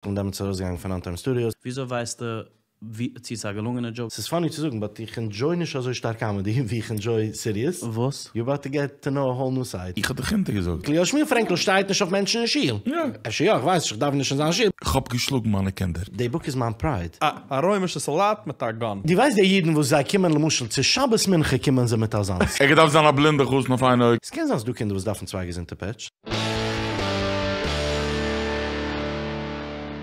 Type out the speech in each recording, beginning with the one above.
כ'בין דעמאלטס ארויסגעגאנגען פון אן טיים סטודיאוס. וויאזוי ווייסטו ווי צו ס'איז א געלונגענע דזשאוק? ס'איז פאני צו זאגן באט איך ענדזשוי נישט אזוי שטארק קאמעדי ווי איך ענדזשוי סיריעס. וואס? יו אבאוט טו געט טו נאו א האול ניו סייד. איך האב דיך אונטערגעזאגט. אליהו שמואל פרענקל שטייט נישט אויף מענטשן אין שול. אפשר יא, איך ווייס נישט, איך דאוון נישט אין זיין שול. כ'האב געשלאגן מיינע קינדער. די בוק איז מיין פרייד. א א רוימישע סאלדאט מיט א גאן. דו ווייסט די אידן וואס זיי קומען למשל צו שבת מנחה קומען זיי מיט אזאנס. ער געדארפט זיין א בלינדע חתן אויף איין אויג. ס'קען זיין ס'דא קינדער וואס דארפן צוויי געזונטע פעטש.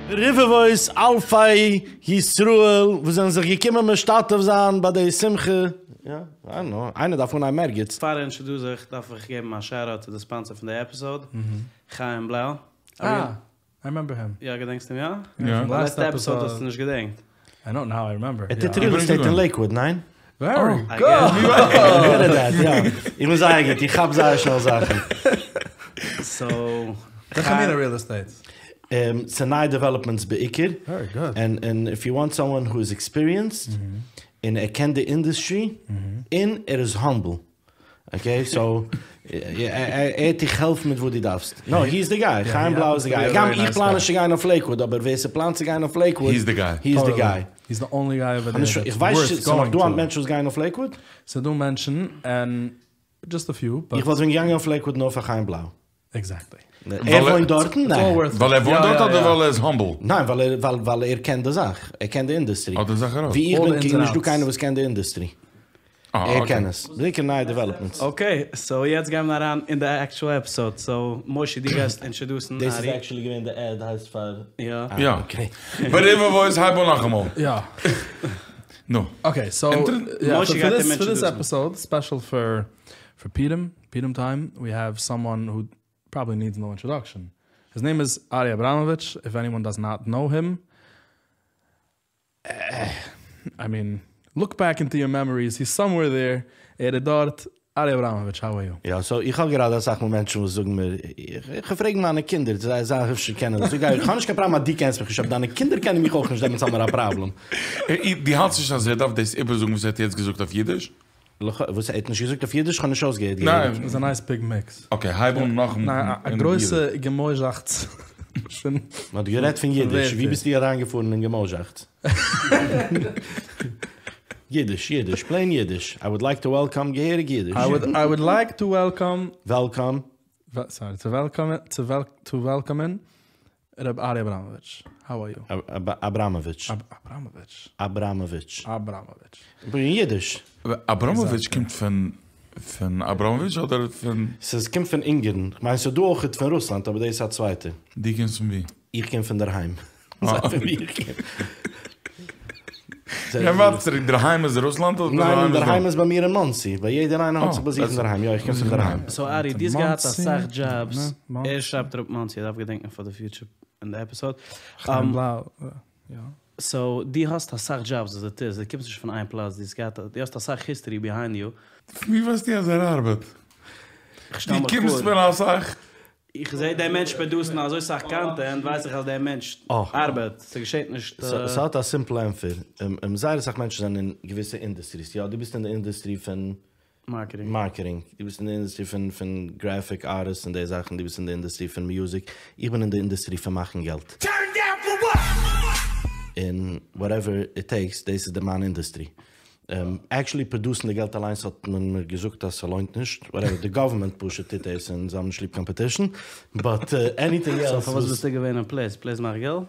רבבות אלפי ישראל וואס זענען זיך געקומען משתתף זיין ביי די שמחה, יא, איי דאנט נאו, איינער דארף אנהייבן ערגעץ. פאר איך אינטראדוס זיך דארף איך געבן א שאוט אוט צו די ספאנסער פון די עפיסאוד, חיים בלאו. אה, איי רימעמבער הים. יא, געדענקסט אים יא? יא. די לעצטע עפיסאוד האסטו נישט געדענקט. איי נאו, נאו איי רימעמבער. ער טוט ריעל עסטעיט אין לעיקוואוד, ניין? ווערי גוד! איך בין זייער גוט, איך כאפ זייער שנעל זאכן. סאו, וועלכע מינע ריעל עסטעיט? ס'איז נייע דעוועלאפמענטס בעיקר. ווערי גוד. און איף יו וואנט סאמאן הו איז עקספיריענסד, און ער קען די אינדוסטרי, און ער איז האמבל. אקעי סאו ער העט דיך העלפן מיט וואס דו דארפסט. נאו הי איז די גיי, חיים בלאו איז די גיי. הגם איך פלאן נישט צו גיין אויף לעיקוואד אבער ווער ס'פלאנט צו גיין אויף לעיקוואד הי איז די גיי. הי איז די גיי. הי איז די אנלי גיי אווער דער איך ווייס נישט ס'איז נאך דא היינט מענטשן וואס גייען אויף לעיקוואד? ס'איז דא מענטשן ענד דזשאסט א פיו באט. איך וואלט ווען געגאנגען אויף לעיקוואד נאר פאר חיים בלאו. עקזעקטלי. ער וואוינט דארטן? ניין. ווייל ער וואוינט דארט אדער ווייל ער איז האמבל? ניין ווייל ער קען די זאך, ער קען די אינדוסטרי. האט די זאך ארויס. ווי איך בין נישט דא קיינער וואס קען די אינדוסטרי. ער קען עס. בעיקר נייע דעוועלאפמענטס. אקעי, סאו יעצט גייען מיר אריין אין די עקטשועל עפיסאוד. סאו מושי דו גייסט אינטראדוסן ארי. דאס איז עקטשועלי געווען די עד הייסט פאר. יא. יא. ברבבות הייב אן נאכאמאל. יא. נו. אקעי סאו מושי גייט אים פאר דיס אינטראדוסן. עפיסאוד ספעשל פאר פאר פורים, פורים טיים, ווי העוו סאמאן הו פראבעלי נידס נאו אינטראדאקשען. היז נעים איז ארי אבראמאוויטש, איף עניוואן דאז נאט נאו הים, איי מין, לוק בעק אינטו יור מעמאריס, היז סאמווער דעיר, ער איז דארט, ארי אבראמאוויטש האו אר יו? יא, סאו איך האב גראדע אסאך מאל מענטשן וואס זאגן מיר, איך פרעג מיינע קינדער צו זיי זיי אפשר קענען דאס, זאג איך, איך האב נישט קיין פראבלעם אז דו קענסט מיך נישט, אבער דיינע קינדער קענען מיך אויך נישט, דעמאלטס האבן מיר א פראבלעם. דו האלטסט נישט אז ער דארף דאס איבערזאגן וואס ער האט יעצט געזאגט אויף אידיש? לכאו', וואס ער האט נישט געזאגט אויף אידיש? כ'האב נישט אויסגעהערט געהעריג. ניין. איז א נייס ביג מיקס. אקעי, הייב אן נאכאמאל ניין, א גרויסע געמויזאכץ פון. מען האט גערעדט פון אידיש, ווי ביסטו אריינגעפארן אין געמויזאכץ? אידיש, אידיש, פלעין אידיש, איי וואלד לייק טו וועלקאם געהעריג אידיש. איי וואלד לייק טו וועלקאם. וועלקאם. סארי, טו וועלקאם, טו וועלקאמען ר' ארי אבראמאוויטש, האו אר יו? אבראמאוויטש. אבראמאוויטש. אבראמאוויטש. אבראמאוויטש. אין אידיש. אבראמאוויטש קומט פון פון אבראמאוויטש אדער פון? ס'איז קומט פון אונגערן, כ'מיין ס'איז דא אויכעט פון רוסלאנד אבער דאס איז א צווייטע. דו קומסט פון ווי? איך קום פון דערהיים. זיי פון ווי איך קום. גיי ווייטער צוריק, דערהיים איז רוסלאנד אדער ניין דערהיים איז דא? דערהיים איז ביי מיר אין מאנסי, ביי יעדער איינער האט זיך ביי זיך אינדערהיים, יא איך קום פון דערהיים. סאו ארי, דו האסט געהאט אסאך דזשאבס, ער שרייבט אראפ מאנסי, ער דארף געדענקען פאר די פיוטשער אין די עפיסאד. סאו דו האסט אסאך דזשאבס וואס דו טוסט, דו קומסט נישט פון איין פלאץ, דו האסט געהאט, דו האסט אסאך היסטערי ביהיינד יו. פון ווי ווייסטו אז ער ארבעט? איך שטעל דו מיך קומסט פאר. פון אסאך. איך זעה דער מענטש פראדוסן אזוי סאך קאנטענט ווייס איך אז דער מענטש ארבעט, ס'געשעט נישט. ס'האט א סימפל ענטפער, זייער אסאך מענטשן זענען אין געוויסע אינדוסטריס, יא דו ביסט אין די אינדוסטרי פון מארקעטינג, דו ביסט אין די אינדוסטרי פון פון גרעפיק ארטיסט און די זאכן, דו ביסט אין די אינדוסטרי פון מיוזיק, איך בין אין די אינדוסטרי פון מאכן געלט. און וואטעווער איט טעיקס, דאס איז די מיין אינדוסטרי. עקשעלי פראדוסן די געלט אליינס האט מען מיר געזאגט אז ס'לוינט נישט, וואטעווער, די גאווערמענט פשוט טוט דאס און זיי האבן נישט ליב קאמפעטישן, באט עניטינג עלס. סאו פארוואס ביסטו געווען אין פלעיס? פלעיס מאכט געלט?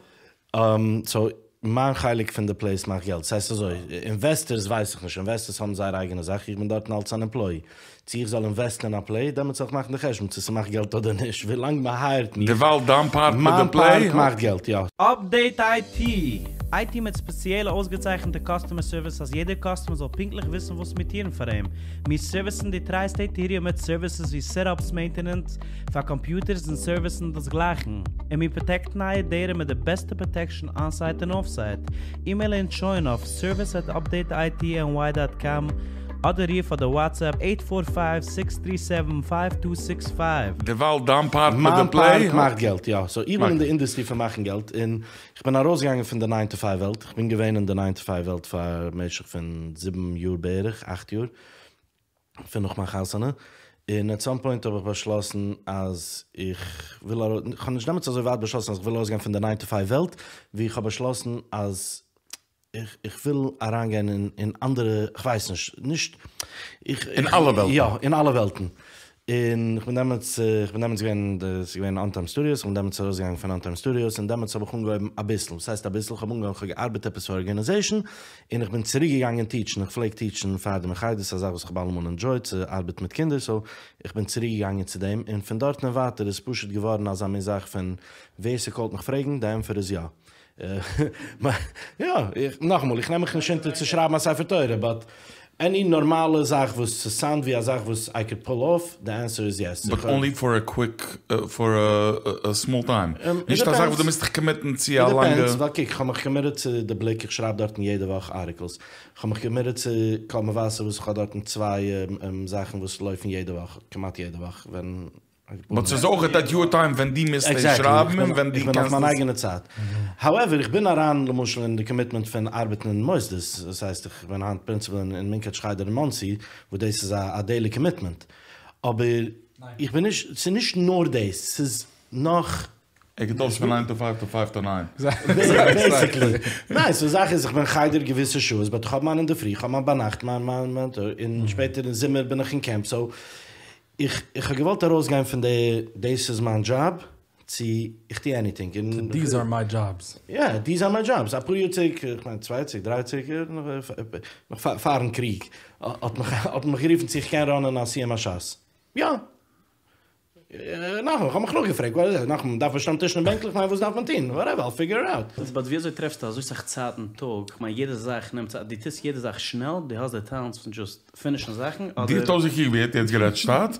סאו מיין חלק פון די פלעיס מאכט געלט, ס'הייסט אזוי, אינוועסטערס ווייס איך נישט, אינוועסטערס האבן זייער אייגענע זאך, איך בין דארטן אלס אן עמפלאי, צו איך זאל אינוועסטן אין א פלעי, דעמאלטס זאל איך מאכן די חשבון צו ס'מאכט געלט אדער נישט, ווילאנג מ'הייערט מיך, דערווייל דיין פארט מיט די מיין פלעי. פארט מאכט געלט, יא. אפדעיט איי טי! איי טי מיט ספעציעלע אויסגעצייכנטע קאסטומער סערוויס אז יעדער קאסטומער זאל פונקטליך וויסן וואס מיר טוען פאר אים. מיר סערוויסן די טריי סטעיט עריע מיט סערוויסעס ווי סעטאפס, מעינטענענס פאר קאמפיוטערס און סערוויסן און דאס גלייכן. און מיר פראטעקטן אייער דעטע מיט די בעסטע פראטעקשאן אנסייט און אפסייט. אימעיל אונז שוין אויף סערוויס עט אפדעיט איי טי ען וויי דאט קאם אדער רוף אדער וואטסעפפ עיט פאר פייוו סיקס טרי סעווען פייוו טו סיקס פייוו. דערווייל דיין פארט מיט מיין די פלעי. פארט מאכט געלט, יא. סאו איך בין אין די אינדוסטרי פון מאכן געלט, און איך בין ארויסגעגאנגען פון די ניין טו פייוו וועלט, איך בין געווען אין די ניין טו פייוו וועלט פאר משך פון זיבן יאר בערך, אכט יאר, פון נאך מיין חתונה, און עט סאם פוינט האב איך באשלאסן אז איך וויל ארויס, איך האב נישט דעמאלטס אזוי ווייט באשלאסן אז איך וויל ארויסגיין פון די ניין טו פייוו וועלט, ווי איך האב באשלאסן אז איך איך וויל אריינגיין אין אין אנדערע, כ'ווייס נישט, נישט, איך, אין אלע וועלטן. יא, אין אלע וועלטן. און איך בין דעמאלטס, איך בין דעמאלטס געווען, ס'איז געווען אן טיים סטודיאוס, איך בין דעמאלטס ארויסגעגאנגען פון אן טיים סטודיאוס, און דעמאלטס האב איך אנגעהויבן אביסל, וואס הייסט אביסל, איך האב אנגעהויבן, איך האב געארבעט עפעס פאר ארגענעזעישן, און איך בין צוריק געגאנגען טיטשן, איך פלעג טיטשן פאר דעם אין חדר, ס'איז א זאך וואס איך האב אלעמאל ענדזשויט, צו ארבעטן מיט קינדער, סאו איך בין צוריק געגאנגען צו דעם, און פון דארטן און ווייטער איז פשוט געווארן אזא מין זאך פון ווער ס'קאלט מיך פרעגן, די ענטפער איז יא. יא, נאכאמאל, איך נעם מיך נישט אונטער צו שרייבן א ספר תורה, באט עני נארמאלע זאך וואס ס'סאונד ווי א זאך וואס איי קוד פול אףף, די ענסער איז יעס. באט אנלי פאר א קוויק, פאר א סמאל טיים. נישט א זאך וואס דו מוזט דיך קאמיטן צו א לאנגע. איט דיפענדס, ווייל קוק, כ'האב מיך קאמיטעד צו די בליק, איך שרייב דארטן יעדע וואך ארטיקלס. כ'האב מיך קאמיטעד צו קול מבשר וואס כ'האב דארטן צוויי זאכן וואס לויפן יעדע וואך, כמעט יעדע וואך, ווען באט ס'איז אויך עט יור טיים ווען דו מוזט עס שרייבן און ווען דו קענסט עס. איך בין אויף מיין אייגענע צייט. האועווער, איך בין אריין למשל אין די קאמיטמענט פון ארבעטן אין מוסדות, דאס הייסט איך בין היינט פרינציפעל אין מונקאטש חדר אין מאנסי, וואס דאס איז א דעילי קאמיטמענט. אבער איך בין נישט, ס'איז נישט נאר דאס, ס'איז נאך. ער געטוישט פון ניין טו פייוו טו פייוו טו ניין. בעיסיקלי. ניין, סאו זאך איז איך בין חדר געוויסע שעות, באט איך האב מיין אינדערפרי, איך האב מיין ביינאכט, מיין מיין מיין, און שפעטער אין זומער בין איך אין קעמפ, סאו איך איך האב געוואלט ארויסגיין פון די דאס איז מיין דזשאב צו איך טו עניטינג און דיז אר מיי דזשאבס. יא, דיז אר מיי דזשאבס. אפאר יאר צוריק, איך מיין צוויי צוריק, דריי צוריק, נאך פארן קריג, האט מיך האט מען מיך גערופן צו איך קען ראנען א סיום הש"ס. יא. נאכאמאל, איך האב מיך נאכגעפרעגט, וואט איז דעט? נאכאמאל, דארף מען שטעלן טישן און בענקלעך? כ'מיין וואס דארף מען טון? וואטעווער, אייל פיגער איט אוט. באט ווי אזוי טרעפסטו אזוי סאך צייט אין טאג? כ'מיין יעדע זאך נעמט צייט, דו טוסט יעדע זאך שנעל, דו האסט די טעלענטס פון דזשאסט פינישן זאכן אדער? דו האסט אויסגעקוקט ווי ער האט יעצט גערעדט שטאט,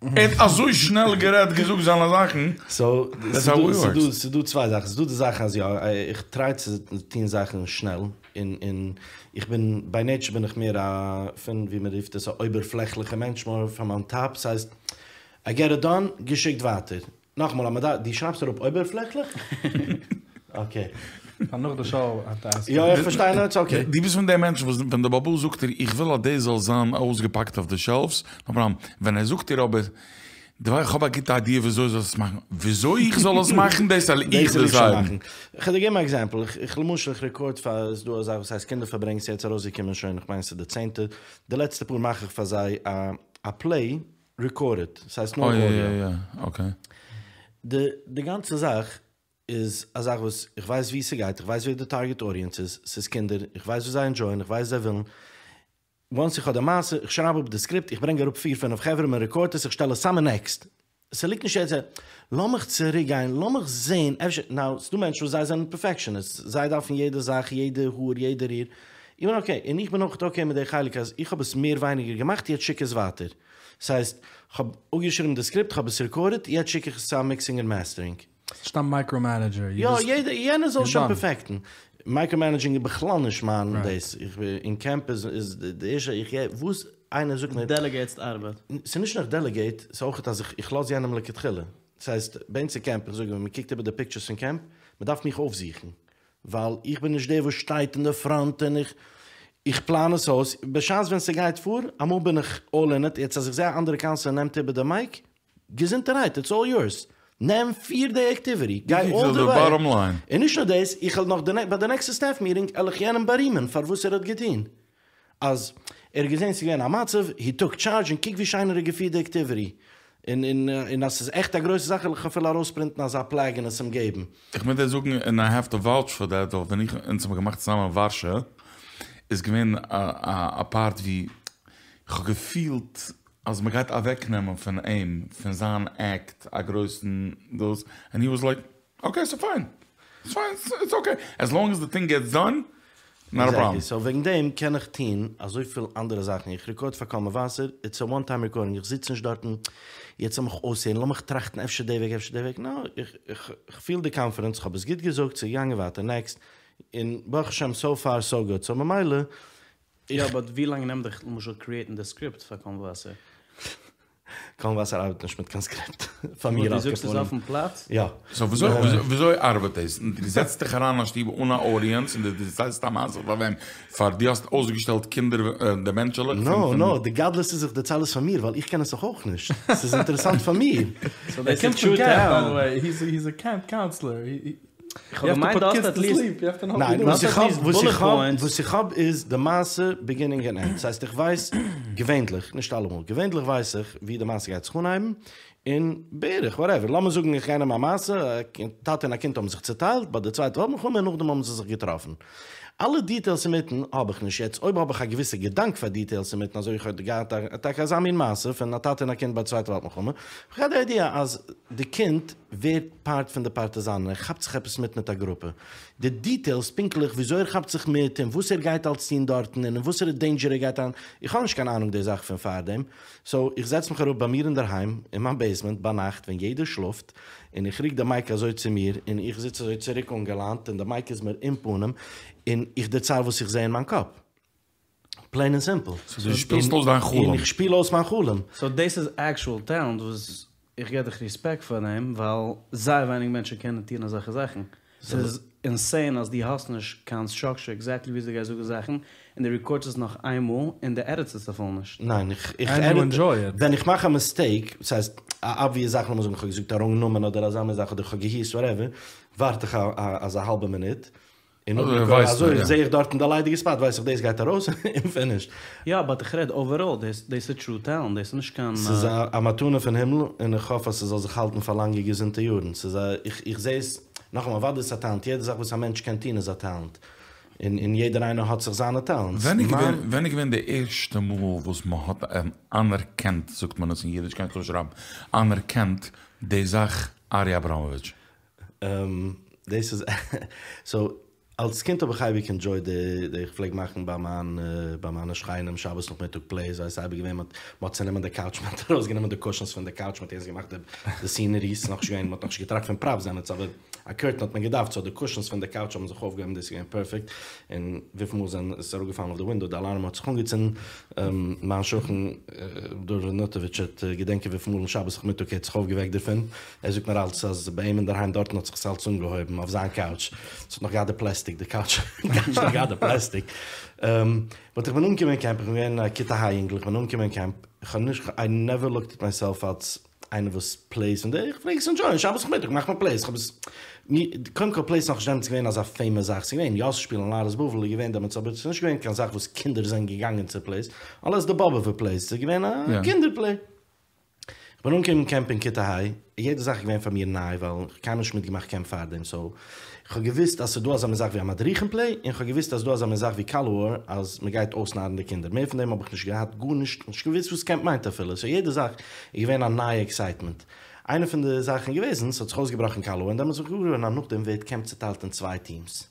ער האט אזוי שנעל גערעדט געזאגט זיינע זאכן, סאו ס'איז דא צוויי זאכן, ס'איז דא די זאך אז יא איך טריי צו טון זאכן שנעל, און און איך בין ביי נעטשער בין איך מער א פון ווי מען רופט עס א אויבערפלעכליכע מענטש מאר פראם אן טאפ, ס'הייסט איי געט איט דאן, געשיקט ווייטער. נאכאמאל אז מ'דארף, דו שרייבסט אראפ אויבערפלעכליך? אקעי. פאר נאך די שאו האט ער. יא איך פארשטיי נאר איטס אקעי. דו ביסט פון די מענטשן וואס ווען די בעל הבית זאגט דיר איך וויל אז דאס זאל זיין אויסגעפאקט אויף די שעלפס, נאו פראבלעם, ווען ער זאגט דיר אבער דו ווייסט איך האב א גוטע איידיע וויאזוי זאלסט עס מאכן, וויאזוי איך זאל עס מאכן דאס וועל איך דיסיידן. כ'וועל דיר געבן א עקזעמפל, איך למשל איך רעקארד פאר, ס'איז דא א זאך וואס הייסט קינדער פארברענג ס'איז יעצט ארויסגעקומען שוין כ'מיין ס'איז די צענטע, די לעצטע פאר מאך איך פאר זיי א פלעי רעקארדעד, ס'הייסט נאר אודיאו. די די גאנצע זאך איז א זאך וואס איך ווייס וואו ס'גייט, איך ווייס ווער די טארגעט אודיענס איז, ס'איז קינדער, איך ווייס וואס זיי ענדזשויען, איך ווייס וואס זיי ווילן, וואנס איך האב די מעשה, איך שרייב אפ די סקריפט, איך ברענג אראפ פיר פינף חברה, מען רעקארדט עס, איך שטעל עס צאם און נעקסט. ס'ליגט נישט יעצט, לאמיך צוריק גיין, לאמיך זעהן, אפשר, נאו, ס'דא מענטשן וואס זיי זענען פערפעקשאניסטס, זיי דארפן יעדע זאך, יעדע האר, יעדע ריר, איך בין אקעי, און איך בין אויך אקעי מיט די חלק אז איך האב עס מער ווייניגער געמאכט, יעצט שיק עס ווייטער. ס'הייסט, כ'האב אפגעשריבן די סקריפט, כ'האב עס רעקארדעד, יעצט שיק איך עס צו א מיקסינג און מעסטערינג. נישט א מייקרא מענעדזשער. יא, יעדער, יענער זאל שוין פערפעקטן. מייקרא מענעדזשינג איז בכלל נישט מיין דאס. איך בין אין קעמפ איז איז די ערשטע איך געב וואס איינער זאגט מיר. דעלעגעיטסט ארבעט. ס'איז נישט נאר דעלעגעיט, ס'איז אויך אז איך לאז יענעם לכתחילה. ס'הייסט, ביי אונז אין קעמפ, איך זאג ווען מ'קוקט איבער די פיקטשערס פון קעמפ, מ'דארף מיך אויפזוכן. ווייל איך בין נישט דער וואס שטייט אין די פראנט און איך איך פלאן עס אויס, בשעת ווען ס'גייט פאר, אמאל בין איך אלל אין איט, יעצט אז איך זע א אנדערע קאונסלער נעמט איבער די מייק, געזונטערהייט, איטס אלל יורס, נעם פיר די עקטיוויטי, גיי אלל די וועי, און נישט נאר דאס, איך וועל נאך ביי די נעקסטע סטעף מיטינג על איך יענעם בארימען פאר וואס ער האט געטון, אז ער האט געזען ס'איז געווען א מצב, הי טוק טשארדזש און קוק ווי שיין ער האט געפירט די עקטיוויטי. און און און אז ס'איז עכט א גרויסע זאך וועל איך אפילו ארויספרינטן אזא פלעג און עס אים געבן. איך מוז דיר זאגן און איי העוו טו וואוטש פאר דעט ווייל ווען איך אונז האבן געמאכט צוזאמען ווארשע איז געווען א א פארט ווי איך האב געפילט אז מ'גייט אוועקנעמען פון אים פון זיין עקט א גרויסן דאס ענד הי וואס לייק אקעי ס'איז פיין, ס'איז פיין, איטס אקעי, עז לאנג עז די טינג געטס דאן, נאט א פראבלעם. עקזעקטלי, סאו וועגן דעם קען איך טוהן אזויפיל אנדערע זאכן, איך רעקארד פאר קול מבשר, איטס א וואן טיים רעקארדינג, איך זיץ נישט דארטן, יעצט לאמיך אויסהערן, לאמיך טראכטן אפשר די וועג אפשר די וועג, נא, איך פיל די קאנפידענס, איך האב עס גוט געזאגט, ס'איז געגאנגען ווייטער, נעקסט, און ברוך השם סאו פאר סאו גוד, סאו ממילא, יא, באט ווי לאנג נעמט דיך למשל קריעטן די סקריפט פאר קול מבשר? קול מבשר ארבעט נישט מיט קיין סקריפט. פאר מיר דו זאגסט עס אויפן פלאץ? יא. סאו וויאזוי ארבעט דאס? דו זעצט דיך אריין אין א שטוב אן א אודיענס און דו דערציילסט א מעשה פאר וועם? פאר דו האסט אויסגעשטעלט קינדער די מענטשעלעך? נא נא, די גדלות איז איך דערצייל עס פאר מיר ווייל איך קען עס דאך אויך נישט. ס'איז אינטערעסאנט פאר מיר. סאו ער דאס איז קומט פון טרו קעמפ ביי די טעלענט. וועי, היז א קעמפ קאונסלער. איך האב געמיינט דו האסט עטליעסט. ניין, וואס איך האב, וואס איך האב, וואס איך האב איז די מעשה ביגינינג ענד ענד. ס'הייסט איך ווייס געווענדליך, נישט אלעמאל, געווענדליך ווייס איך ווי די מעשה גייט זיך אנהייבן, און בערך, וואטעווער, לאמיר זאגן איך גיי נעמען א מעשה, א טאטע און א קינד האבן זיך צוטיילט ביי די צווייטע וועלט מלחמה און נאכדעם האבן זיי זיך געטראפן. אלע דיטעילס אינמיטן האב איך נישט. יעצט אויב האב איך א געוויסע געדאנק פאר דיטעילס אינמיטן, אזוי ווי איך האב געהאט טאקע אזא מין מעשה פון א טאטע און א קינד ביי די צווייטע וועלט מלחמה, האב איך געהאט די איידיע אז די קינד ווערט פארט פון די פארטיזאנען, ער כאפט זיך עפעס מיט מיט א גרופע. די דיטעילס פונקטליך וויאזוי ער כאפט זיך מיט און וואס ער גייט אלץ טון דארטן און אין וואסערע דעינדזשער ער גייט אריין, איך האב נישט קיין אהנונג די זאך פון פארדעם. סאו איך זעץ מיך אראפ ביי מיר אינדערהיים אין מיין בעיסמענט ביינאכט ווען יעדער שלאפט, און איך רוק די מייק אזוי צו מיר, און איך זיץ אזוי צוריק אנגעליינט און די מייק איז מיר אין פנים, און איך דערצייל וואס איך זע אין מיין קאפ. פלעין און סימפל. סאו דו שפילסט אויס דיין חלום. און איך שפיל אויס מיין חלום. סאו דאס איז עקשועל טעלענט וואס איך געב דיך ריספעקט פאר דעם, ווייל זייער ווייניג מענטשן קענען טון אזעלכע זאכן. ס'איז אינסעין אז דו האסט נישט קיין סטראקטשער עקזעקטלי וויאזוי דו גייסט זאגן זאכן, און דו רעקארדסט עס נאך איינמאל, און דו עדיטסט עס אפילו נישט. ניין, איך עדיט, ווען איך מאך א מיסטעיק, ס'הייסט א אבוויעס זאך, לאמיר זאגן איך האב געזאגט א ראנג נאמען אדער אזא מין זאך, אדער איך האב געהוסט וואטעווער, ווארט איך אזא האלבע מינוט, און נאכדעם אזוי זעה איך דארטן די ליידיגע ספאט ווייס איך דאס גייט ארויס און פינישט. יא באט איך רעד אוועראל, דאס איז טרו טעלענט, דאס איז נישט קיין. ס'איז א מתנה פון הימל און איך האף אז ס'זאל זיך האלטן פאר לאנגע געזונטע יארן, ס'איז א, איך זעה עס, נאכאמאל אוודאי איז עס א טעלענט, יעדע זאך וואס א מענטש קען טון איז א טעלענט, און און יעדער איינער האט זיך זיינע טעלענטס, ווען איז געווען ווען איז געווען די ערשטע מאל וואס מ'האט אנערקענט, זאגט מען עס אין אידיש קען איך נישט שרייבן, אנערקענט די זאך ארי אבראמאוויטש? דאס איז סאו אלס קינד האב איך אייביג ענדזשויד די די איך פלעג מאכן ביי מיין ביי מיינע שכנים שבת נאכמיטאג פלעיס ווייל ס'איז אייביג געווען מ'האט מ'האט צענומען די קאוטש מ'האט ארויסגענומען די קושענס פון די קאוטש מ'האט ערשט געמאכט די די סינעריס ס'איז נאכנישט געווען מ'האט נאכנישט געטראכט פון פראפס דעמאלטס אבער א קורטען האט מען געדארפט סאו די קושענס פון די קאוטש האבן זיך אויפגעהויבן דאס איז געווען פערפעקט און וויפיל מאל זענען עס איז אראפגעפאלן אויף די ווינדאו די אלארם האט זיך אנגעצינדן מיין שכן דוד נאטאוויטש וועט געדענקען וויפיל מאל אין שבת נאכמיטאג ער האט זיך אויפגעוועקט דערפון. ער זאגט מיר אלץ אז ביי אים אינדערהיים דארטן האט זיך עס אלץ אנגעהויבן אויף זיין קאוטש, עס האט נאך געהאט די פלעסטיק, די קאוטש האט נאך געהאט די פלעסטיק. באט איך בין אנגעקומען אין קעמפ, איך בין געווען א כיתה ה' אינגל, איך בין אנגעקומען אין קעמפ, איך האב נישט, איי נעווער לוקט עט מייסעלף אלץ איינער וואס פלעיס און די, איך פלעג עס ענדזשויען, שבת נאכמיטאג מאכט מען פלעיס, איך האב עס, קודם כל פלעיס נאכנישט דעמאלטס געווען אזא פעימאס זאך, ס'איז געווען יא שפילן להראות בבל איז געווען דעמאלטס אבער ס'איז נישט געווען קיין זאך וואס קינדער זענען געגאנגען צו פלעיס, אלעס די באבוב'ע פלעיס, ס'איז געווען א קינדער פלעי. כ'בין אנגעקומען אין קעמפ אין כיתה ה', יעדע זאך איז געווען פאר מיר ניי ווייל כ'האב קיינמאל נישט מיטגעמאכט קעמפ פארדעם, סאו כ'האב געוואוסט אז ס'איז דא אזא מין זאך ווי א מדריכים פלעי, און כ'האב געוואוסט אז ס'איז דא אזא מין זאך ווי קאלאוואר אז מ'גייט אויסנארן די קינדער, מער פון דעם האב איך נישט געהאט גארנישט, נישט געוואוסט וואס קעמפ מיינט אפילו, סאו יעדע זאך איז געווען א נייע עקסייטמענט. איינע פון די זאכן איז געוועזן, ס'האט זיך אויסגעבראכן קאלאוואר און דעמאלטס האב איך געוואר געווארן אז נאכדעם ווערט קעמפ צוטיילט אין צוויי טיעמס.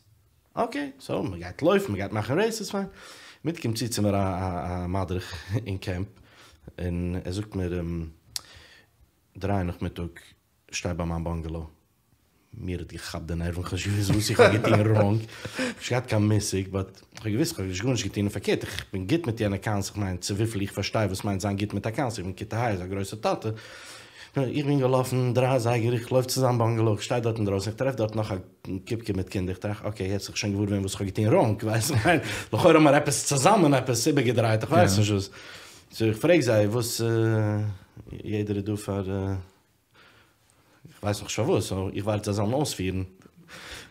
אקעי, סאו מען גייט לויפן, מען גייט מאכן רעיסעס, פיין. מיט קומט צו צו מיר א מדריך אין קעמפ, און ער זאגט מיר, דריי נאכמיטאג שטיי ביי מיין באנגעלאו. מיר האט געכאפט די נערוון, כ'האב נישט געוואוסט וואס איך האב געטון ראנג, נישט געהאט קיין מושג, באט כ'האב געוואוסט כ'האב נישט גארנישט געטון, און פארקערט איך בין גוט מיט יענע קאונס, איך מיין צו וויפיל איך פארשטיי וואס מיינט זיין גוט מיט א קאונס, איך בין כיתה ה' איז א גרויסע טאטע, איך בין געלאפן דריי אזייגער, איך לויף צו זיין באנגעלאו, איך שטיי דארט אינדרויסן, איך טרעף דארט נאך א קופקע מיט קינדער, איך טראכט אקעי יעצט האב איך שוין געוואר געווען וואס איך האב געטון ראנג, ווייסט איך מיין, לכאורה האבן מיר עפעס צוזאמען עפעס איבערגעדרייט, איך ווייס נישט וואס, סאו איך פרעג זיי וואס יעדער איז דא פאר, איך ווייס נאכנישט פארוואס, סאו איך ווארט זיי זאלן אויספירן,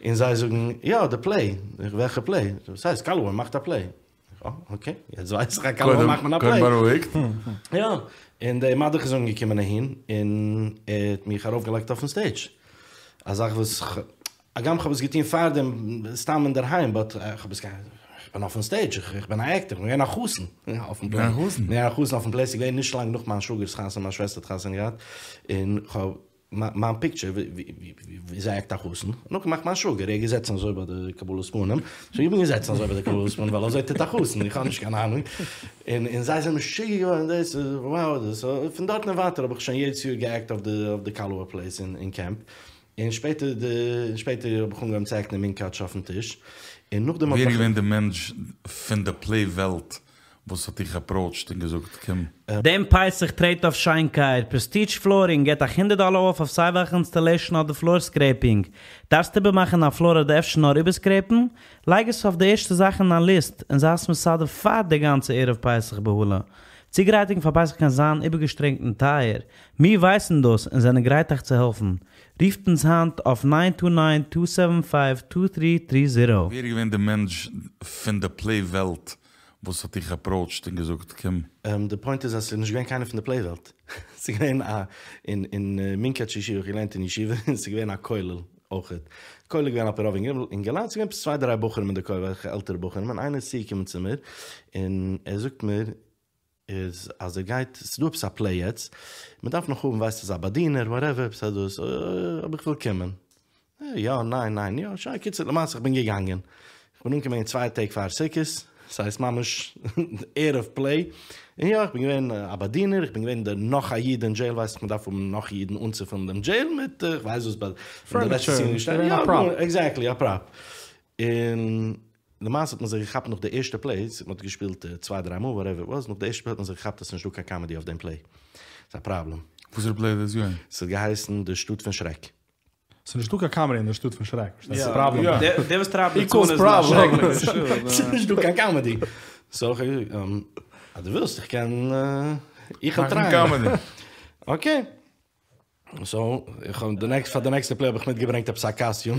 און זיי זאגן יא די פלעי, איך וועלכע פלעי, וואס הייסט קאלאוואר מאכט א פלעי, אה אקעי יעצט ווייס איך אז קאלאוואר מאכט מען א פלעי. קודם בארואיגט. יא, און דער מדריך איז אנגעקומען אהין און ער האט מיך ארויפגעלייגט אויפן סטעידזש, א זאך וואס הגם כ'האב עס געטון פארדעם סתם אינדערהיים באט כ'האב עס איך בין אויפן סטעידזש, איך בין א עקטער, כ'בין געווען א חתן אויפן פלעי, געווען א חתן אויפן פלעי, ס'איז געווען נישט לאנג נאך מיין שוואגער'ס חתונה, מיין שוועסטער האט חתונה געהאט, און כ'האב מיין פיקטשער וויאזוי עקט א חתן, נאכגעמאכט מיין שוואגער, ער איז געזעצן אזוי ביי די קבלת פנים, סאו איך בין געזעצן אזוי ביי די קבלת פנים ווייל אזוי טוט א חתן, איך האב נישט קיין אהנונג, און זיי זענען משוגע געווארן דאס איז wow דאס, פון דארטן און ווייטער האב איך שוין יעדעס יאר געעקט אויף די קאלאוואר פלעיס אין קעמפ, און שפעטער די שפעטער האב איך אנגעהויבן צו עקטן אין מונקאטש אויפן טיש, און נאכדעם האט ווער מיך. איז געווען די מענטש פון די פלעי וועלט? וואס האט דיך אפראוטשט און געזאגט קום? דעם פסח טרעט אויף שיינקייט, פרעסטידזש פלארינג געט אייך הונדערט דאלער אףף אויף סיי וועלכע אינסטעלעישאן אדער פלאר סקרעיפינג. דארפסט איבערמאכן א פלאר אדער אפשר נאר איבערסקרעיפן? לייג עס אויף די ערשטע זאך אין דיין ליסט און זיי עס מסדר פאר די גאנצע ערב פסח בהלה. צוגרייטונג פאר פסח קען זיין איבערגעשטרענגט און טייער. מיר ווייסן דאס און זענען גרייט אייך צו העלפן. רופט אונז היינט אויף ניין טו ניין טו סעווען פייוו טו טרי טרי זירא. ווער איז געווען די מענטש פון די פלעי וועלט וואס האט דיך אפראוטשט און געזאגט קום? די פוינט איז אז ס'איז נישט געווען קיינער פון די פלעי וועלט. ס'איז געווען א אין אין מונקאטש ישיבה, איך האב געלערנט אין ישיבה, און ס'איז געווען א כולל אויכעט. כולל איז געווען על פי רוב אינגעלייט, ס'איז געווען עפעס צוויי דריי בחורים אין די כולל, וועלכע עלטערע בחורים, און איינער איז צוגעקומען צו מיר און ער זאגט מיר איז אז ער גייט, ס'איז דא עפעס א פלעי יעצט, מ'דארף נאך האבן ווייסט אזא באדינער וואטעווער, עפעס א דאס, אבער איך וויל קומען. יא, ניין, ניין, יא, שוין, קיצור, למעשה איך בין געגאנגען. איך בין אנגעקומען צוויי טעג פאר סוכות, ס'הייסט ממש ערב פלעי, און יא, איך בין געווען א באדינער, איך בין געווען דער נאך א איד אין דזשעיל, ווייסט איך מ'דארף האבן נאך אידן אנצופילן דעם דזשעיל מיט, איך ווייס וואס, ביי די לעצטע סיען געשטאנען, יא, עקזעקטלי, א פראפ. און למעשה האט מען זיך געכאפט נאך די ערשטע פלעי, מען האט געשפילט צוויי דריי מאל וואטעווער איט וואס, נאך די ערשטע פלעי האט מען זיך געכאפט אז ס'נישט דא קיין קאמעדי אויף דעם פלעי. ס'איז א פראבלעם. וואסערע פלעי איז דאס געווען? ס'האט געהייסן די שטאט פון שרעק. ס'איז נישטא קיין קאמעדי אין די שטאט פון שרעק. ס'איז א פראבלעם. דער וואס טרייבט ליצנות איז א שרעקליכע שטאט. ס'איז נישט דא קיין קאמעדי. סאו איך האב געזאגט, אז דו ווילסט איך קען, איך וועל טרייען. אקעי. סאו, איך האב די נעקסט, פאר די נעקסטע פלעי האב איך מיטגעברענגט עפעס א קאסטיום,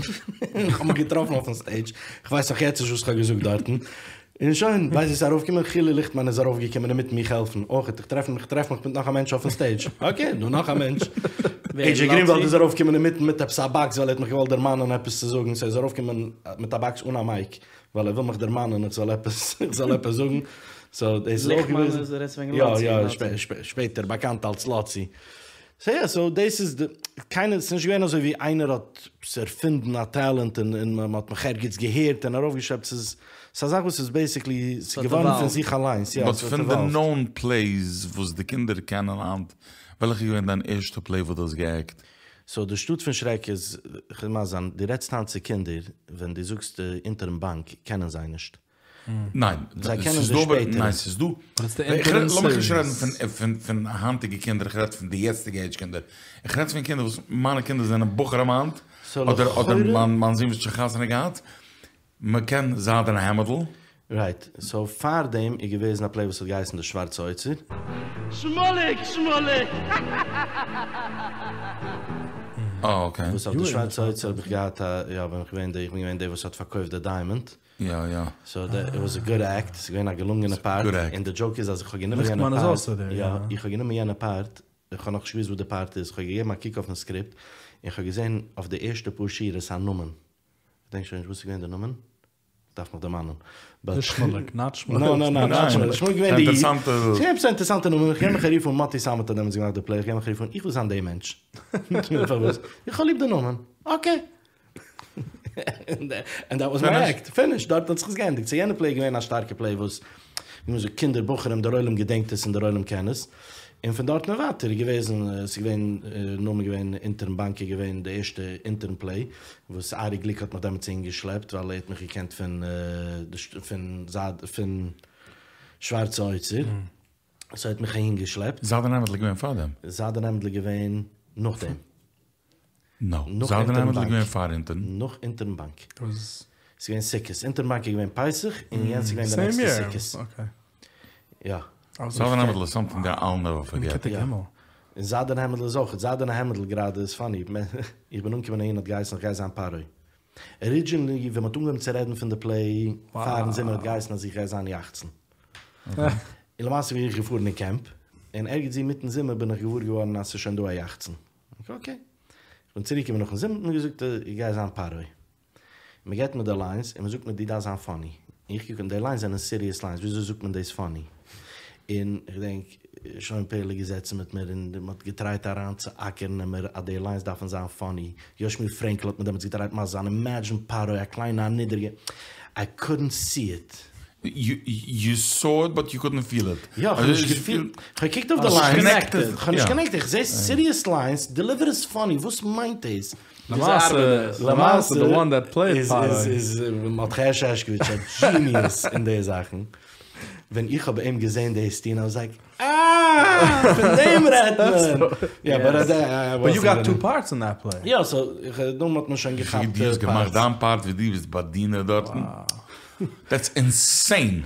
איך האב מיך געטראפן אויפן סטעידזש, איך ווייס נאך יעצט נישט וואס איך האב געזאגט דארטן, און שוין, ווייסט ווי ס'איז ארויפגעקומען, חילי ליכטמאן איז ארויפגעקומען אינמיטן מיך העלפן, אויך, איך טרעף מיך, טרעף מיך מיט נאך א מענטש אויפן סטעידזש, אקעי, דא נאך א מענטש, עי דזשעי גרינוואלד איז ארויפגעקומען אינמיטן מיט עפעס א באקס ווייל ער האט מיך געוואלט דערמאנען עפעס צו זאגן, סאו ער איז ארויפגעקומען מיט א באקס אן א מייק, ווייל ער וויל מיך דערמאנען איך זאל עפעס, איך זאל עפעס זאגן, סאו דאס איז אויך געוועזן, יא יא, שפעטער באקאנט אלס לאצי. סאו יא, סאו דאס איז די, קיינער, ס'איז נישט געווען אזוי ווי איינער האט ערפינדן א טעלענט און און מען האט מיך ערגעץ געהערט און ארויפגעשלעפט, ס'איז ס'איז א זאך וואס איז בעיסיקלי, ס'איז געווארן פון זיך אליינס, יא, באט ס'האט פון די עוואלווד. נאון פלעיס וואס די קינדער קענען היינט, וועלכע איז געווען דיין ערשטע פלעי וואס דו האסט גע'עקט? סאו די שטאט פון שרעק איז, כ'וועל מסביר זיין, דו רעדסט היינט צו קינדער, ווען דו זאגסט אונטערן באנק קענען זיי נישט. ניין, זיי קענען ס'איז די דא אבער, שפעטערע. ניין ס'איז דא, לאמיך נישט רעדן פון פון היינטיגע קינדער, איך רעד פון די יעצטיגע עידזש קינדער, איך רעד פון קינדער וואס מיינע קינדער זענען בחורים היינט, אדער אדער מיין מיין זון וואס האט שוין חתונה געהאט, מען קען זיידענע העמעדל. רייט, סאו פארדעם איז געוועזן א פלעי וואס האט געהייסן די שווארצע אוצר. שמוליק! שמוליק! אה אקעי. וואס אויף די שווארצע אוצר האב איך געהאט א, יא בין איך געווען די, איך בין געווען דער וואס האט פארקויפט די דיימאנד. יא יא. סאו דעט איט וואס א גוד עקט, ס'איז געווען א געלונגענע פארט, און די דזשאוק איז אז איך האב גענומען יענע פארט, יא, איך האב גענומען יענע פארט, איך האב נאכנישט געוואוסט וואס די פארט איז, איך האב געגעבן א קוק אויפן סקריפט, און איך האב געזען אויף די ערשטע פאר שורות א נאמען, כ'דענק שוין נישט וואס איז געווען די נאמען, דארף מיך דערמאנען, באט. נישט שמוליק, נאט שמוליק. נא נא נא, נאט שמוליק, שמוליק איז געווען די, ס'איז געווען עפעס א אינטערעסאנטע נאמען, איך געב מיך א רוף אן, מאטי סאמעט האט דעמאלטס געמאכט די פלעי, איך געב מיך א רוף אן, איך וויל זיין די מענטש, פארוואס? איך האב ליב די נאמען, אקעי. ענד דעט וואס מיי עקט, פיניש, דארט האט זיך עס געענדיגט, סאו יענע פלעי איז געווען א שטארקע פלעי וואס, ווי מען זאגט, קינדער, בחורים, דער עולם געדענקט עס און דער עולם קען עס, און פון דארטן און ווייטער איז געוועזן, עס איז געווען, נאמען געווען אונטערן באנק איז געווען די ערשטע אונטערן פלעי, וואס ארי גליק האט מיך דעמאלטס אהין געשלעפט, ווייל ער האט מיך געקענט פון פון זייד פון שווארצע אוצר, סאו ער האט מיך אהין געשלעפט. זיידענע העמעדל איז געווען פארדעם? זיידענע העמעדל איז געווען נאכדעם. נאו, זיידענע העמעדל איז געווען פאר אונטערן. נאך אונטערן באנק. ס'איז געווען סוכות. אונטערן באנק איז געווען פסח, און יענץ איז געווען די נעקסטע סוכות. יא. זיידענע העמעדל איז סאמטינג דעט אייל נעווער פארגעט. יא. און זיידענע העמעדל איז אויך. זיידענע העמעדל גראדע איז פאני. איך בין אנגעקומען אהין האט געהייסן איך גיי זיין פרעה. ארידזשינעלי ווען מ'האט אנגעהויבן צו רעדן פון די פלעי פארן זומער האט געהייסן אז איך גיי זיין יחצן. און למעשה בין איך געפארן אין קעמפ, און ערגעץ אינמיטן זומער בין איך געוואר געווארן אז ס'איז שוין דא א יחצן. אקעי. כ'בין צוריק געקומען נאכן זומער האט מען געזאגט איך גיי זיין פרעה. מען געט מיר די ליינס און מען זאגט מיר דו דארפסט זיין פאני. און איך קוק אן די ליינס זענען סיריעס ליינס וויאזוי זאגט מען דאס פאני? און כ'דענק שלמה פערל איז געזעצן מיט מיר און מען האט געטרייט אריין צו אקערן אין מיר אז די ליינס דארפן זיין פאני. יושמי פרענקל האט מיר דעמאלטס געטרייט מסביר זיין אימעדזשין פרעה א קליינע א נידעריגע איי קאדנט סי איט. יו סאו איט באט יו קאדנט פיל איט. יא, כ'האב נישט געפילט. כ'האב געקוקט אויף די ליינס, כ'האב נישט קאנעקטעד, איך זעה סיריעס ליינס, דעליווער עס פאני, וואס מיינט דאס? למעשה, למעשה די וואן דעט פלעיד פרעה. איז מרדכי הערש הערשקאוויטש א דזשיניעס אין די זאכן. ווען איך האב אים געזען דאס טון, איי וואס לייק, אה! פון דעם רעדט מען! יא, באט איי באט יו גאט טו פארטס אין דעט פלעי. יא, סאו דאן האט מען שוין געכאפט די פארטס. דו האסט געמאכט דיין פארט ווי דו ביסט באדינער דארטן? דעטס אינסעין!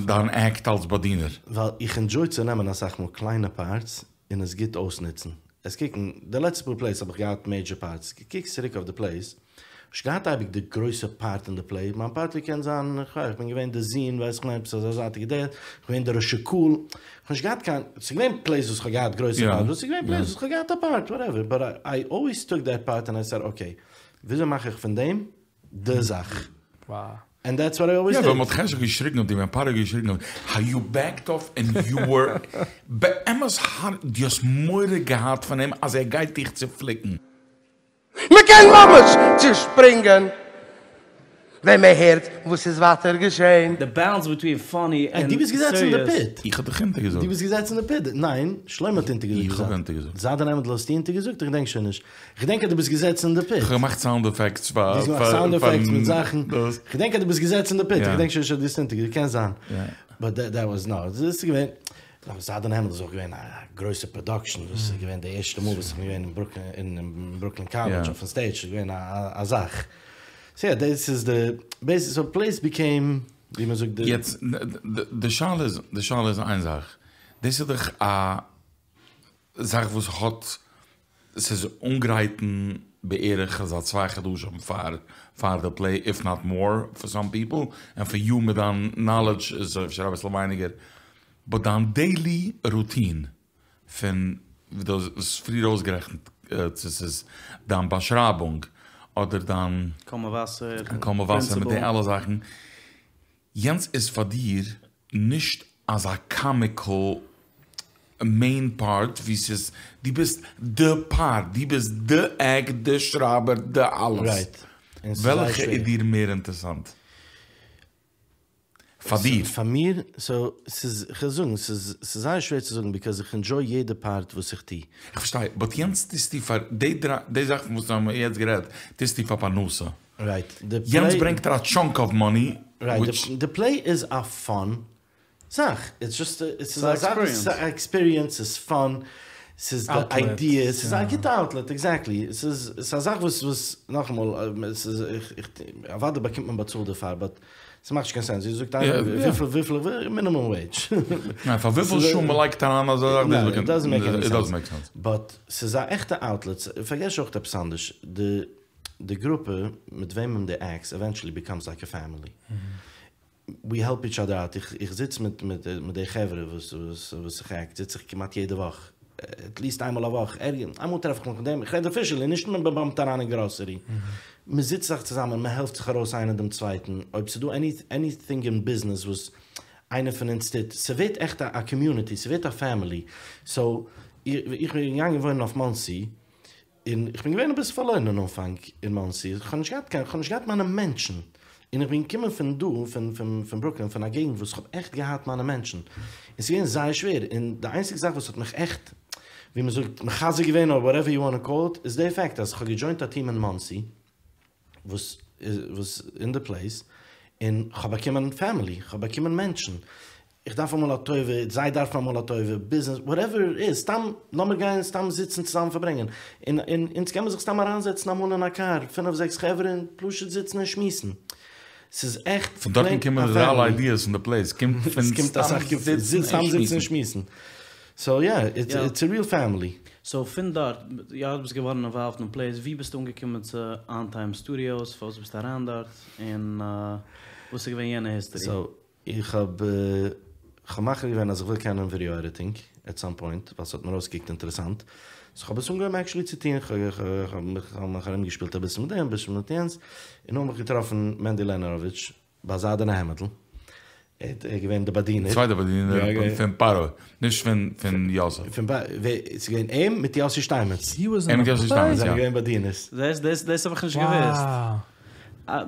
דיין עקט אלס באדינער. ווייל איך ענדזשוי צו נעמען אסאך מאל קליינע פארטס און עס גוט אויסנוצן. עס קוקן, די לעצטע פאר פלעיס האב איך געהאט מעידזשער פארטס, קוקסט צוריק אויף די פלעיס, נישט געהאט אייביג די גרויסע פארט אין די פלעי, מיין פארט געקענט זיין, כ'ווייס, כ'בין געווען די זון, ווייס איך עפעס אזא זייטיגע דעה, כ'בין געווען די ראש הקהל, כ'האב נישט געהאט קיין, ס'איז געווען פלעיס וואס כ'האב געהאט גרויסע פארטס, און ס'איז געווען פלעיס וואס כ'האב געהאט א פארט, וואטעווער, באט איי אלוועיס טוק דעט פארט ענד איי סעד אקעי, וויאזוי מאך איך פון דעם די זאך? ענד דעטס וואט איי אלוועיס יא, דיד. ווען מ'האט חשק געשריגן אויף דיר, ווען פרעה האט געשריגן אויף דיר, האו יו בעקד אףף ענד יו ווער באמת הארט, דו האסט מורא געהאט פון אים אז ער גייט דיך צופליקן. מ'קען ממש צושפרינגען ווען מ'הערט וואס איז ווייטער געשען. די באלאנס ביטווין פאני ענד סיריעס. דו ביסט געזעצן אין די פיט. איך האב דיך אונטערגעזאגט. דו ביסט געזעצן אין די פיט. ניין, שלמה האט אונטערגעזאגט. איך האב אונטערגעזאגט. זייט דען העמעדל האסטו אונטערגעזאגט? איך געדענק שוין נישט. כ'געדענק אז דו ביסט געזעצן אין די פיט. כ'האב געמאכט סאונד עפעקטס פאר. דו האסט געמאכט סאונד עפעקטס מיט זאכן. כ'געדענק אז דו ביסט געזעצן אין די פיט. כ'געדענק שוין נישט אז דו האסט אונטערגעזאגט. קען זיין. באט דעט וואס נאו. דאס איז געווען. זיידענע העמד איז אויך געווען א גרויסע פראדאקשען. דאס איז געווען די ערשטע מאל וואס איך בין געווען אין ברוקלין אין ברוקלין קאלעדזש אויפן סטעידזש. ס'איז געווען א זאך. סאו יא, דאס איז די בעיסיס. סאו פלעיס ביקעים ווי מ'זאגט די. יעצט די שאלה איז, די שאלה איז איין זאך. דאס איז דאך א זאך וואס האט, ס'איז אנגרייטן בערך אזא צוויי חדשים פאר פאר די פלעי, איף נאט מאר פאר סאם פיפל, און פאר יו מיט דיין נאלעדזש איז אפשר אביסל ווייניגער, באט דיין דעילי רוטין פון ווי דו האסט פריער אויסגערעכנט צו ס'איז דיין באשרייבונג אדער דיין קול מבשר, קול מבשר מיט די אלע זאכן, יענץ איז פאר דיר נישט אזא קאמיקל מעין פארט ווי ס'איז דו ביסט די פארט, דו ביסט די עקט, די שרייבער, די אלעס. וועלכע איז דיר מער אינטערסאנט? פאר דיר. פאר מיר, סאו, ס'איז, כ'וועל זאגן, ס'איז ס'איז זייער שווער צו זאגן ביקאוז איך ענדזשוי יעדע פארט וואס איך טו. איך פארשטיי, באט יענץ טוסטו פאר, די דריי, די זאכן וואס האבן מיר יעצט גערעדט, טוסטו פאר פרנסה. רייט, די יענץ פלעי. ברענגט דיר א טשאנק אוו מאני, רייט, די פלעי איז א פאן זאך, איטס דזשאסט א, ס'איז א זאך, ס'איז א עקספיריענס, ס'איז פאן, ס'איז די איידיע, ס'איז א גוטע אוטלעט, עקזעקטלי, ס'איז ס'איז א זאך וואס וואס נאכאמאל, ס'איז איך איך אוודאי באקומט מען באצאלט דערפאר, באט ס'מאכט נישט קיין סענס, ווי זאגט איינער, וויפיל וויפיל איך וויל, מינימום וועידזש. ניין, פאר וויפיל שעה מ'לייגט אריין אזא זאך, דאס איט דאזענט מעיק עני סענס. סענס. באט ס'איז א עכטע אוטלעט, פארגעס אויך עפעס אנדערש, די די גרופע מיט וועמען דו עקטסט עווענטשעלי ביקאמס לייק א פעמילי. ווי העלפ איטש אדער אוט, איך זיץ מיט מיט די חברה וואס וואס איך עקט זיץ איך כמעט יעדע וואך, עטליעסט איינמאל א וואך, ערגער, איינמאל טרעף איך מיך מיט דעם, איך רעד אפישעלי, נישט מען באמפט אריין אין גראסערי, מען זיצט זיך צוזאמען, מען העלפט זיך ארויס איינער דעם צווייטן, אויב ס'דא עני עניטינג אין ביזנעס וואס איינער פון אונז טוט, ס'ווערט עכט א קאמיוניטי, ס'ווערט א פעמילי, סאו איך בין געגאנגען וואוינען אויף מאנסי, און איך בין געווען אביסל פארלוירן אין אנפאנג אין מאנסי, איך האב נישט געהאט קיין, איך האב נישט געהאט מיינע מענטשן, און איך בין געקומען פון דא, פון פון פון ברוקלין, פון א געגנט וואס איך האב עכט געהאט מיינע מענטשן, און ס'איז געווען זייער שווער, און די איינציגע זאך וואס האט מיך עכט, ווי מען זאגט, מחזק געווען אר וואטעווער יו וואנט טו קאל איט, איז די פעקט אז איך האב געדזשוינט א טיעם אין מאנסי, וואס וואס אין די פלעיס, און כ'האב באקומען פעמילי, כ'האב באקומען מענטשן, איך דארף אמאל א טובה, זיי דארפן אמאל א טובה, ביזנעס, וואטעווער איט איז, סתם לאמיר גיין סתם זיצן צוזאמען פארברענגען, און און אונז קען מען זיך סתם אריינזעצן אמאל אין א קאר, פינף זעקס חברה און פשוט זיצן און שמועסן, ס'איז עכט פון דארטן פלעין קומען א די אלע פעמילי. איידיעס פון די פלעיס, קומט פון סתם זיצן זיצן און שמועסן. סאו יא, איטס א ריעל פעמילי. סאו פון דארט, יא דו ביסט געווארן אינוואלווד אין פלעיס, ווי ביסטו אנגעקומען צו אן טיים סטודיאוס, פארוואס ביסטו אריין דארט, און וואס איז געווען יענע היסטערי? סאו איך האב כ'האב מחליט געווען אז איך וויל קענען ווידעא עדיטינג עט סאם פוינט, ווייל ס'האט מיר אויסגעקוקט אינטערעסאנט, סאו כ'האב עס אנגעהויבן עקשעלי צו טון, כ'האב מיך ארומגעשפילט אביסל מיט דעם אביסל מיט יענץ, און נאכדעם האב איך געטראפן מענדי לענעראוויטש, ביי זיידענע העמעדל, ער איז געווען די באדינער. צווייטע באדינער פון פרעה, נישט פון יוסף. פון פרעה, ס'איז געווען אים מיט יאסי שטיינמעץ. הי וואס אים אין מיט א יאסי פלעי? שטיינמעץ, זענען יא. געווען באדינערס. דאס דאס האב איך נישט געוואוסט.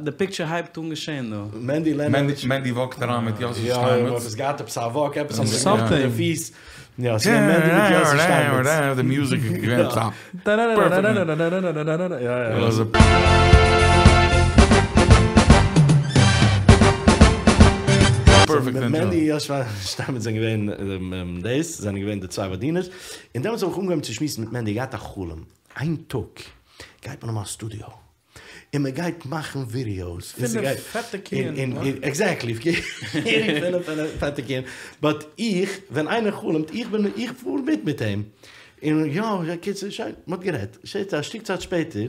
די פיקטשער הייבט אן געשען דא. מענדי לענעראוויטש. מענדי וואקט אריין מיט יאסי שטיינמעץ. יא, עפעס געהאט עפעס א וואק, עפעס האבן זיי געמאכט מיט די פיס. יא, ס'איז געווען מענדי מיט יאסי שטיינמעץ. די מוזיק איז געווען טאפ. פערפעקט מענדי און יושע שטיינמעץ זענען געווען דאס, זענען געווען די צוויי באדינערס, און דעמאלטס האב איך אנגעהויבן צו שמועסן מיט מענדי, געהאט א חלום, איין טאג גייט מען האבן א סטודיאו, און מען גייט מאכן ווידיאוס, פינף פעטע קיען, עקזעקטלי, פינף פעטע קיען, באט איך, ווען איינער חלומ'ט, איך בין, איך פאר מיט מיט אים, און יא, קיצור, שוין, מען האט גערעדט, א שטיק צייט שפעטער,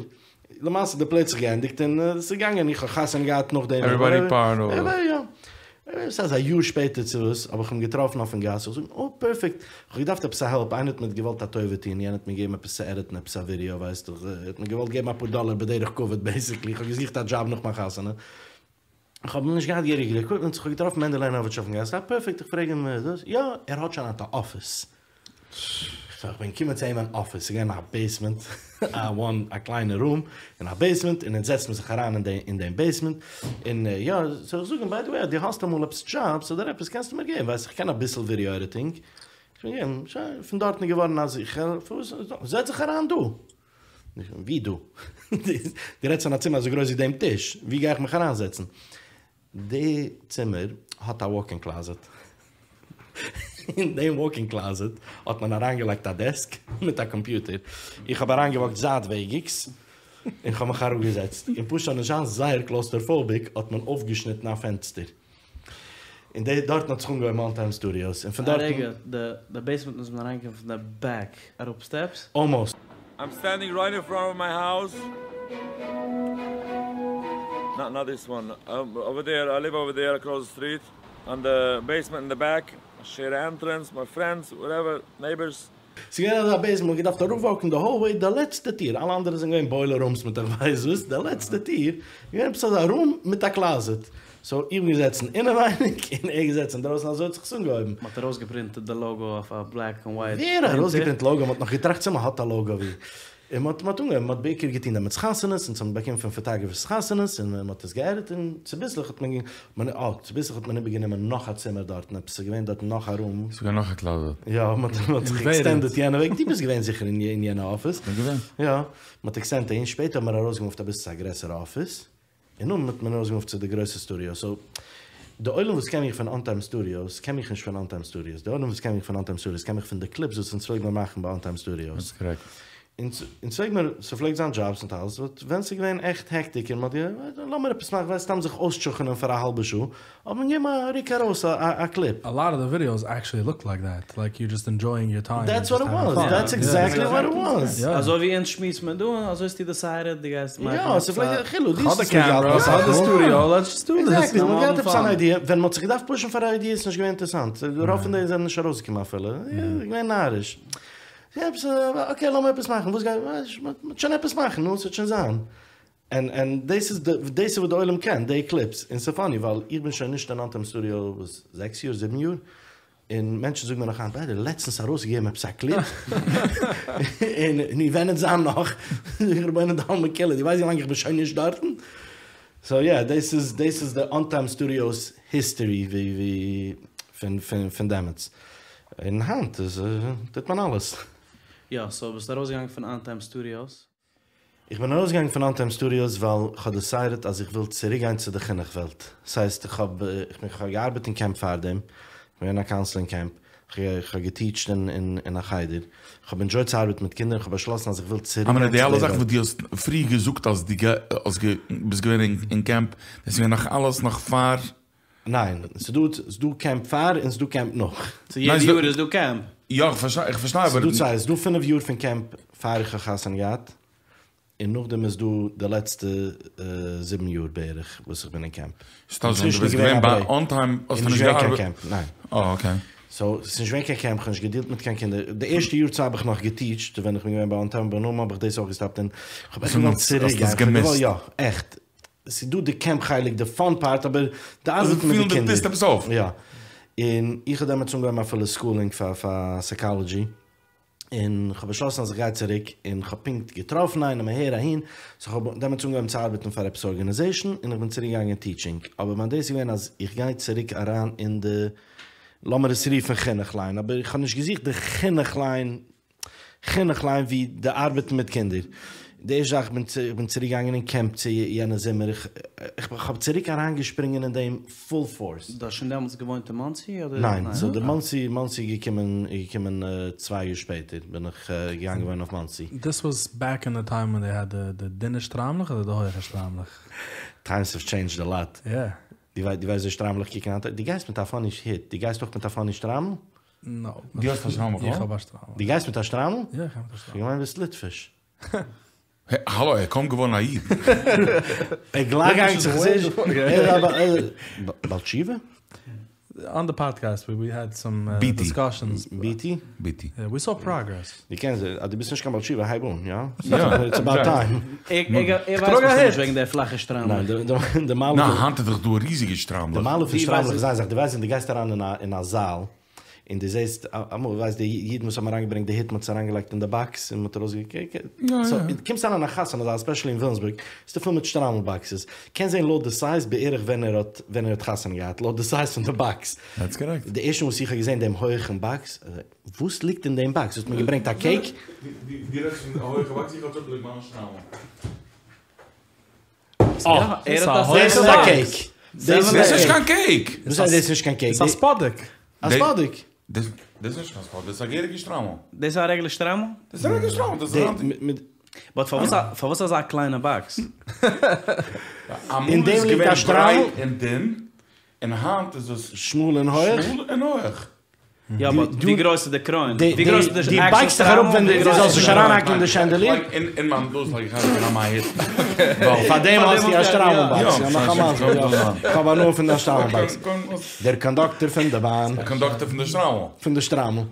למעשה די פלעי האט זיך געענדיגט און עס איז געגאנגען, איך האב חתונה געהאט נאכדעם. עוועריבאדי פארט אווער. יא. ס'איז א יאר שפעטער צו וואס, האב איך אים געטראפן אויפן גאס, איך זאג אים, oh פערפעקט, איך האב געדארפט עפעס א העלפ, איינער האט מיר געוואלט א טובה טון, יענער האט מיר געגעבן עפעס צו עדיטן עפעס א ווידעא, ווייסט דאך, ער האט מיר געוואלט געבן אפאר דאלער בדרך כבוד בעיסיקלי, איך האב געזוכט א דזשאב נאך מיין חתונה, איך האב נישט געהאט געהעריגע עקוויפמענט, איך האב געטראפן מענדל לענאוויטש אויפן גאס, אה פערפעקט, איך פרעג אים דאס, יא, ער האט שוין היינט א אפיס. סאו איך בין געקומען צו אים אין אפיס, ס'איז געווען א בעיסמענט, א וואן, א קליינע רום אין א בעיסמענט, און אונז זעצט מען זיך אריין אין די, אין דעם בעיסמענט, און יא, סאו איך זאג אים, ביי די וועי, אז דו האסט אמאל עפעס דזשאבס אדער עפעס קענסטו מיר געבן, ווייסט איך קען אביסל ווידעא עדיטינג, איך בין געווען, שוין, פון דארטן איז געווארן אז איך העלף, זעץ זיך אריין דא. ווי דא? דו רעדסט פון א צימער אזוי גרויס ווי דעם טיש, ווי גיי איך מיך אריינזעצן? די צימער האט א וואק-אין קלאזעט. אין דעם וואק-אין קלאזעט האט מען אריינגעלייגט א דעסק מיט א קאמפיוטער. איך האב אריינגעוואקט זייטוועגיגס און כ'האב מיך אראפגעזעצט. און פשוט נישט זיין זייער קלאוסטערפאוביק האט מען אויפגעשניטן א פענסטער. און דארטן האט זיך אנגעהויבן אן טיים סטודיאוס. און פון דארטן. א רגע, די בעיסמענט מוז מען אריינקומען פון די בעק אראפ סטעפס? אלמאוסט. I'm standing right in front of my house. Not not this one. Um, over there, I live over there across the street. On the basement in the back. Share entrance, my friends, whatever, neighbors. ס'איז געווען אזא בעיסמענט, מ'האט געדארפט אראפוואקן די האלוועי, די לעצטע טיר, אלע אנדערע זענען געווען בוילער רומס מיט איך ווייס וואס, די לעצטע טיר איז געווען עפעס אזא רום מיט א קלאזעט, סאו איך בין געזעצן אינעווייניג און ער געזעצן אינדרויסן, אזוי האט זיך עס אנגעהויבן. מ'האט ארויסגעפרינטעט די לאגא אויף א בלעק און ווייט ווער האט ארויסגעפרינט לאגא? מ'האט נאך געטראכט צו מ'האט א לאגא ווי. און מ'האט מ'האט אנגעהויבן, מ'האט בעיקר געטון דעמאלטס חתונות, אונז האבן באקומען פון פאטאגרעפערס חתונות, און מ'האט עס געעדיט, און צוביסלעך האט מען מען אה, צוביסלעך האט מען איבערגענומען נאך א צימער דארטן, עפעס איז געווען דארטן נאך א רום. ס'איז געווען נאך א קלאזעט. יא, מ'האט מ'האט זיך עקסטענדעט יענע וועג, דו ביסט געווען זיכער אין יענע אפיס. כ'בין געווען. יא, מ'האט עקסטענדעט אהין, שפעטער האט מען ארויסגעמופט אביסל צו א גרעסערע אפיס. און נאכדעם האט מען ארויסגעמופט צו די גרויסע סטודיאו, סאו די עולם וואס קען מיך פון אן טיים סטודיאוס קען מיך נישט פון אן טיים סטודיאוס, די עולם וואס קען מיך פון אן טיים סטודיאוס קען מיך פון די קליפס וואס אונז פלעג מיר מאכן ביי אן טיים סטודיאוס. דעטס קארעקט. אונז אונז פלעג מיר, ס'פלעגט זיין דזשאבס און אלעס, באט ווען ס'איז געווען עכט העקטיק און מ'האט גע, לאמיר עפעס מאכן, ווייסט סתם זיך אויסטשוכענען פאר א האלבע שעה, האט מען געגעבן א ריק ארויס א קליפ. A lot of the videos actually look like that, like you're just enjoying your time. That's what it was, that's exactly what it was. אזוי ווי אונז שמועסט מען דא, אזוי האסטו דעסיידעד דו גייסט מאכן יא, ס'פלעגט, חילו, דו האסט די קעמרע, האסט די סטודיאו, לעטס דזשאסט דו דיס. עקזעקטלי, מ'האט געהאט עפעס אן איידיע, ווען מ'האט זיך געדארפט פושן פאר א איידיע איז נישט געווען אינטערעסאנט, רוב פון די זענען נישט ארויסגעקומען אפילו, געווען נאריש. עפעס, אקעי לאמיר עפעס מאכן, וואס גייט, מ'וועט שוין עפעס מאכן, נו, ס'וועט שוין זיין. ענד ענד דאס איז די דאס איז וואס די עולם קען די קליפס און ס'פאני ווייל איך בין שוין נישט אין אן טיים סטודיאו וואס זעקס יאר זיבן יאר און מענטשן זאגן מיר נאך היינט ביידע לעצטנס ארויסגעגעבן עפעס א קליפ און נו ווען וועט זיין נאך זאג איך רבונו דעלמא כולא דו ווייסט ווי לאנג איך בין שוין נישט דארטן סאו יא דאס איז דאס איז די אן טיים סטודיאוס היסטערי ווי ווי פון פון פון דעמאלטס און היינט איז טוט מען אלעס. יא סאו ביסט ארויסגעגאנגען פון אן טיים סטודיאוס? איך בין ארויסגעגאנגען פון אן טיים סטודיאוס ווייל כ'האב דעסיידעט אז איך וויל צוריקגיין צו די חינוך וועלט. ס'הייסט איך האב איך בין כ'האב געארבעט אין קעמפ פארדעם, כ'בין געווען אין א קאונסלער אין קעמפ, כ'האב געטיטשט אין אין א חדר, כ'האב ענדזשויט צו ארבעטן מיט קינדער און כ'האב באשלאסן אז איך וויל צוריקגיין צו די די אלע זאכן וועלט. וואס דו האסט פריער געזאגט אז דו האסט ביסט געווען אין קעמפ, דאס איז געווען נאך אלעס נאך פאר? ניין, ס'דא ס'דא קעמפ פאר און ס'דא קעמפ נאך. סאו יעדע יאר איז דא קעמפ? יא איך פארשטיי איך פארשטיי אבער. ס'דא צוויי, ס'דא פינף יאר פון קעמפ פאר איך האב חתונה געהאט, און נאכדעם איז דא די לעצטע זיבן יאר בערך וואס איך בין אין קעמפ. ס'טייטש ווען דו ביסט געווען ביי אן טיים האסטו נישט געארבעט? נישט געווען קיין קעמפ, ניין. אה אקעי. סאו ס'איז נישט געווען קיין קעמפ, כ'האב נישט געדילט מיט קיין קינדער. די ערשטע יאר צוויי האב איך נאך געטיטשט ווען איך בין געווען ביי אן טיים, אבער נאכדעם האב איך דאס אויך געסטאפט און כ'האב עכט געוואלט צוריק גיין. יא, עכט. ס'איז דא די קעמפ חלק, די פאן פארט, אבער די ארבעט מיט די קינדער. דו טוסט עפעס אויף. יא. און איך האב דעמאלטס אנגעהויבן אפילו סקולינג פאר פאר סייקאלעדזשי, און כ'האב באשלאסן אז איך גיי צוריק, און כ'האב פונקט געטראפן איינעם אהער אהין, סאו כ'האב דעמאלטס אנגעהויבן צו ארבעטן פאר עפעס ארגענעזעישן, און איך בין צוריק געגאנגען טיטשינג, אבער מיין דאס איז געווען אז איך גיי צוריק אריין אין די, לאמיר עס רופן חינוך ליין, אבער איך האב נישט געזוכט די חינוך ליין חינוך ליין ווי די ארבעטן מיט קינדער. די ערשטע זאך, איך בין צוריק געגאנגען אין קעמפ צו יענע זומער, איך האב צוריק אריינגעשפרינגען אין דעם פול פארס. דו האסט שוין דעמאלטס געוואוינט אין מאנסי אדער? ניין, סאו די מאנסי, מאנסי איז געקומען, איז געקומען צוויי יאר שפעטער בין איך געגאנגען וואוינען אויף מאנסי. דיס וואס בעק אין די טיים ווען דעי העד די דינע שטריימלעך אדער די הויעכע שטריימלעך? טיימס האוו טשעינדזשד א לאט. יא. דו ווייסט ווי שטריימלעך קוקן היינט? דו גייסט מיט א פאני היט, דו גייסט אויך מיט א פאני שטריימל? נאו. דו האסט א שטריימל? איך האב א שטריימל. דו גייסט מיט א שטריימל? יא איך גיי מיט א שטריימל. איך געמיינט ביסט ליטוויש. האלא, ער איז קוים געווארן א איד. ער גלייך געגאנגען צו חסידיש. בעל תשובה? אן די פאדקעסט ווי העד סאם דיסקאשענס. ביטי? ביטי. ווי סאו פראגרעס. דו קענסט, אז דו ביסט נישט קיין בעל תשובה הייב אן, יא? איטס אבאוט טיים. ער ווייסט מסתמא נישט וועגן די פלאכע שטריימלעך. ניין, די מעלה ניין, היינט איז דאך דא ריזיגע שטריימלעך. די מעלה פון שטריימלעך איז איין זאך, דו ווייסט ווען דו גייסט אריין אין א זאל, און דו זעסט, אמאל ווייסט די אידן וואס האבן אריינגעברענגט די היט, מ'האט עס אריינגעלייגט אין די באקס, און מ'האט ארויסגעקוקט, סאו דו קומסט אריין אין א חתונה זאל, עספעשעלי אין וויליאמסבורג, איז דא פול מיט שטריימל באקסעס, קענסט זען לויט די סייז בערך ווען ער האט ווען ער האט חתונה געהאט, לויט די סייז פון די באקס. דעטס קארעקט. די ערשטע מאל וואס איך האב געזען דעם הויעכן באקס, וואס ליגט אין דעם באקס? האט מען געברענגט א קעיק? דו רעדסט פון א הויעכע באקס? איך האב צוגעלייגט מיין שטריימל. אה, דאס איז א קעיק. דאס איז נישט קיין קעיק! וואס הייסט דאס איז נישט קיין קעיק? ס'איז א ספאדיק. א ספאדיק. דאס איז נישט קיין ספאדיק, דאס איז א געהעריגע שטריימל. דאס איז א רעגולער שטריימל? דאס איז א רעגולער שטריימל, דאס איז מיט. באט פארוואס פארוואס אזא קליינע באקס? אין אמאל דעם איז ליגט געווען א שטריימל? ברייט און דין, און היינט איז עס שמאל און הויעך. שמאל און הויעך. יא באט ווי גרויס איז די קרוין? ווי גרויס איז די דו עקשול בייגסט דיך אראפ ווען שטריימל? דו זאלסט נישט אריינהאקן אין די שענדעליר. אין מיין דאס לייג איך אריין אין מיין היט. פאר דעם האסטו א שטריימל באקס. יא נאך א מזל יא. כ'האב הנאה פון דיין שטריימל באקס. דער קאנדאקטער פון די באן. דער קאנדאקטער פון די שטריימל. פון די שטריימל.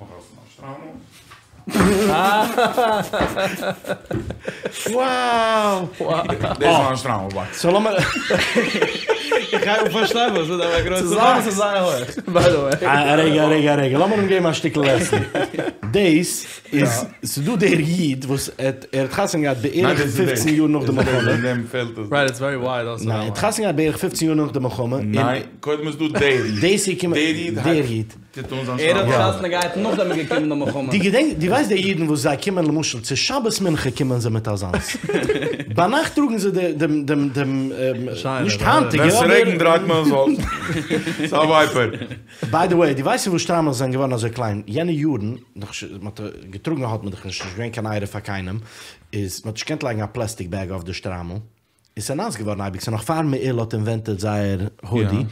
Wow! דאס איז מיין שטריימל באקס. סאו לאמיר. איך גיי אן פארשטיין וואס איז אזא גרויסע צוזאמען איז עס זייער הויך, ביי די וועי. א רגע א רגע א רגע, לאמיר אים געבן א שטיקל לעסן. דאס איז, ס'איז דא דער איד וואס ער האט חתונה געהאט בערך פופצן יאר נאך די מלחמה. רייט איטס ווערי ווייד אלסא. ניין, ער האט חתונה געהאט בערך פופצן יאר נאך די מלחמה. ניין, קודם איז דא דער איד. דאס איז געקומען, דער איד. טוט אן זיין ער שטריימל. האט חתונה געהאט נאכדעם איז געקומען די מלחמה. דו געדענקסט, דו ווייסט די אידן וואס זיי קומען למשל צו שבת מנחה קומען זיי מיט אזאנס. ביינאכט טראגן זיי די דעם דעם דעם נישט היינטיגע ווען אבער. ס'רעגנט דרייט מען עס אויס. ס'איז א ווייפער. ביי די וועי, דו ווייסט פארוואס שטריימלעך זענען געווארן אזוי קליין? יענע יארן, נאך ש מ'האט געטראגן האט מען דאך נישט, נישט געווען קיין עירוב פאר קיינעם, איז מ'האט נישט געקענט לייגן א פלעסטיק בעג אויף די שטריימל, און ס'איז נאס געווארן אייביג, ס'איז נאך פאר מעיל האט אינווענטעד זייער הודי,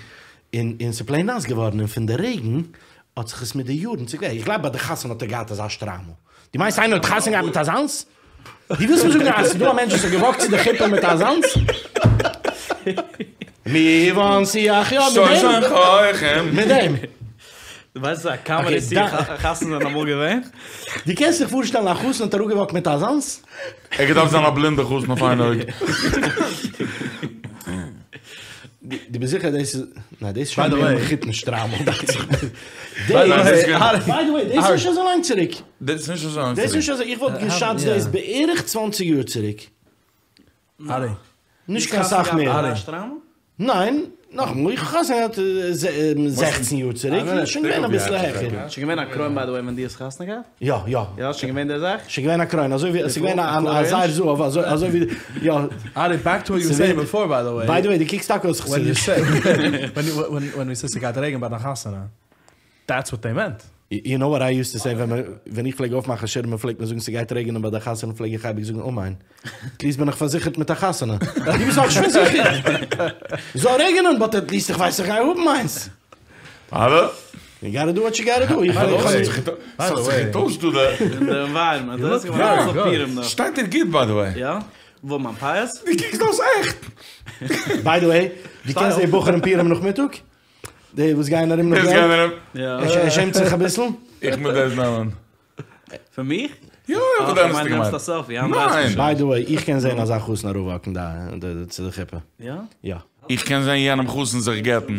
און און ס'איז פלעין נאס געווארן, און פון די רעגן האט זיך עס מיט די יארן צוגעוועקט, איך גלייב ביי די חתונה האט ער געהאט אזא שטריימל, דו מיינסט איינער האט חתונה געהאט מיט אזאנס? דו ווילסט מיר זאגן אז ס'איז דא א מענטש וואס האט געוואקט צו די חופה מיט אזאנס? מי וואנט יא מיט דעם? מיט דעם? דו ווייסט א קאמעדי צו חתונה זענען אמאל געווען? דו קענסט זיך פארשטעלן א חתן האט אראפגעוואקט מיט אזאנס? ער געדארפט זיין א בלינדע חתן אויף איין אויג. דו ביסט זיכער דאס איז, ניין דאס איז שוין מער מחותן שטריימל דאכט זיך מיר. ביי די וועי דאס איז נישט אזוי לאנג צוריק. דאס איז נישט אזוי לאנג צוריק. דאס איז נישט אזוי, איך וואלט געשאצט דאס בערך צוואנציג יאר צוריק. נישט קיין סאך מער. ניין, נאכאמאל, איך האב חתונה געהאט זעכצן יאר צוריק, איז שוין געווען אביסל העכער. שוין געווען א קרוין ביי די וועי ווען דו האסט חתונה געהאט? יא, יא. יא, שוין געווען די זאך? שוין געווען א קרוין, אזוי ווי, עס איז געווען א זר זהב, אזוי ווי, יא. ארי, בעק טו וואט יו ווער סעיאינג ביפאר ביי די וועי. ביי די וועי, דו קוקסט טאקע אויס חסידיש. ווען יו סעיד ס'גייט רעגענען ביי דיין חתונה, דעטס וואט דעי מענט. יו נאו וואט איי יוזט טו סעי ווען איך פלעג אויפמאכן שירעמען פלעגט מען זאגן ס'גייט רעגענען ביי די חתונה פלעג איך אייביג זאגן אמן. עטליסט בין איך פארזיכערט מיט א חתונה. דו ביסט נאכנישט פארזיכערט. זאל רעגענען באט עטליסט איך ווייס איך גיי האבן מיינס. אבער. יו גאטע דו וואט יו גאטע דו. ס'האט זיך געטוישט דא די. די ענווייראמענט. דאס איז געווארן אזוי פורים דא. שטייט דיר גוט ביי די וועי. יא? וואו מיין פאות? דו קוקסט אויס עכט. ביי די וועי, דו קענסט די בחורים פורים נאכמיטאג? די וואס גייען ארום נאך געלט? ער שעמט זיך אביסל? איך מוז דאס נעמען. פון מיך? יא, איך האב ערנסט געמיינט. ניין! ביי די וועי, איך קען זען אזא חתן אראפוואקן דא צו די חופה. יא? יא. איך קען זען יענעם חתן זיך גט'ן.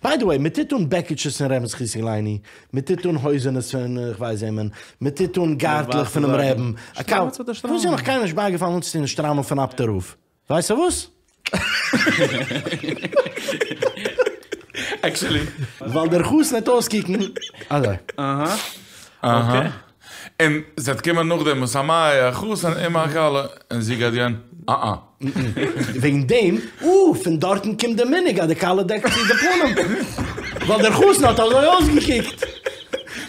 ביי די וועי, מען טוט אן בעקיטשעס פון רעבן זכותו יגן עלינו, מען טוט אן הויזענעס פון כ'ווייס וועמען, מען טוט אן גארטלעך פונעם רעבן, א קאפ, וואס איז נאך קיינעם נישט בייגעפאלן אנצוטון די שטריימל פון אפטער רב? ווייסטו וואס? עקשעלי. ווייל דער חתן וועט אויסקוקן אזוי. אהא. אקעי. און ס'וועט קומען נאכדעם משמח החתן עם הכלה, און זי גייט גיין אה אה. וועגן דעם, אה, פון דארטן קומט די מנהג אז די כלה דעקט צו די פנים, ווייל דער חתן האט אזוי אויסגעקוקט.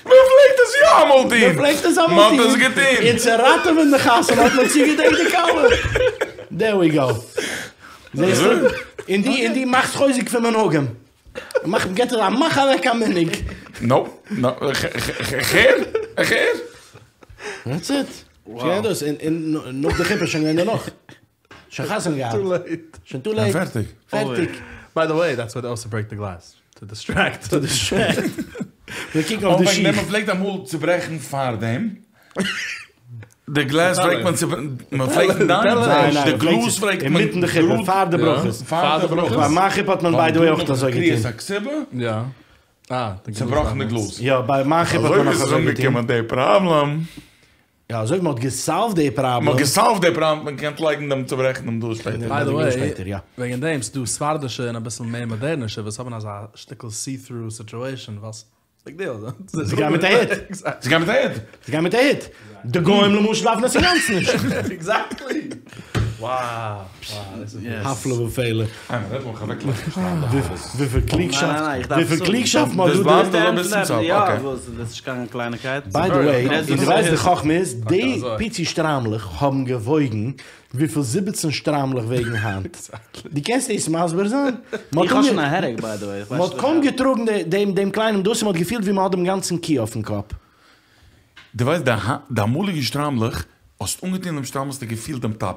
מען פלעגט עס יא אמאל טון. מען פלעגט עס אמאל טון. מען האט עס געטון. און צו ראטעווען די חתונה האט מען צוגעדעקט די כלה. דער ווי גאו. זעסטו? און דו, און דו מאכסט חוזק פון מנהגים. מאך, געט ער א מאך אוועק א מנהג. נאופ, נאופ, איך הער, איך הער. דעטס איט. שוין דאס, און נאך די חופה שוין געווען דערנאך. שוין חתונה געהאט. טו לעיט. שוין טו לעיט. פערטיג. פערטיג. ביי די וועי, דעטס וואי דעי אלסא ברעיק די גלעס, טו דיסטרעקט. טו דיסטרעקט. זיי קוקן אויף די שיך. מען פלעגט אמאל צוברעכן פארדעם. די גלעז פלעגט מען צו, מען פלעגט ניין, די גלאז פלעגט מען אינמיטן די חופה, פאר די ברכות. פאר די ברכות. ביי מיין חופה האט מען ביי די וועי אויך אזוי געטון. קריאת הכתובה. יא. אה, די גלאז. צובראכן די גלאז. יא, ביי מיין חופה האט מען נאך אזוי געטון. אזוי איז אנגעקומען די פראבלעם. יא, אזוי ווי מען האט געסאלווד די פראבלעם. מען האט געסאלווד די פראבלעם, מען קען לייגן דעם צוברעכן דעם גלאז שפעטער. ביי די וועי, וועגן דעם, ס'דא ספרדישע און אביסל מער מאדערנישע וואס האבן אזא שטיקל סי טרו סיטועשאן, ווייל ביג דיעל. זיי גייען מיט א הוט. זיי גייען מיט א הוט. זיי גייען מיט א הוט. די גוים למשל דארפן עס אינגאנצן נישט. עקזעקטלי. וואו. הפלא ופלא. וויפיל קלוגשאפט, וויפיל קלוגשאפט מ'האט דא. דאס בלייבט אזוי ביז צום סוף. יא, וואס? דאס איז נישט קיין קלייניקייט. ביי די וועי, און דו ווייסט די חכמה איז, די פיצי שטריימלעך האבן געוואויגן וויפיל זיבעצן שטריימלעך וועגן היינט? דו קענסט דאס מסביר זיין? איך האב שוין א העדעיק ביי די וועי. מען האט קוים געטראגן דעם דעם קליינעם דאס און מען האט געפילט ווי מען האט דעם גאנצן קי אויפן קאפ. דו ווייסט די אמאליגע שטריימלעך, האסט אנגעטון דעם שטריימל האסטו געפילט דעם טאפ.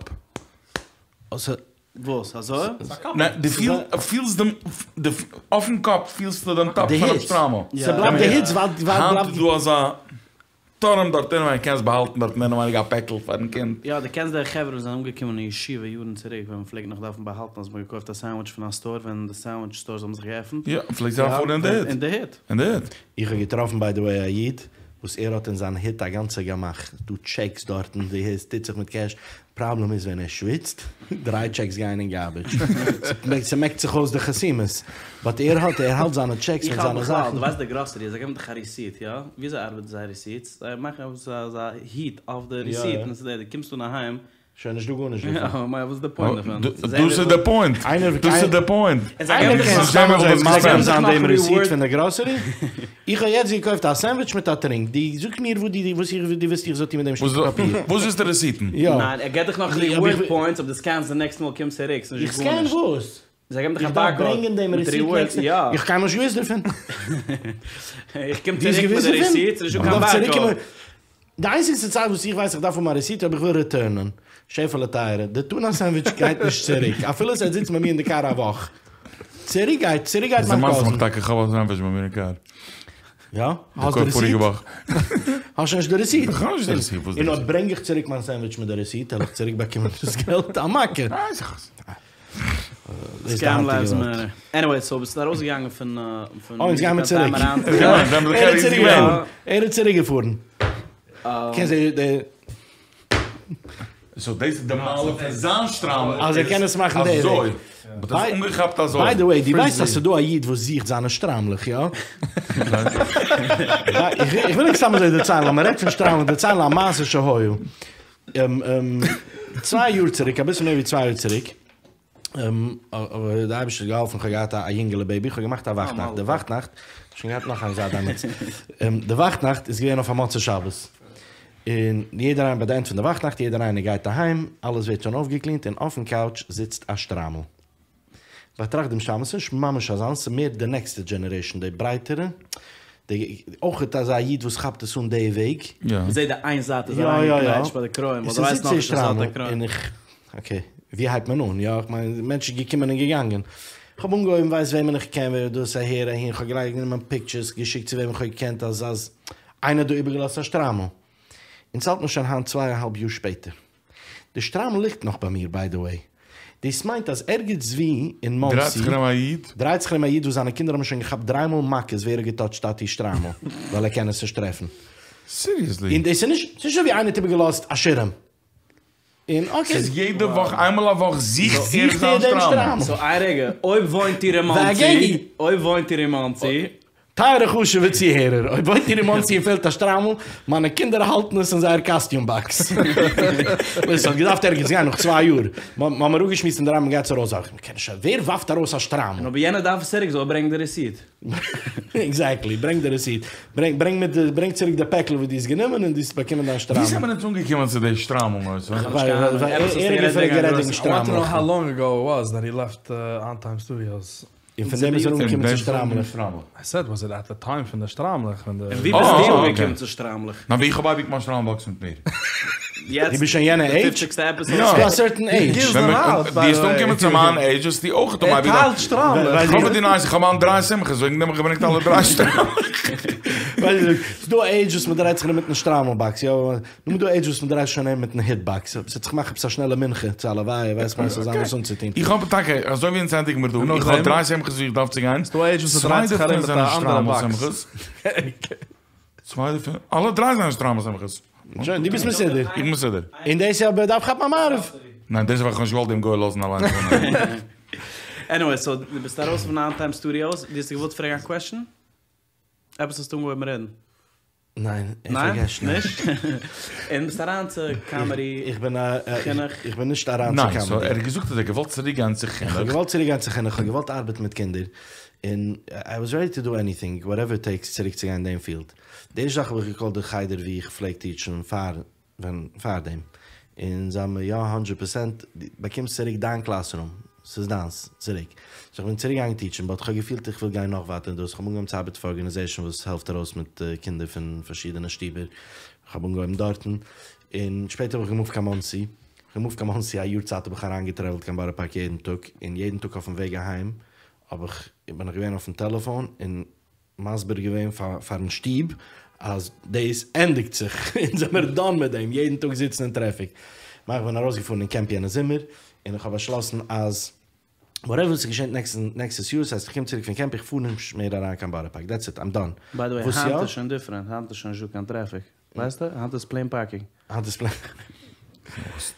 וואס? אזוי? ניין, דו פילסט דעם, אויפן קאפ פילסטו דעם טאפ פונעם שטריימל. ס'בלייבט די היץ ווייל. היינט איז דא אזא. טורעם דארט אינעווייניג קענסט באהאלטן דארטן אינעווייניג א פעקל פארן קינד. יא דו קענסט די חברה וואס זענען אנגעקומען אין ישיבה יארן צוריק ווען מ'פלעגט נאך דארפן באהאלטן אז מ'האט געקויפט א סענדוויטש פון א סטאר ווען די סענדוויטש סטארס האבן זיך געעפנט. יא, פלעגט זיין פארן אין די הוט. אין די הוט. אין די הוט. איך האב געטראפן ביי די וועי א איד וואס ער האט אין זיין הוט א גאנצע גמח, ס'דא טשעקס דארטן, די הוט טוט זיך מיט קעש, פראבלעם איז ווען ער שוויצט, דריי טשעקס גייען אין גארבידזש, ס'מעקט זיך אויס די חתימות, באט ער האט, ער האלט זיינע טשעקס מיט איך האלט זיינע בכלל, זאכן. דו ווייסט די גראסערי, זיי געבן דיך א ריסיט, יא? וויאזוי ארבעט זייער ריסיטס? זיי מאכן עפעס אזא היט אויף די ריסיט און ס'איז דער, דו קומסט אן אהיים. שוין נישט דא גארנישט דערפון. יא, מיין וואס איז די פוינט דערפון? דאס איז די פוינט, דאס איז די פוינט. איינער קען סתם אזוי מסביר זיין דעם רעסיט פון די גראסערי? איך האב יעצט געקויפט א סענדוויטש מיט א טרינק, דו זאג מיר וואס דו וואס איך דו ווילסט איך זאל טון מיט דעם שטיק פאפיר. וואס איז די רעסיטן? יא. ניין, ער געט דיך נאך ריווארד פוינטס אויב דו סקענסט די נעקסט מאל קומסט צוריק, ס'נישט איך סקען וואס? זיי געבן דיך א איך דארף בארקאוד ברענגען דעם מיט רעסיט ריווארד, נעקסטע יא. איך האב קיינמאל נישט געוואוסט דערפון. איך קום דו האסט צוריק מיט געוואוסט די דערפון? רעסיט, ס'נישט דא איך קיין דארף צוריקקומען. בארקאוד. די איינציגסטע צייט וואס איך ווייס איך דארף האבן א רעסיט אויב איך וויל ריטורנען. שעפעלע טייערע, די טונא סענדוויטש גייט נישט צוריק, אפילו עס זיצט ביי מיר אין די קאר א וואך. צוריק גייט, צוריק גייט מיין דערמאנסט קאזין. מיך טאקע, איך האב א סענדוויטש ביי מיר אין קאר. יא? האסט די פאריגע רעסיט? וואך. האסט שוין נישט די רעסיט? איך האב נישט די רעסיט, וואס די און רעסיט? אויב ברענג איך צוריק מיין סענדוויטש מיט די רעסיט, וועל איך צוריק באקומען דאס געלט? א מכה! סקעם לייווס מעטער. עניוועי, סאו ביסטו ארויסגעגאנגען פון פון אוי, אונז גיימיר צוריק. ער איז צוריק געפארן. ער איז צוריק געפארן. קענסט זען די. סאו דאס איז די מעלה פון זיין שטריימל. אז ער קען עס מאכן די וועג. אזוי. באט עס איז אנגעכאפט אזוי. ביי די וועי, דו ווייסט אז ס'איז דא א איד וואס זוכט זיינע שטריימלעך, יא? איך וויל ענק סתם אזוי דערציילן, אז מ'רעדט פון שטריימלעך, דערציילן א מעשה שהיה. צוויי יאר צוריק, אביסל מער ווי צוויי יאר צוריק, אבער די אייבערשטער האט געהאלפן, כ'האב געהאט א יונגעלע בעיבי, כ'האב געמאכט א וואכטנאכט, די וואכטנאכט, שוין געהאט נאך איינס זייט דעמאלטס, די וואכטנאכט איז געווען אויף א מוצאי שבת, און יעדער איינער ביי די ענד פון די וואכטנאכט, יעדער איינער גייט אהיים, אלעס ווערט שוין אויפגעקלינט, און אויפן קאוטש זיצט א שטריימל. באטראכט דעם שטריימל, ס'נישט ממש אזאנס, ס'איז מער די נעקסטע דזשענערעישאן, די ברייטערע, די, אויכעט אזא איד וואס כאפט עס אן די וועג. מ'זעט די איין זייט איז אריינגעקנייטשט ביי די קרוין, ווייל דו ווייסט נאכנישט אז ס'האט א קרוין. און איך, אקעי, ווי הייבט מען אן, יא, איך מיין, מענטשן געקומען און געגאנגען. כ'האב אנגעהויבן, ווייסט וועמען איך קען, ווער דאס, אהער, אהין, כ'האב גלייך גענומען פיקטשערס, געשיקט צו וועמען כ'האב געקענט אז אז איינער האט דא איבערגעלאזט א שטריימל. אונז האלט מיר שוין היינט צוויי א האלב יאר שפעטער. די שטריימל ליגט נאך ביי מיר ביי די וועי. דאס מיינט אז ערגעץ ווי אין מאנסי. דרייט זיך ארום א איד. דרייט זיך ארום א איד וואס זיינע קינדער האבן שוין געכאפט דריי מאל מכות ווער האט געטאטשט טאטי'ס שטריימל ווייל ער קען עס נישט טרעפן. סיריעסלי? און דאס איז נישט, ס'איז נישט אזוי ווי איינער האט איבערגעלאזט א שירעם. און אקעי. ס'איז יעדע וואך, איינמאל א וואך זוכט ער זיין שטריימל. סאו איין רגע, אויב וואוינט איר אין מאנסי, אויב וואוינט איר אין מאנסי. טייערע חשוב'ע צוהערער, אויב וואוינט איר אין מאנסי און פעלט א שטריימל, מיינע קינדער האלטן עס אין זייער קאסטיום באקס. עס האט געדארפט ערגעץ גיין נאך צוויי יאר. מ'האמיר אפגעשמועסט אינדערהיים מ'גייט עס ארויסווארפן. מ'קען נישט, ווער ווארפט ארויס א שטריימל? און אויב יענער דארף עס צוריק זאל ער ברענגן די רעסיט. עקזעקטלי, ברענג די רעסיט. ברענג מיט די, ברענג צוריק די פעקל וואס דו האסט גענומען און דו האסט באקומען דיין שטריימל. ווי זעמער אונז אנגעקומען צו די שטריימל נושא? ער האט געפרעגט גערעדט וועגן שטריימלעך. I want to know how long ago it was that he left On Time Studios. און פון דעם איז ער אנגעקומען צו שטריימלעך. I said was it at the time פון די שטריימלעך ווען די. און ווי ביסטו אנגעקומען צו שטריימלעך? ניין ווי איך האב אייביג מיין שטריימל באקס מיט מיר. דו ביסט שוין יענע עידזש? ס'דא א סערטען עידזש. ווען דו וועסט אנקומען צו מיין עידזש וועסטו אויך האבן אייביג דיין. שטריימלעך. איך האב די נייעס איך האב היינט דריי שמחות וועגן דעם האב איך געברענגט אלע דריי שטריימלעך. ס'דא א עידזש וואס מ'דרייט זיך ארום מיטן שטריימל באקס יא. נו דא עידזש וואס מ'דרייט זיך שוין ארום מיטן היט באקס, ס'וועט זיך מאכן עפעס א שנעלע מנחה צו א לוויה, ווייסט מען ס'זאל זיין וואס אנצוטון. איך האב טאקע, אזוי ווי אונז ענדיגן מיר דא, איך האב דריי שמחות וואו איך דארף צו גיין, צוויי דערפון זענען שטריימל שמחות, צוויי דערפון, אלע דריי זענען שטריימל שמחות. שוין, דו ביסט מסודר. איך בין מסודר. און דאס איז אבער דארף כאפן א מעריב. ניין, דאס האב איך נישט געוואלט דעם גוי לאזן אליינס אן. עניוועי, סאו דו ביסט ארויס פון אן טיים סטודיאוס, דו האסט געוואלט פרעגן א קוועשאן? עפעס האסטו אנגעהויבן רעדן. ניין, איך פארגעס שנעל. נישט? און ביסט אריין צו קאמעדי, איך בין א, חינוך. איך בין נישט אריין צו קאמעדי. ניין, סאו ער האט געזאגט אז ער האט געוואלט צוריק גיין צו חינוך. איך האב געוואלט צוריק גיין צו חינוך, איך האב געוואלט ארבעטן מיט קינדער, און איי וואס רעדי טו דו עניטינג, וואטעווער איט טעיקס צוריק צו גיין אין דעם פיעלד. די ערשטע זאך האב איך געקאלט די חדר וואו איך פלעג טיטשן פאר ווען פאר דעם, און זיי האבן מיר יא הונדרעט פערסענט, דו באקומסט צוריק דיין קלאסרום, ס'איז דיינס צוריק. סאו איך בין צוריק געגאנגען טיטשן, באט כ'האב געפילט איך וויל גיין נאך ווייטער אין דאס, כ'האב אנגעהויבן צו ארבעטן פאר ארגאניזעישאן וואס העלפט ארויס מיט קינדער פון פארשידענע שטיבער, כ'האב אנגעהויבן דארטן, און שפעטער האב איך געמופט קיין מאנסי, כ'האב געמופט קיין מאנסי א יאר צייט האב איך אריין געטרעוולט קיין בארא פארק יעדן טאג, און יעדן טאג אויפן וועג אהיים האב איך בין איך געווען אויפן טעלעפאן און מסביר געווען פארן שטוב אז דאס ענדיגט זיך, אונז זעמיר דאן מיט דעם, יעדן טאג זיצן אין טרעפיק. איך בין ארויסגעפארן אין קעמפ יענע זומער, און איך האב באשלאסן אז וואטעווער ס'געשעט נעקסטעס יאר, ס'הייסט איך קום צוריק פון קעמפ, איך פאר נישט מער אריין קיין בארא פארק, דעטס איט, איים דאן. ביי די וועי, היינט איז שוין דיפרענט, היינט איז שוין נישטא קיין טרעפיק, ווייסטו? היינט איז פלעין פארקינג. היינט איז פלעין.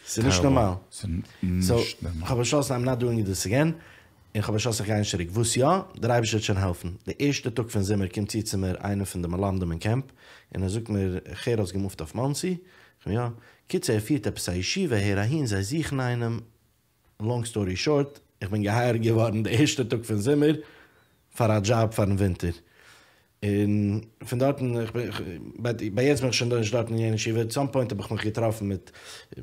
ס'איז נישט נארמאל. סאו, כ'האב באשלאסן איים נאט דואינג דיס אגעין, און כ'האב באשלאסן איך גיי נישט צוריק. וואס יא? דער אייבערשטער וועט שוין העלפן. די ערשטע טאג פון זומער קומט צו צו מיר איינער פון די מלמדים אין קעמפ, און ער זאגט מיר, איך הער האסט געמופט אויף מאנסי? איך יא. קיצור ער פירט עפעס א ישיבה, הער אהין, זיי זוכן איינעם. לאנג סטארי שארט, איך בין געהייערט געווארן די ערשטע טאג פון זומער פאר א דזשאב פארן ווינטער. און פון דארטן, איך בין, ביי יעצט בין איך שוין נישט דארטן אין יענע ישיבה, עט סאם פוינט האב איך מיך געטראפן מיט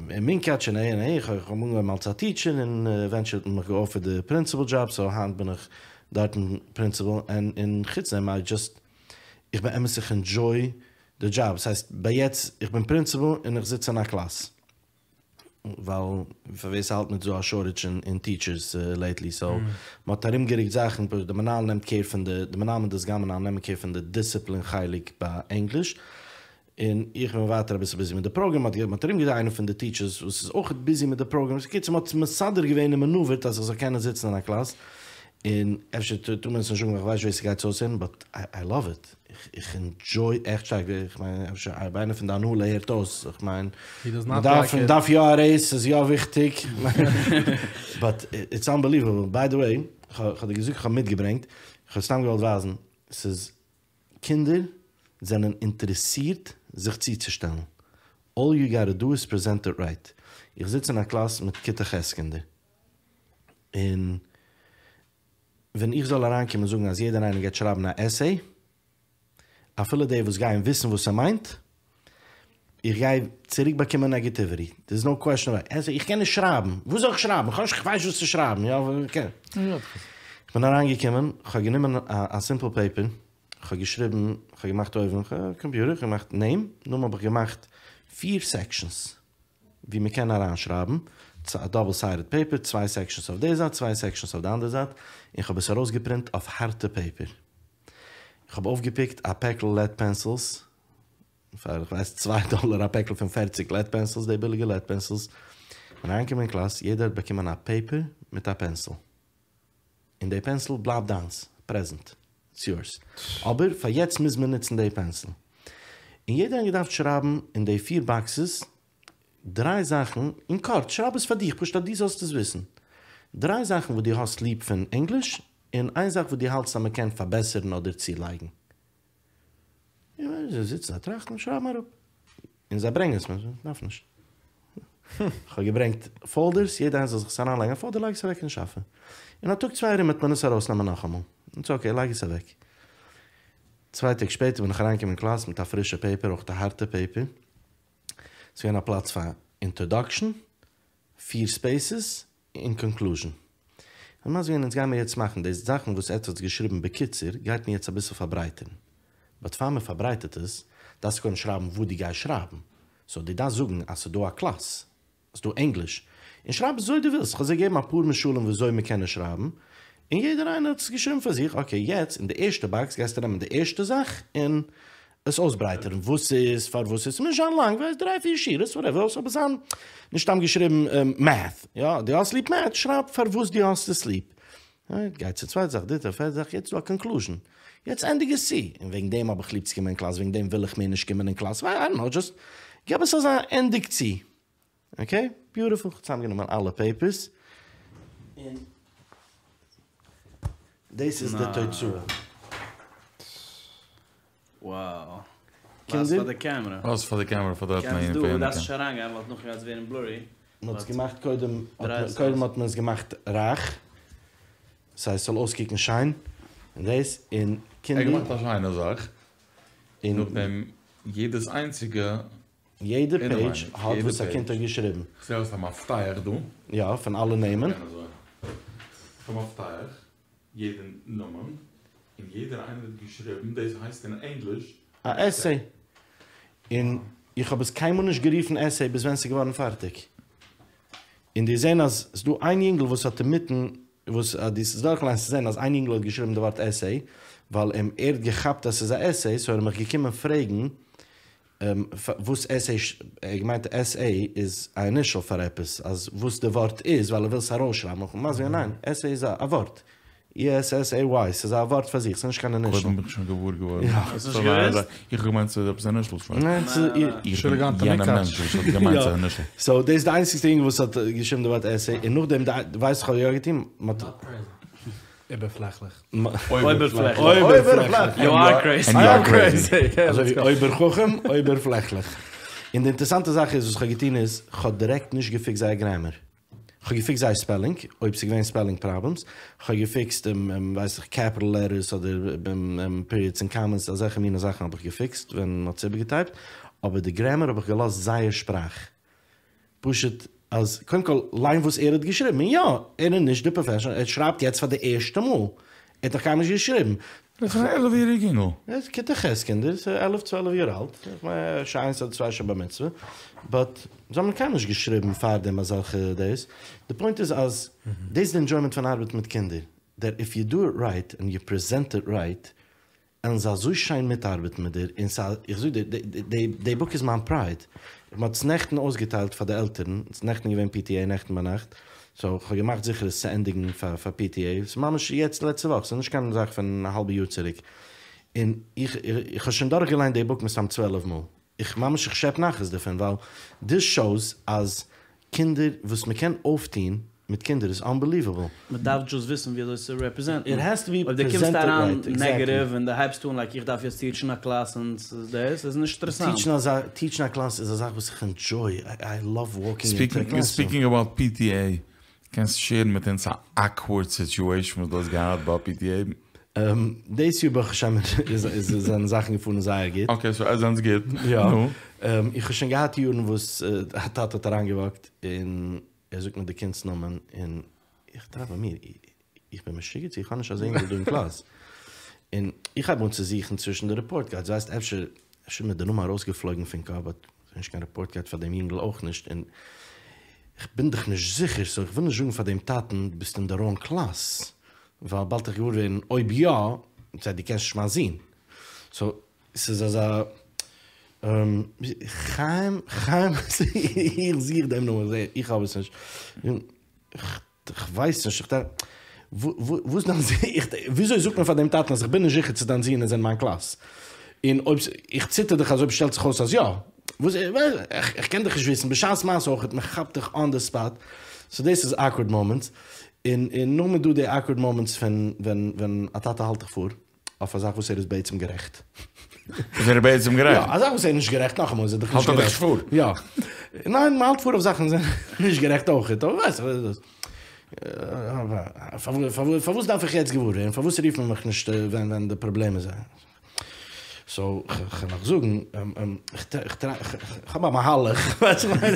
אין מונקאטש און אהין אהין, איך האב אנגעהויבן אלס א טיטשער און עווענטשעלי האט מען מיך געאפערט די פרינציפעל דזשאב, סאו היינט בין איך דארטן פרינציפעל, און און חוץ דעם איי דזשאסט, איך בין באמת איך ענדזשוי די דזשאב, ס'הייסט ביי יעצט איך בין פרינציפעל און איך זיץ אין א קלאס. ווייל פאר ווער ס'האלט מיט איז דא א שארטעדזש אין טיטשערס לעיטלי סאו מ'האט ארומגערוקט זאכן פשוט די מנהל נעמט קעיר פון די די מנהל מיט די סגן מנהל נעמען קעיר פון די דיסציפלין חלק ביי ענגליש און איך בין ווייטער אביסל ביזי מיט די פראגרעם מ'האט מ'האט ארומגערוקט איינער פון די טיטשערס וואס איז אויך ביזי מיט די פראגרעם בקיצור מ'האט מסדר געווען און מענואווערט אז איך זאל קענען זיצן אין א קלאס און אפשר טאר מען עס נישט זאגן ווייל כ'ווייס נישט ווער ס'גייט עס אויסהערן באט איי לאוו איט. איך ענדזשוי עכט שטארק, איך מיין אפשר אויב איינער פון די הנהלה הערט אויס, איך מיין מ'דארף מ'דארף יא א רעיז, ס'איז יא וויכטיג, באט איטס אנבעליוועבל, ביי די וועי, כ'האב דיר געזאגט כ'האב מיטגעברענגט, כ'האב סתם געוואלט ווייזן, ס'איז קינדער זענען אינטערעסירט זיך צוצושטעלן, אלל יו גאטע דו איז פרעזענט איט רייט, איך זיץ אין א קלאס מיט כיתה ח' קינדער, און ווען איך זאל אריינקומען זאגן אז יעדער איינער גייט שרייבן א עסעי, אפילו די וואס גייען וויסן וואס ס'מיינט, איך גיי צוריק באקומען נעגעטיוויטי, דער איז נאו קוועשאן אבאוט איט, איך קען נישט שרייבן, וואס זאל איך שרייבן, איך ווייס נישט וואס צו שרייבן, יא, איך בין אריינגעקומען, כ'האב גענומען א סימפל פעיפער, כ'האב געשריבן, כ'האב געמאכט אויבן, קאמפיוטער, כ'האב געמאכט נעים, נאכדעם האב איך געמאכט פיר סעקשאנס. ווי מען קען אריינשרייבן, א דאבל סיידעד פעיפער, צוויי סעקשאנס אויף די זייט, צוויי סעקשאנס אויף די אנדערע זייט, און כ'האב עס ארויסגעפרינט אויף הארטע פעיפער. כ'האב אויפגעפיקט א פעקל לעד פענסילס, פאר כ'ווייס צוויי דאלער א פעקל פון פערציג לעד פענסילס, די ביליגע לעד פענסילס. כ'בין אריינגעקומען אין קלאס, יעדער האט באקומען א פעיפער מיט א פענסיל. און די פענסיל בלייבט דיינס, פרעזענט, איטס יורס. אבער פאר יעצט מוז מען נוצן די פענסיל. און יעדער האט געדארפט שרייבן אין די פיר באקסעס דריי זאכן, אין קורץ, שרייב עס פאר דיך, פשוט אז דו זאלסט עס וויסן. דריי זאכן וואס דו האסט ליב פון ענגליש, און איין זאך וואס דו האלטסט אז מען קען פארבעסערן אדער צולייגן. און זיי זיצן זיי טראכטן שרייבן אראפ. און זיי ברענגען עס מיר, כ'דארף נישט. כ'האב געברענגט פאלדערס, יעדער איינער זאל זיך עס אריינלייגן א פאלדער, לייג עס אוועק אין שאפע. אין א טאג צוויי ארום וועט מען עס ארויסנעמען נאכאמאל. איטס אקעי, לייג עס אוועק. צוויי טעג שפעטער בין איך אריינגעקומען אין קלאס מיט א פרישע פעיפער, אויך א הארטע פעיפער. ס'איז געווען א פלאץ פאר אינטראדאקשן, פיר ספעיסעס, און קאנקלוזשן. כ'האב מסביר געווען אונז גיימיר יעצט מאכן די זאכן וואס עטץ האטס געשריבן בקיצור גייט מען יעצט אביסל פארברייטערן. באט פאר מען פארברייטערט עס דארפסטו קודם שרייבן וואס דו גייסט שרייבן. סאו דו דארפסט זאגן אז ס'דא א קלאס. ס'דא ענגליש. און שרייב וויאזוי דו ווילסט. כ'האב זיי געגעבן אפאר משלים וויאזוי מ'קען עס שרייבן. און יעדער איינער האט עס געשריבן פאר זיך. אקעי יעצט אין די ערשטע באקס גייסטו נעמען די ערשטע זאך און עס אויסברייטערן וואס ס'איז, פארוואס ס'איז, ס'מוז נישט זיין לאנג, ווייסט, דריי פיר שורות, וואטעווער, ס'זאל אבער זיין נישט סתם געשריבן מעט, יא, דו האסט ליב מעט, שרייב פארוואס דו האסט עס ליב, גיי צו צווייטע זאך, דריטע, פערטע זאך, יעצט איז דא א קאנקלוזשן, יעצט ענדיג עס צו, און וועגן דעם האב איך ליב צו קומען אין קלאס, וועגן דעם וויל איך מער נישט קומען אין קלאס, איי דאנט נאו, דזשאסט געב עס אזא ענדיג צו. אקעי, ביוטיפול, כ'האב צוזאמגענומען אלע פעיפערס, און דאס איז די תוצאה. Wow. ווייז פאר די קעמרע. ווייז פאר די קעמרע פאר דארט קענסט דא, דארפסט נישט אריינגיין ווייל נאכדעם גייט עס ווערן בלורי. מען האט עס געמאכט קודם, קודם האט מען עס געמאכט רייך, ס'הייסט ס'זאל אויסקוקן שיין, און דאס, און קינדער. ער האט געמאכט א שיינע זאך, און נאכדעם יעדעס איינציגע יעדע פעידזש האט וואס א קינד האט געשריבן. כ'זעה האסט א מפתח דא. יא, פון אלע נעמען. א מפתח, יעדע נאמען, און יעדער איינער האט געשריבן, דאס הייסט אין ענגליש א עסיי. און איך האב עס קיינמאל נישט גערופן עסיי ביז ווען ס'איז געווארן פארטיג. און דו זען אז ס'דא איין יונגל וואס האט אינמיטן, וואס אז דו עסט עס דורכליינען עסטו זען אז איין יונגל האט געשריבן די ווארט עסיי, ווייל ער האט געכאפט אז ס'איז א עסיי, סאו ער איז מיך געקומען פרעגן וואס עס ער האט געמיינט עס עי איז א אינישעל פאר עפעס אז וואס די ווארט איז ווייל ער וויל עס ארויסשרייבן האב איך אים מסביר ניין עס עי איז א ווארט ESSAY ס'איז א ווארט פאר זיך ס'איז נישט קיין אינישעל. קודם בין איך שוין געוואר געווארן. יא. האסט נישט געוואוסט? איך האב געמיינט ס'איז עפעס אינישעלס פאר. ניין ס'איז. איך בין יענער מענטש וואס האט געמיינט ס'איז אינישעל. סאו דאס איז די איינציגסטע יונגל וואס האט געשריבן די ווארט עסעי און נאכדעם די ווייסט איך האב יא געטון מ'האט. איבערפלעכליך. אויבערפלעכליך. אויבערפלעכליך. יו אר קרעיזי. ענד יו אר קרעיזי. אזוי ווי אויבער חכם, אויבערפלעכליך. און די אינטערעסאנטע זאך איז וואס כ'האב געטון איז, כ'האב דירעקט נישט געפיקסט זייער גרעמער. כ'האב געפיקסט זייער ספעלינג, אויב ס'איז געווען ספעלינג פראבלעמס. כ'האב געפיקסט ווייס איך קעפיטל לעטערס אדער פיריעדס און קאמעס, אזעלכע מינע זאכן האב איך געפיקסט ווען מ'האט עס איבערגעטייפט. אבער די גרעמער האב איך געלאזט זייער שפראך. פשוט אז קודם כל ליין וואס ער האט געשריבן, און יא, ער איז נישט די פראפעשענעל, ער שרייבט יעצט פאר די ערשטע מאל, ער האט נאך קיינמאל נישט געשריבן. דאס איז אן עלף יעריג אינגל. עס איז כיתה ח' קינדער, ס'איז עלף צוועלף יאר אלט, איך מיין שוין איינס אדער צוויי שוין בר מצוה, באט זיי האבן קיינמאל נישט געשריבן פארדעם אזעלכע דאס, די פוינט איז אז דאס איז די ענדזשוימענט פון ארבעטן מיט קינדער, דעט איף יו דו איט רייט ענד יו פרעזענט איט רייט, עלן זיי אזוי שיין מיטארבעטן מיט דיר, און סא, איך זאג דיר, די די בוק איז מיין פרייד, מען האט עס נעכטן אויסגעטיילט פאר די עלטערן, ס'איז נעכטן געווען PTA נעכטן ביינאכט, סאו כ'האב געמאכט זיכער עס צו ענדיגן פאר פאר PTA, ס'איז ממש יעצט לעצטע וואך, ס'איז נישט קיין זאך פון א האלבע יאר צוריק, און איך איך האב שוין דורכגעליינט די בוק מסתם צוועלף מאל, איך ממש איך שעפ נחת דערפון, ווייל דאס שאוס אז קינדער, וואס מען קען אויפטוהן מיט קינדער איז אנבעליוועבל. מען דארף דזשאסט וויסן ווי אזוי צו רעפרעזענטן. איט העז טו בי אויב דו קומסט פרעזענטעד אריין רייט, עקזעקטלי. נעגעטיוו און דו הייבסט אן לייק איך דארף יעצט טיטשן א קלאס און ס'איז דאס, איז נישט אינטערעסאנט. טיטשן אזא, טיטשן א קלאס איז א זאך וואס איך ענדזשוי, איי לאוו וואלקינג אינטו א קלאסרום. ספיקינג אבאוט PTA, קענסט שעירן מיט אונז א אקווארד סיטועשאן וואס דו האסט געהאט ביי PTA? דאס יאר ברוך השם איז זענען זאכן געפארן זייער גוט. אקעי סאו עס זענטס גוט. יא. איך האב שוין געהאט יארן וואס א טאטע האט אריינגעוואקט און ער זאגט מיר די קינד'ס נאמען און איך טראכט ביי מיר איך בין משוגע צו איך האב נישט אזא אינגל דא אין קלאס. און איך הייב אן צו זוכן צווישן די רעפארט קארדס ווייסט אפשר אפשר איז מיר די נאמען ארויסגעפלויגן פון קאפ באט נישט קיין רעפארט קארד פאר דעם יונגל אויך נישט און איך בין דאך נישט זיכער סאו איך וויל נישט זאגן פאר דעם טאטן ביסט אין די ראנג קלאס ווייל באלד וועל איך געוואר ווערן אויב יא זיי דו קענסט נישט מיין זון סאו ס'איז אזא חיים חיים איך זוך דעם נאמען איך האב עס נישט. כ'ווייס נישט, איך דארף, וואס דיין זון, וויאזוי זאגט מען פאר דעם טאטן אז איך בין נישט זיכער צו דיין זון איז אין מיין קלאס? און אויב, איך ציטער דאך אז אויב שטעלט זיך אויס אז יא, וואס, איך קען דאך נישט וויסן, בשעת מעשה אויך, מען כאפט דיך אן די ספאט, סאו דאס איז אקווארד מאמענטס, און און נאכדעם איז דא די אקווארד מאמענטס פון ווען ווען א טאטע האלט דיך פאר. אויף א זאך וואס ער איז בעצם גערעכט. איז ער בעצם גערעכט? יא, א זאך וואס ער איז נישט גערעכט, נאכאמאל איז ער דאך נישט גערעכט. האלט ער דיך פאר? יא. ניין, מ'האלט פאר אויף זאכן וואס זענען נישט גערעכט אויכעט, אבער ווייס איך וואס. פארוואס דארף איך יעצט געוואר ווערן? פארוואס רופט מען מיך נישט ווען די פראבלעם איז? סאו, כ'וועל נאך זאגן, כ'האב א מהלך, ווייסט וואס כ'מיין?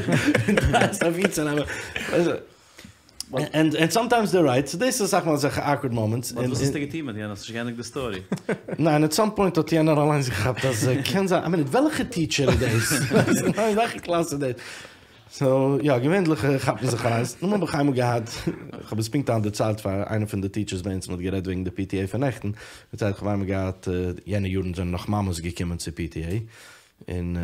ענד סאמטיימס דעיר רייט, סאו דאס איז אסאך מאל אזעלכע אקווארד מאמענטס. באט וואס האסטו געטון מיט יענער? האסט נישט געענדיגט די סטארי. ניין, עט סאם פוינט האט יענער אליינס געכאפט אז קען זיין, איי מין וועלכע טיטשער איז דאס? וועלכע קלאס איז דאס? סאו יא, געווענדליך כאפט מען זיך אליינס. נאכדעם האב איך איינמאל געהאט, כ'האב עס פונקט היינט דערציילט פאר איינע פון די טיטשערס ביי אונז, מ'האט גערעדט וועגן די PTA פון נעכטן, דערציילט כ'האב איינמאל געהאט, יענע יארן זענען נאך מאמעס געקומען צו PTA, און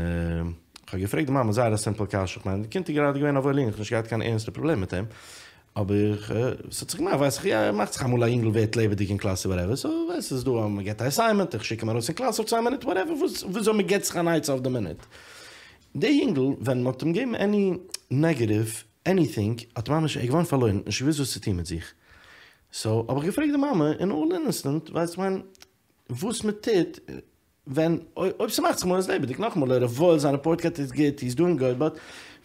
כ'האב געפרעגט די מאמע זייער א סימפל קשיא, כ'מיין די קינד איז גראדע געווען א וואוילע יונגל, כ'האב נישט געהאט קיין ערנסטע פראבלעם מיט אים, אבער ס'האט זיך געמאכט ווייס איך יא, מאכט זיך אמאל א יונגל ווערט לעבעדיג אין קלאס וואטעווער, סאו ווייסט ס'איז דא אז מ'געט א אסיינמענט, איך שיק אים ארויס אין קלאס אויף צוויי מינוט וואטעווער, וויאזוי מ'געט זיך אן עצה אויף די מינוט. די יונגל ווען מ'האט אים געגעבן עני נעגעטיוו עניטינג האט ממש ער איז געווארן פארלוירן, נישט געוואוסט וואס צו טון מיט זיך, סאו האב איך געפרעגט די מאמע אין אלל אינאסענט ווייסט כ'מיין וואס מ'טוט ווען אויב ס'מאכט זיך אמאל איז לעבעדיג, נאכאמאל ער איז וואויל זיין רעפארט קארד איז גוט, הי איז דואינג גוד, באט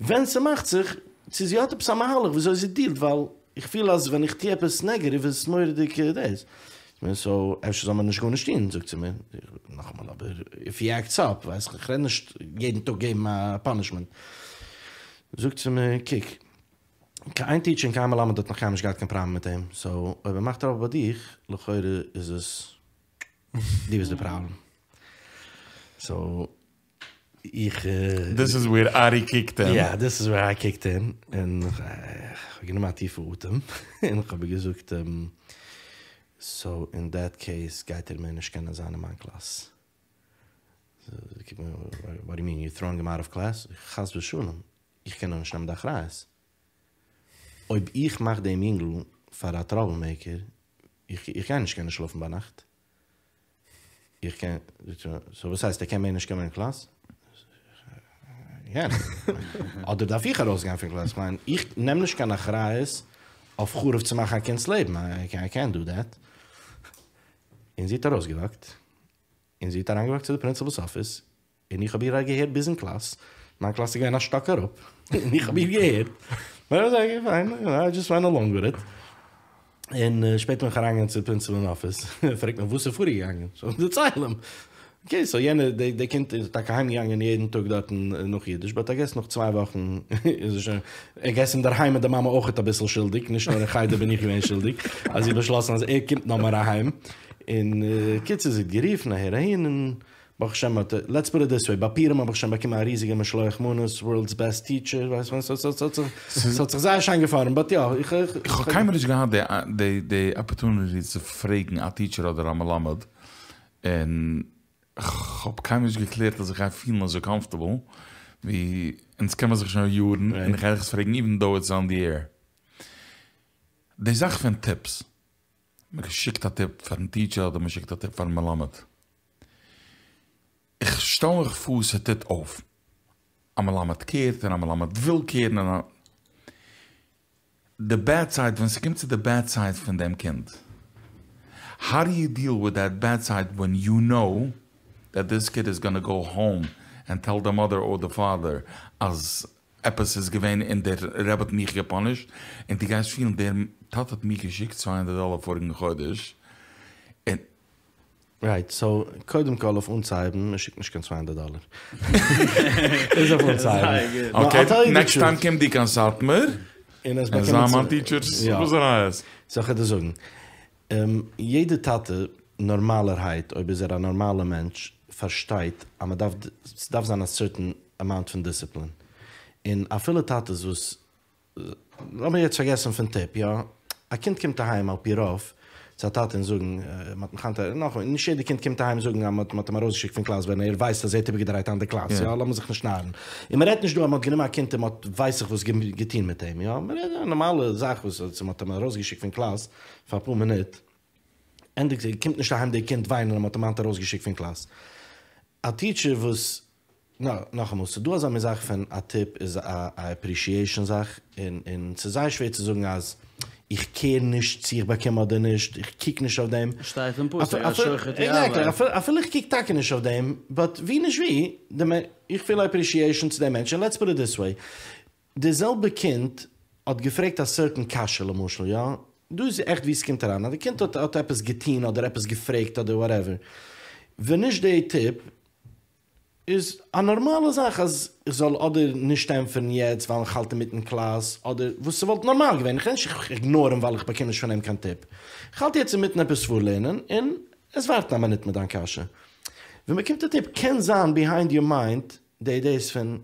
ווען ס'מאכט זיך, צו זי האט עפעס א מהלך וויאזוי זי דיעלט, ווייל איך פיל אז ווען איך טוה עפעס נעגעטיוו איז עס מורא'דיג דאס. סאו אפשר זאל מען נישט גארנישט טוהן, זאגט זי מיר, נאכאמאל אבער איף הי עקטס אפ, ווייס איך, איך רעד נישט יעדן טאג געבן א פאנישמענט, זאגט זי מיר, קוק, קיין איין טיטשער און קיין מלמד האט נאך קיינמאל נישט געהאט קיין פראבלעם מיט אים, סאו אויב ער מאכט טראבל ביי דיך, לכאורה איז עס דו ביסט די פראבלעם. סאו איך. דיס איז וועיר ארי קיקט אין. יא, דיס איז וועיר איי קיקט אין, און כ'האב גענומען א טיפע אטעם, און כ'האב איר געזאגט, סאו אין דעט קעיס גייט ער מער נישט קענען זיין אין מיין קלאס. זי קוקט מיר אן, וואט דו יו מין, יור טראואינג הים אוט אוו קלעס? חס ושלום, איך קען דאך נישט נעמען די אחריות. אויב איך מאך דעם יונגל פאר א טראבל מעיקער, איך גיי נישט קענען שלאפן ביינאכט. איך קען, סאו וואס הייסט ער קען מער נישט קומען אין קלאס? אדער דארף איך ארויסגיין פון קלאס? כ'מיין, איך נעם נישט קיין אחריות אויף חרוב צו מאכן א קינד'ס לעבן, איי קענט דו דעט. און זי האט ארויסגעוואקט, און זי האט אריינגעוואקט צו די פרינציפל'ס אפיס, און איך האב איר געהערט ביז אין קלאס, מיין קלאס איז געווען א שטאק אראפ, און איך האב איר געהערט, באט איי וואס לייק פיין, איי דזשאסט ווענט אלאנג וויט איט, און שפעטער בין איך אריינגעגאנגען צו די פרינציפעל אין אפיס, פרעגט מיך וואס איז פארגעגאנגען, סאו איך דערצייל אים, אקעי סאו יענער, די קינד איז טאקע אהיימגעגאנגען יעדן טאג דארטן נאך אידיש, באט איי געס נאך צוויי וואכן איז ער שוין, איי געס אינדערהיים איז די מאמע אויכעט אביסל שולדיג, נישט נאר אין חדר בין איך געווען שולדיג, אז זי האט באשלאסן אז ער קומט נאכאמאל אהיים, און קיצור זי האט גערופן אהער אהין, און ברוך השם האט ער, לעטס פוט איט דיס וועי, ביי פורים האב איך שוין באקומען א ריזיגע משלוח מנות, ווארלדס בעסט טיטשער, ווייסט וואס, ס'האט זיך זייער שיין געפארעמט, באט יא, איך. איך האב קיינמאל נישט געהאט די די אפערטוניטי צו פרעגן א טיטשער אדער א מלמד, און כ'האב קיינמאל נישט געקלערט אז איך גיי פילן אזוי קאמפארטעבל, ווי אונז קען מען זיך שוין יארן, און איך גיי דיך עס פרעגן איווען דאו איטס אן די עיר. די זאך פון טיפס, מען שיקט א טיפ פארן טיטשער אדער מען שיקט א טיפ פארן מלמד. איך שטעל מיך פאר ס'טוט אויף. א מלמד קערט און א מלמד וויל קערן און א. די בעד סייד, ווען ס'קומט צו די בעד סייד פון דעם קינד, האו דו יו דיעל וויט דעט בעד סייד ווען יו נאו דעט דיס קיד איז גאנא גאו האום ענד טעל די מאדער אר די פאדער אז עפעס איז געווען און דער רבי האט מיך געפאנישט און דו גייסט פילן דער טאטע האט מיר געשיקט צוויי הונדערט דאלער פאריגן חודש און רייט, סאו קודם כל אויף אנצוהייבן, מען שיקט נישט קיין צוויי הונדערט דאלער. דאס אויף אנצוהייבן. אקעי, נעקסט טיים קום דו קיין סאטמאר, און זיי מיין טיטשערס וואס רייעס. סאו כ'וועל דיר זאגן, יעדע טאטע נארמאלערהייט, אויב איז ער א נארמאלע מענטש, פארשטייט אז מען דארף, ס'דארף זיין א סערטען אמאונט פון דיסציפלין. און אפילו טאטעס וואס לאמיר יעצט פארגעסן פון טיפ, יא? א קינד קומט אהיים על פי רוב צו א טאטע און זאגן, מען האט מיך היינט, נאכאמאל, נישט יעדע קינד קומט אהיים זאגן אז מען האט אים ארויסגעשיקט פון קלאס ווען ער ווייסט אז ער האט איבערגעדרייט היינט די קלאס, יא? לאמיר זיך נישט נארן. און מען רעדט נישט דא אז מען האט גענומען א קינד און מען האט ווייס איך וואס געטון מיט אים, יא? מען רעדט א נארמאלע זאך וואס מען האט אים ארויסגעשיקט פון קלאס פאר אפאר מינוט, ענדיגט זיך, קומט נישט אהיים די קינד וויינען אז מען האט אים היינט ארויסגעשיקט פון קלאס. א טיטשער וואס נא, נאכאמאל, ס'איז דא אזא מין זאך פון א טיפ איז א א עפרישיעישאן זאך, און און ס'איז זייער שווער צו זאגן אז. איך קעיר נישט צו איך באקום אדער נישט, איך קוק נישט אויף דעם. שטייט אין פסוק אז שוחד יעוור. אפילו איך קוק טאקע נישט אויף דעם, באט ווי נישט ווי, איך פיל אפרישיעישאן צו דעם מענטש, און לעטס פוט איט דיס וועי, די זעלבע קינד האט געפרעגט א סערטען קשיא למשל, יא? דא איז עכט ווי ס'קומט אריין, אז די קינד האט האט עפעס געטוהן אדער עפעס געפרעגט אדער וואטעווער, ווען נישט די טיפ, איז א נארמאלע זאך אז איך זאל אדער נישט ענטפערן יעצט ווייל איך האלט אינמיטן קלאס, אדער וואס ס'וואלט נארמאל געווען, איך רעד נישט איך איגנאר אים ווייל איך באקום נישט פון אים קיין טיפ, איך האלט יעצט אינמיטן עפעס פארלערנען און עס ווארטן א מינוט מיט דיין קשיא. ווען מ'באקומט א טיפ קען זיין ביהיינד יור מיינד די אידעע איז פון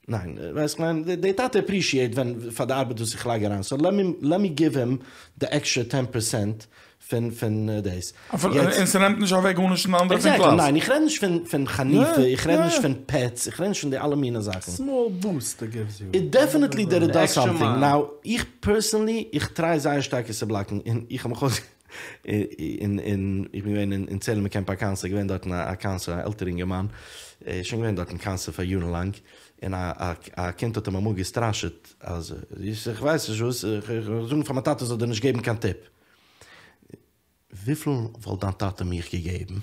ניין, ווייסט כ'מיין, די טאטע אפרישיעט ווען פאר די ארבעט וואס איך לייג אריין, סאו לעט מי גיוו הים די עקסטרע טען פערסענט פון פון דאס. און ס'נעמט נישט אוועק גארנישט פון די אנדערע פון קלאס. עקזעקטלי, ניין איך רעד נישט פון פון חניפה, איך רעד נישט פון פעטס, איך רעד נישט פון די אלע מיני זאכן. סמאל בוסט איט גיווס יו. איט דעפענעטלי דעט איט דאז סאמטינג, נאו איך פערסענלי איך טריי זייער שטארק עס צו בלאקן, און איך האב מיך אויס און און איך בין געווען אין צעהלימער קעמפ א קאונסלער, געווען דארטן א קאונסלער א עלטערע אינגערמאן, ער איז שוין געווען דארטן קאונסלער פאר יארן לאנג, און א א א קינד האט אים אמאל געסטראשעט אז איך ווייס נישט וואס, איך וועל זאגן פאר מיין טאטע זאל דיר נישט געבן קיין טיפ. וויפיל וואלט דיין טאטע מיך געגעבן?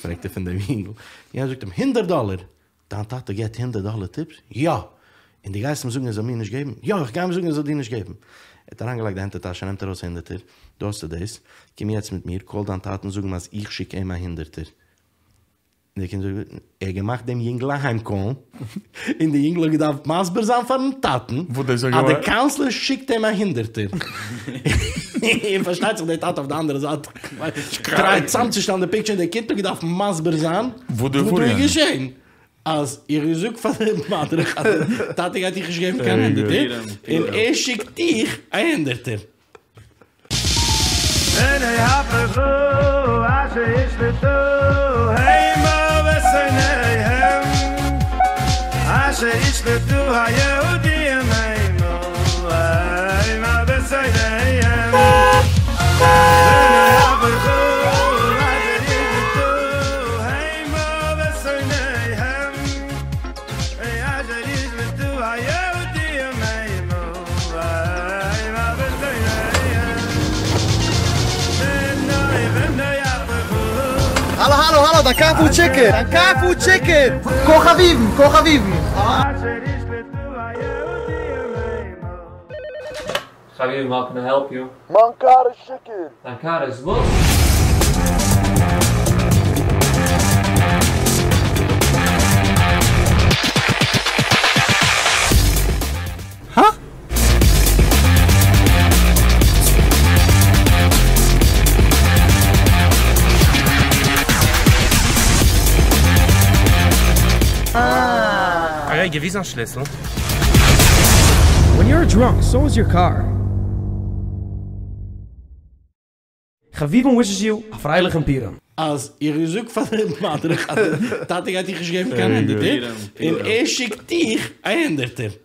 פרעגט ער פון דעם יונגל, יענער זאגט אים הונדערט דאלער! דיין טאטע געבט הונדערט דאלער טיפס? יא! און דו גייסט אים זאגן ער זאל מיר נישט געבן? יא! איך גיי אים זאגן ער זאל דיר נישט געבן! ער האט אריינגעלייגט די הענט אין טאש און נעמט ארויס א הונדערטער, דא האסטו דאס, קום יעצט מיט מיר, קאל דיין טאטן זאג אים אז איך שיק אים א הונדערטער. און די קינד זאגט, ער האט געמאכט דעם יונגל אהיימקאלן, און די יונגל האט געדארפט מסביר זיין פארן טאטן אז די קאונסלער שיקט אים א הונדערטער. און פארשטייט זיך דער טאטע אויף די אנדערע זייט טרייט צאמצושטעלן די פיקטשער, און דער קינד האט געדארפט מסביר זיין וואס דא איז געשען, אז איך האב געזאגט פאר דעם מדריך אז דער טאטע גייט דיך נישט געבן קיין הונדערטער, און ער שיקט דיך א הונדערטער. האלא האלא האלא דאנקאפו טשיקען! דאנקאפו טשיקען! כוכבים! כוכבים! חביבים האו קען איי העלפ יו? מיין קאר איז שיכור! דיין קאר איז וואס? הא? א רגע, ווי איז זיין שליסל? When you're drunk, so is your car. חביבים wishes you א פרייליכן פורים. אז איך האב געזאגט פאר דעם מדריך אז דער טאטע גייט דיך נישט געבן קיין הונדערטער, און ער שיקט דיך א הונדערטער. דאס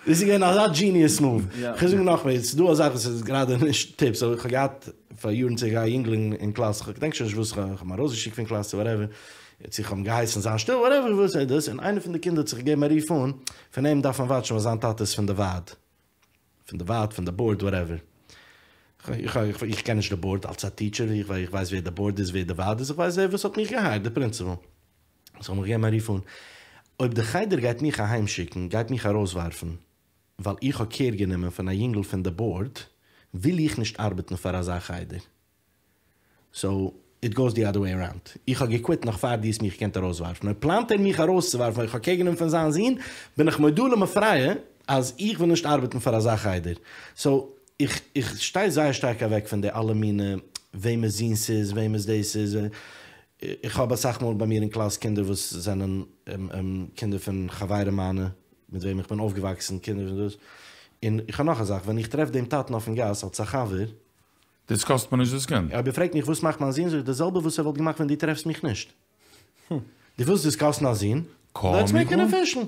איז געווען אזא דזשיניעס מאוו. כ'וועל זאגן נאכמער, ס'איז דא א זאך וואס איז גראדע נישט טיפס, אבער כ'האב געהאט פאר יארן צוריק א יונגל אין קלאס, כ'געדענק שוין נישט וואס, כ'האב אים ארויסגעשיקט פון קלאס צו וואטעווער, צו כ'האב אים געהייסן זיין שטיל, וואטעווער וואס איז דאס, און איינער פון די קינדער האט זיך געגעבן א רוף אן, פון אים דארף מען וואטשן ווייל זיין טאטע איז פון די ועד. פון די ועד, פון די באורד, וואטעווער. איך קען נישט די באורד אלס א טיטשער, איך ווייס ווער די באורד איז, ווער די ועד איז, איך ווייס ווער וואס האט מיך געהייערט, די פרינציפעל. סאו האב איך געגעבן א רוף אן, אויב די חדר גייט מיך אהיים שיקן, גייט מיך ארויסווארפן, ווייל איך האב קעיר גענומען פון א יונגל פון די באורד, וויל איך נישט ארבעטן פאר אזא חדר. סאו איט גאוס די אדער וועי אראונד. איך האב געקוויט נאך פאר דו האסט מיך געקענט ארויסווארפן. אויב פלאנט ער מיך ארויסצואווארפן ווייל איך האב קעיר גענומען פון זיין זון, בין איך מודה למפרע אז איך וויל נישט ארבעטן פאר אזא חדר. סאו איך איך שטיי זייער שטארק אוועק פון די אלע מינע וועמענס זון ס'איז, וועמענס דאס איז. איך האב אסאך מאל ביי מיר אין קלאס קינדער וואס זענען קינדער פון חברים מיינע מיט וועם איך בין אויפגעוואקסן, קינדער פון דאס. און איך האב נאך א זאך, ווען איך טרעף דעם טאטן אויפן גאס אלס א חבר, דאס קאסט מיר נישט דאס קינד. אויב ער פרעגט מיך וואס מאכט מיין זון, זאג איך די זעלבע וואס ער וואלט געמאכט ווען דו טרעפסט מיך נישט. דו ווילסט דיסקאסן א זון? לעטס מעיק איט אפישעל.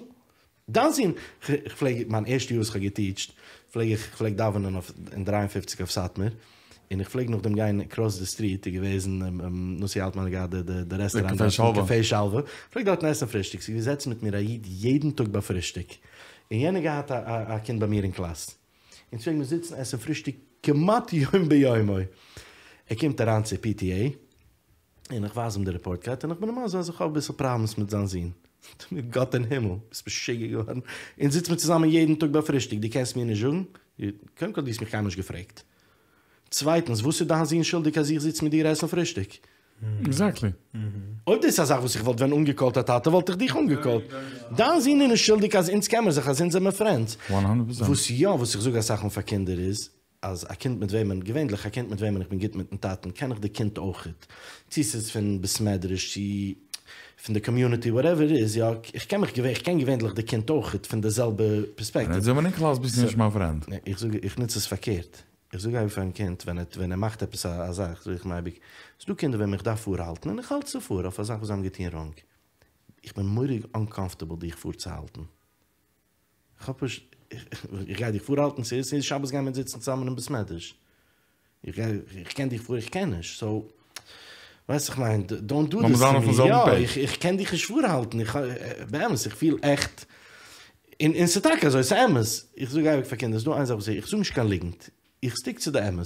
דיין זון, איך פלעג, מיין ערשטע יאר וואס איך האב געטיטשט, פלעג איך, איך פלעג דאווענען אויף אין דרײַ און פֿופֿציק אויף סאטמאר, און איך פלעג נאכדעם גיין אקראס די סטריט, איז געוועזן נתן אלטמאן האט געהאט די די רעסטוראנט דארטן, קפה שלווה, פלעג דארטן עסן פרישטאג, ס'איז געזעצן מיט מיר א איד יעדן טאג ביי פרישטאג, און יענער געהאט א א קינד ביי מיר אין קלאס. אונז פלעגן מיר זיצן עסן פרישטאג כמעט יום ביומו. ער קומט אריין צו PTA, און איך ווייז אים די רעפארט קארד, און איך בין אים מסביר אז איך האב אביסל פראבלעמס מיט זיין זון. זאגט ער מיר, גאט אין הימל, ביסט משוגע געווארן? אונז זיצן מיר צוזאמען יעדן טאג ביי פרישטאג, דו קענסט מיר נישט זאגן? קודם כל דו האסט מיך קיינמאל נישט געפרעגט. צווייטנס, וואס איז דיין זון שולדיג אז איך זיץ מיט דיר עסן פרישטאג? עקזעקטלי. אויב דאס איז א זאך וואס איך וואלט ווען אנגעקאלט א טאטע וואלט איך דיך אנגעקאלט. דיין זון איז נישט שולדיג אז אונז קען מיר זיך, אז אונז זעמיר פרענדס. וואן האנדערט פערסענט. וואס יא, וואס איך זאג אסאך מאל פאר קינדער איז, אז א קינד מיט וועמען, געווענליך א קינד מיט וועמען איך בין גוט מיטן טאטן, קען איך די קינד אויכעט. צו ס'איז פון בית מדרש, צו פון די קאמיוניטי, וואטעווער איט איז, יא, איך קען מיך, איך קען געווענליך די קינד אויכעט פון די זעלבע פערספעקטיוו. ווען זעמיר אין קלאס ביסטו נישט מיין פרענד. איך זאג, איך נוץ עס פארקערט. איך זאג אייביג פארן קינד ווען ער ווען ער מאכט עפעס א זאך, זאג איך אים אייביג, ס'איז דא קינדער וועם איך דארף פארהאלטן און איך האלט זיי פאר אויף א זאך וואס זיי האבן געטון ראנג. איך בין מורא'דיג אנקאמפארטעבל דיך פארצוהאלטן. איך האב פשוט, איך גיי דיך פארהאלטן, ס'איז ס'איז שבת גייען מיר זיצן צוזאמען אין בית מדרש. איך גיי, איך קען דיך פאר, איך קען נישט, סאו, ווייסט איך מיין, דאונט דו דיס טו מי, יא, איך קען דיך נישט פארהאלטן, איך, באמת, איך פיל עכט, און און ס'איז טאקע אזוי, ס'איז אמת, איך זאג אייביג פאר קינדער, ס'איז דא איין זאך וואס איך, איך זאג נישט קיין ליגנט, איך סטיק צו די אמת,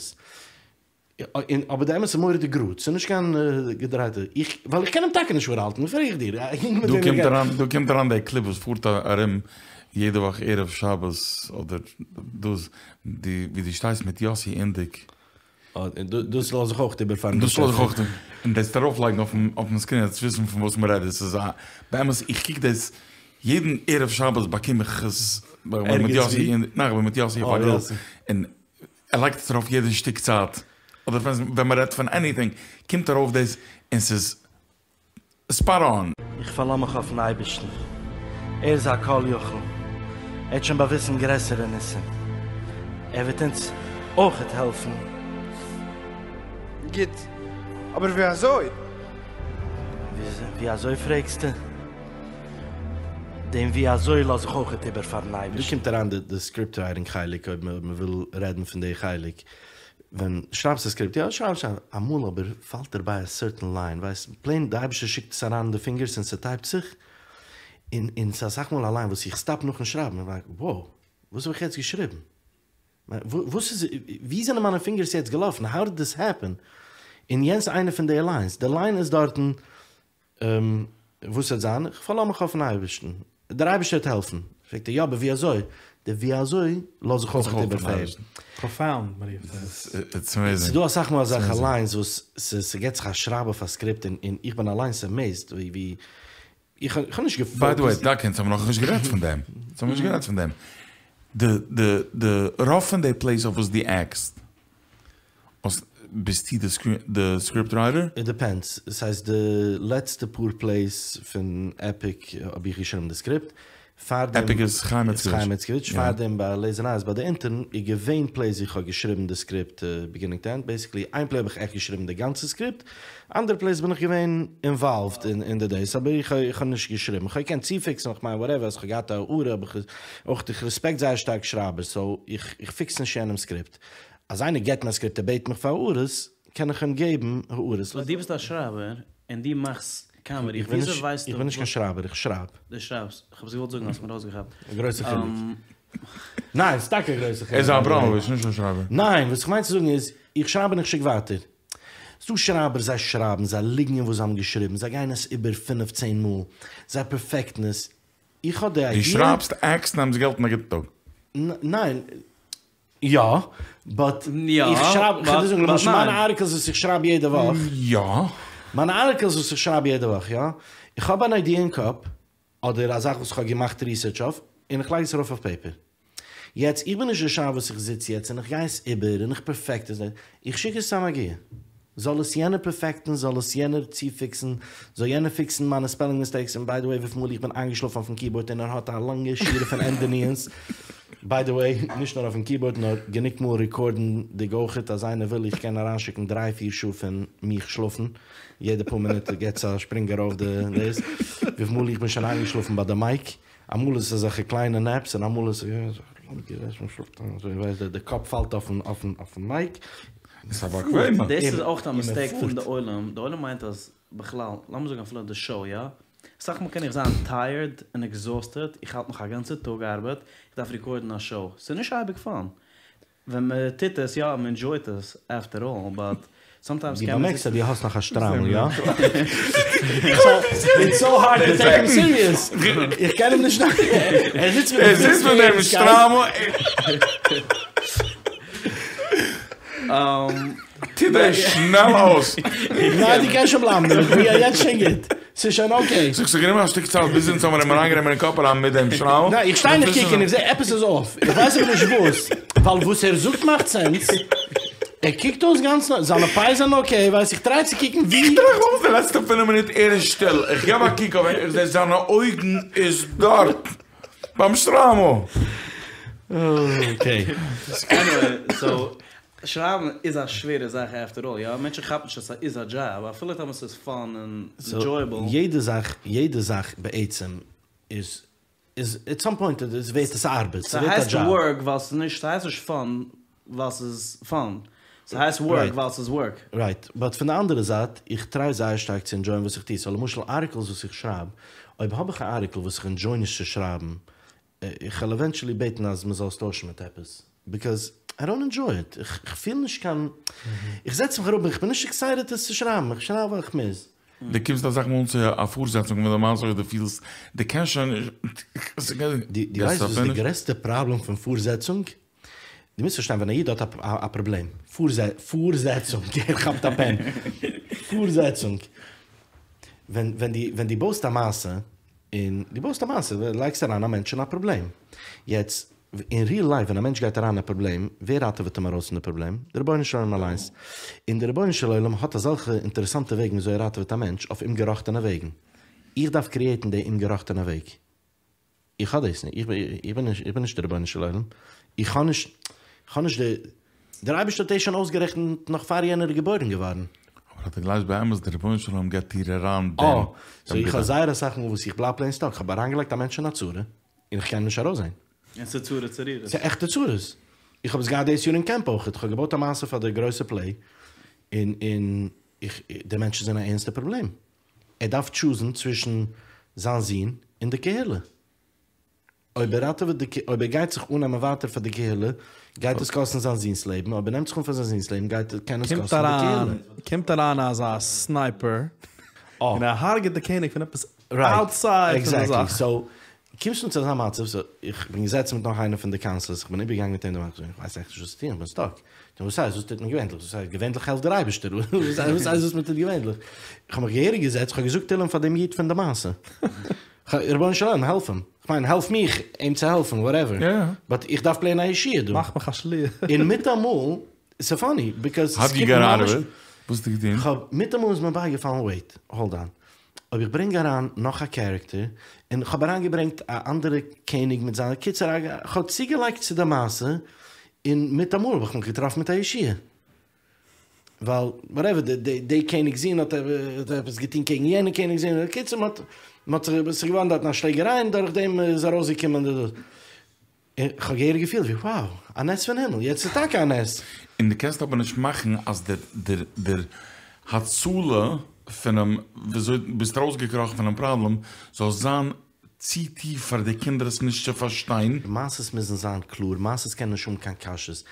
און אבער די אמת איז מורא'דיג גראד, ס'איז נישט קיין געדרייטע, איך, ווייל איך קען אים טאקע נישט פארהאלטן, פרעג איך דיר, א יונג מיט דא וועם איך קומט גיי. אריין, דא קומט אריין דער קליפ וואס פארט ארום יעדע וואך ערב שבת אדער דאס, די ווי דו שטייסט מיט יאסי אינדיג. דאס לאז איך אויך איבער פארן דאס לאז איך אויך, און דאס ארויף לייגן אויפן סקרין אז וויסן פון וואס מ'רעדט, דאס איז א, באמת איך קוק דאס יעדן ערב שבת באקום איך עס, איך בין מיט יאסי אינדיג, ניין איך בין מיט יאסי אויף א גרופ, און ער לייגט עס ארויף יעדע שטיק צייט, אדער ווען מ'רעדט פון עניטינג קומט ארויף דאס און ס'איז ספאט אן. איך פארלאז מיך אויפן אייבערשטן, ער איז א כל יכול, ער האט שוין באוויזן גרעסערע ניסים, ער וועט אונז אויכעט העלפן. גוט, אבער ווי אזוי? ווי אזוי פרעגסטו? דעם ווי אזוי לאז איך אויכעט איבער פארן דא אייבערשטן. קומט אריין די סקריפט רייטינג חלק אויב מען וויל רעדן פון די חלק, ווען שרייבסט א סקריפט, יא שרייב שרייב, אמאל אבער פאלט דיר ביי א סערטען ליין, ווייסט, פלעין די אייבערשטער שיקט עס אריין אין די פינגערס און ס'טייפט זיך, און און ס'איז אסאך מאל א ליין וואס איך סטאפ נאכן שרייבן, איך לייק, wow, וואס האב איך יעצט געשריבן? וואס איז, ווי זענען מיינע פינגערס יעצט געלאפן? האו דיד דיס העפען? און יענץ איז איינע פון די ליינס, די ליין איז דארטן, וואס וועט זיין? איך פארלאז מיך אויפן אייבערשטן, דער אייבערשטער וועט העלפן. פרעגט ער, יא, אבער ווי אזוי? די ווי אזוי לאז איך אויך איבער פאר אים. פראפאונד מ'רופט עס. ס'איז דא אסאך מאל אזעלכע ליינס וואס ס'געט זיך א שרייב אויף א סקריפט און איך בין אליינס עמעיזד ווי איך האב נישט ביי די וועי, געפאוקעסט. דאקי, אונז האבן נאכנישט גערעדט פון דעם. אונז האבן נישט גערעדט פון דעם. די די די רוב פון די פלעיס אויף וואס דו עקסט ביסטו די סקריפט רייטער? איט דיפענדס, ס'הייסט די לעצטע פאר פלעיס פון עפיק האב איך געשריבן די סקריפט, פארדעם עפיק איז חיים איצקאוויטש. חיים איצקאוויטש, פארדעם ביי לעזער נייעס ביי די אינטערן איז געווען פלעיס ווי כ'האב געשריבן די סקריפט ביגינינג טו ענד, בעיסיקלי איין פלעי האב איך עכט געשריבן די גאנצע סקריפט, אנדערע פלעיס בין איך געווען אינוואלווד אין די דעיס אבער איך האב נישט געשריבן, כ'האב געקענט צופיקסן איך מיין וואטעווער אז כ'האב געהאט א הערה האב איך אויך איך רעספעקט זייער שטארק שרייבערס סאו איך פיקס נישט יענעמס סקריפט. אז איינער געט מיר א סקריפט ער בעט מיך פאר הערות, קען איך אים געבן הערות. סאו דו ביסט א שרייבער און דו מאכסט קאמעדי, איך בין וויאזוי נישט, ווייסטו איך בין נישט קיין שרייבער, איך שרייב. דו שרייבסט, איך האב עס געוואלט זאגן האסט מיר ארויסגעכאפט. א גרויסע חילוק. ניין, ס'איז טאקע א גרויסע חילוק. ער איז א אבראמאוויטש, נישט א שרייבער. ניין, וואס איך מיין צו זאגן איז, איך שרייב און איך שיק ווייטער. ס'דא שרייבער, זיי שרייבן, זיי ליגן אין וואס זיי האבן געשריבן, זיי גייען עס איבער פינף צען מאל, זיי פערפעקטן עס. איך האב די איידיע. דו שרייבסט, עקסט, נעמסט געלט און א גוטן טאג. ניין. יא, באט איך שרייב, כ'וועל דיר זאגן, למשל מיינע ארטיקלס וואס איך שרייב יעדע וואך, יא. מיינע ארטיקלס וואס איך שרייב יעדע וואך, יא, איך האב אן איידיע אין קאפ, אדער א זאך וואס איך האב געמאכט ריסערטש אויף, און איך לייג עס ארויף אויף פעיפער. יעצט, איך בין נישט דער שרייבער וואס איך זיץ יעצט און איך גיי עס איבער און איך פערפעקט עס, איך שיק עס צו א מגיה. זאל עס יענער פערפעקטן, זאל עס יענער צופיקסן, זאל יענער פיקסן מיינע ספעלינג מיסטעיקס, און ביי די וועי וויפיל מאל איך בין איינגעשלאפן אויפן קיבארד און ער האט א לאנגע שורה פון ענדע נון'ס, ביי די וועי נישט נאר אויפן קיבארד נאר גענוג מאל רעקארדנדיג אויכעט אז איינער וויל איך קען אריינשיקן דריי פיר שעה פון מיך שלאפן, יעדע פאר מינוט געט עס א שפרינג ארויף די דאס, וויפיל מאל איך בין שוין איינגעשלאפן ביי די מייק, אמאל איז עס אזעלכע קליינע נעפס און אמאל איז עס די קאפ פאלט אויפן מייק. דאס איז אויך א מיסטעיק פון די עולם, די עולם מיינט אז בכלל, לאמיר זאגן אפילו די שאו יא, אסאך מאל קען איך זיין טייערד און עקזאוסטעד, איך האלט נאך א גאנצע טאג ארבעט, איך דארף רעקארדן א שאו, ס'איז נישט אייביג פאן. ווען מען טוט עס יא מען ענדזשויט עס עפטער אלל באט סאמטיימס דו קען מען באמערקסט אז זיצן דו האסט נאך א שטריימל יא? איטס סאו הארד טו טעיק הים סיריעס איך קען אים נישט ער זיצט מיט ער זיצט מיט דעם שטריימל טוט ער שנעל אויס. ניין דו קענסט שוין בלייבן דערמיט יא יעצט שוין גוט ס'איז שוין אקעי. ס'האט זיך גענומען א שטיק צייט ביז אונז האבן אים אריינגענומען אין קאפ אריין מיט דעם שטריימל. ניין איך שטיי און איך קוק און איך זע עפעס איז אףף, איך ווייס אבער נישט וואס, ווייל וואס ער זאגט מאכט סענס, ער קוקט אויס גאנץ נאר, זיינע פאות זענען אקעי, ווייס איך טריי צו קוקן ווי. איך טראכט פארוואס די לעצטע פינף מינוט ער איז שטיל, איך געב א קוק אויף אים איך זע זיינע אויגן איז דארט ביים שטריימל. אקעי. עניוועי, סאו, שרייבן איז א שווערע זאך עפטער אלל, יא? מענטשן כאפן נישט אז ס'איז א דזשאב, אפילו טאמער ס'איז פאן און ענדזשויעבל. יעדע זאך, יעדע זאך בעצם איז, איז עט סאם פוינט איז ווערט עס ארבעט, ס'ווערט א ס'הייסט דזשאב. ווארק ווייל ס'איז נישט, ס'הייסט נישט פאן ווייל ס'איז פאן, ס'הייסט ווארק ווייל ס'איז ווארק. רייט, באט פון די אנדערע זייט, איך טריי זייער שטארק צו ענדזשויען וואס איך טו, סאו למשל ארטיקלס וואס איך שרייב, אויב האב איך א ארטיקל וואס איך ענדזשוי נישט צו שרייבן, איך וועל עווענטשעלי בעטן אז מ'זאל עס טוישן מיט עפעס, ביקאז איי דאנט ענדזשוי איט, איך פיל נישט קיין, איך זעץ מיך אראפ און איך בין נישט עקסייטעד עס צו שרייבן, איך שרייב ווייל איך מוז. דו קומסט אסאך מאל אן צו א פארזעצונג פון די מעשה וואס דו פילסט דו קענסט שוין נישט. דו ווייסט וואס איז די גרעסטע פראבלעם פון פארזעצונג? דו מוזט פארשטיין ווען א איד האט א פראבלעם, פארזעצונג, ער כאפט א פען, פארזעצונג, ווען ווען דו בויסט א מעשה, און דו בויסט א מעשה, לייגסט אריין א מענטש אין א פראבלעם, יעצט אין ריעל לייף ווען א מענטש גייט אריין אין א פראבלעם, ווער ראטעוועט אים ארויס פון די פראבלעם? די רבונו של עולם אליינס, און די רבונו של עולם האט אזעלכע אינטערעסאנטע וועגן וויאזוי ער ראטעוועט א מענטש, אויף אומגעראכטענע וועגן, איך דארף קריעטן די אומגעראכטענע וועג. איך האב דאס נישט, איך בין נישט, איך בין נישט דער רבונו של עולם, איך האב נישט, איך האב נישט די, דער אייבערשטער האט דאס שוין אויסגערעכנט נאך פאר יענער איז געבוירן געווארן. אבער אז דו גלייבסט באמת דער רבונו של עולם געבט דיר אריין דעם. אה, סאו איך האב זייער אסאך מאל וואס איך בלייב פלעין סטאק, איך האב אריינגעלייגט א מענטש אין א צרה, און איך קען נישט ארויסזען. און ס'איז צרות צרורות. ס'איז עכטע צרות. איך האב עס געהאט דאס יאר אין קעמפ אויך, איך האב געבויט א מעשה פאר די גרויסע פלעי, און און איך, דער מענטש איז אין א ערנסטע פראבלעם. ער דארף טשוזן צווישן זיין זון און די קהילה. אויב ער ראטעוועט די אויב ער גייט זיך אננעמען ווייטער פאר די קהילה, גייט עס קאסטן זיין זון'ס לעבן, אויב ער נעמט זיך אן פאר זיין זון'ס לעבן גייט קען עס קומט קאסטן די קהילה. אריין קומט אריין אזא סנייפער און ער הרג'עט די קעניג פון עפעס אוטסייד פון די זאך. עקזעקטלי. סאו קומסט אן צו אזא מצב, סאו איך בין געזעצן מיט נאך איינער פון די קאונסלערס, איך בין איבערגעגאנגען מיט אים די מעשה, איך ווייס עכט נישט וואס צו טון, איך בין סטאק. נו וואס הייסט, וואס טוט מען געווענליך? וואס הייסט, געווענליך העלפט דער אייבערשטער, וואס הייסט וואס מען טוט געווענליך? איך האב מיך געהעריג געזעצט, איך האב געזאגט תהלים פאר דעם איד פון די מעשה. רבונו של עולם, העלף אים. איך מיין, העלף מיך אים צו העלפן, וואטעווער. באט איך דארף פלעין א ישועה דא. מאך מיך א שליח. און מיטאמאל, ס'איז פאני, ביקאוז האו דיד יו געט אוט אוו איט? וואס האסטו געטון? כ'האב, מיטאמאל איז מיר בייגעפאלן, וועיט, האלד אן. אויב איך ברענג אריין נאך א קערעקטער, און כ'האב אריינגעברענגט א אנדערע קעניג מיט זיינע, קיצור, כ'האב צוגעלייגט צו די מעשה, און מיטאמאל האב איך מיך געטראפן מיט א ישועה. ווייל וואטעווער, די די קעניג'ס זון האט עפעס געטון קעגן יענע קעניג'ס זון, קיצור מ'האט מ'האט זיך, ס'איז געווארן דארטן א שלעגעריי און דורך דעם איז ארויסגעקומען די דאס. און כ'האב געהעריג געפילט ווי wow, א נס פון הימל, יעצט איז טאקע א נס. און דו קענסט אבער נישט מאכן אז דער דער דער הצלה פונעם וויאזוי ביסט ארויסגעקראכן פונעם פראבלעם זאל זיין צו טיף פאר די קינדער עס נישט צו פארשטיין. מעשות מוזן זיין קלאר, מעשות קענען נישט האבן קיין קשיות.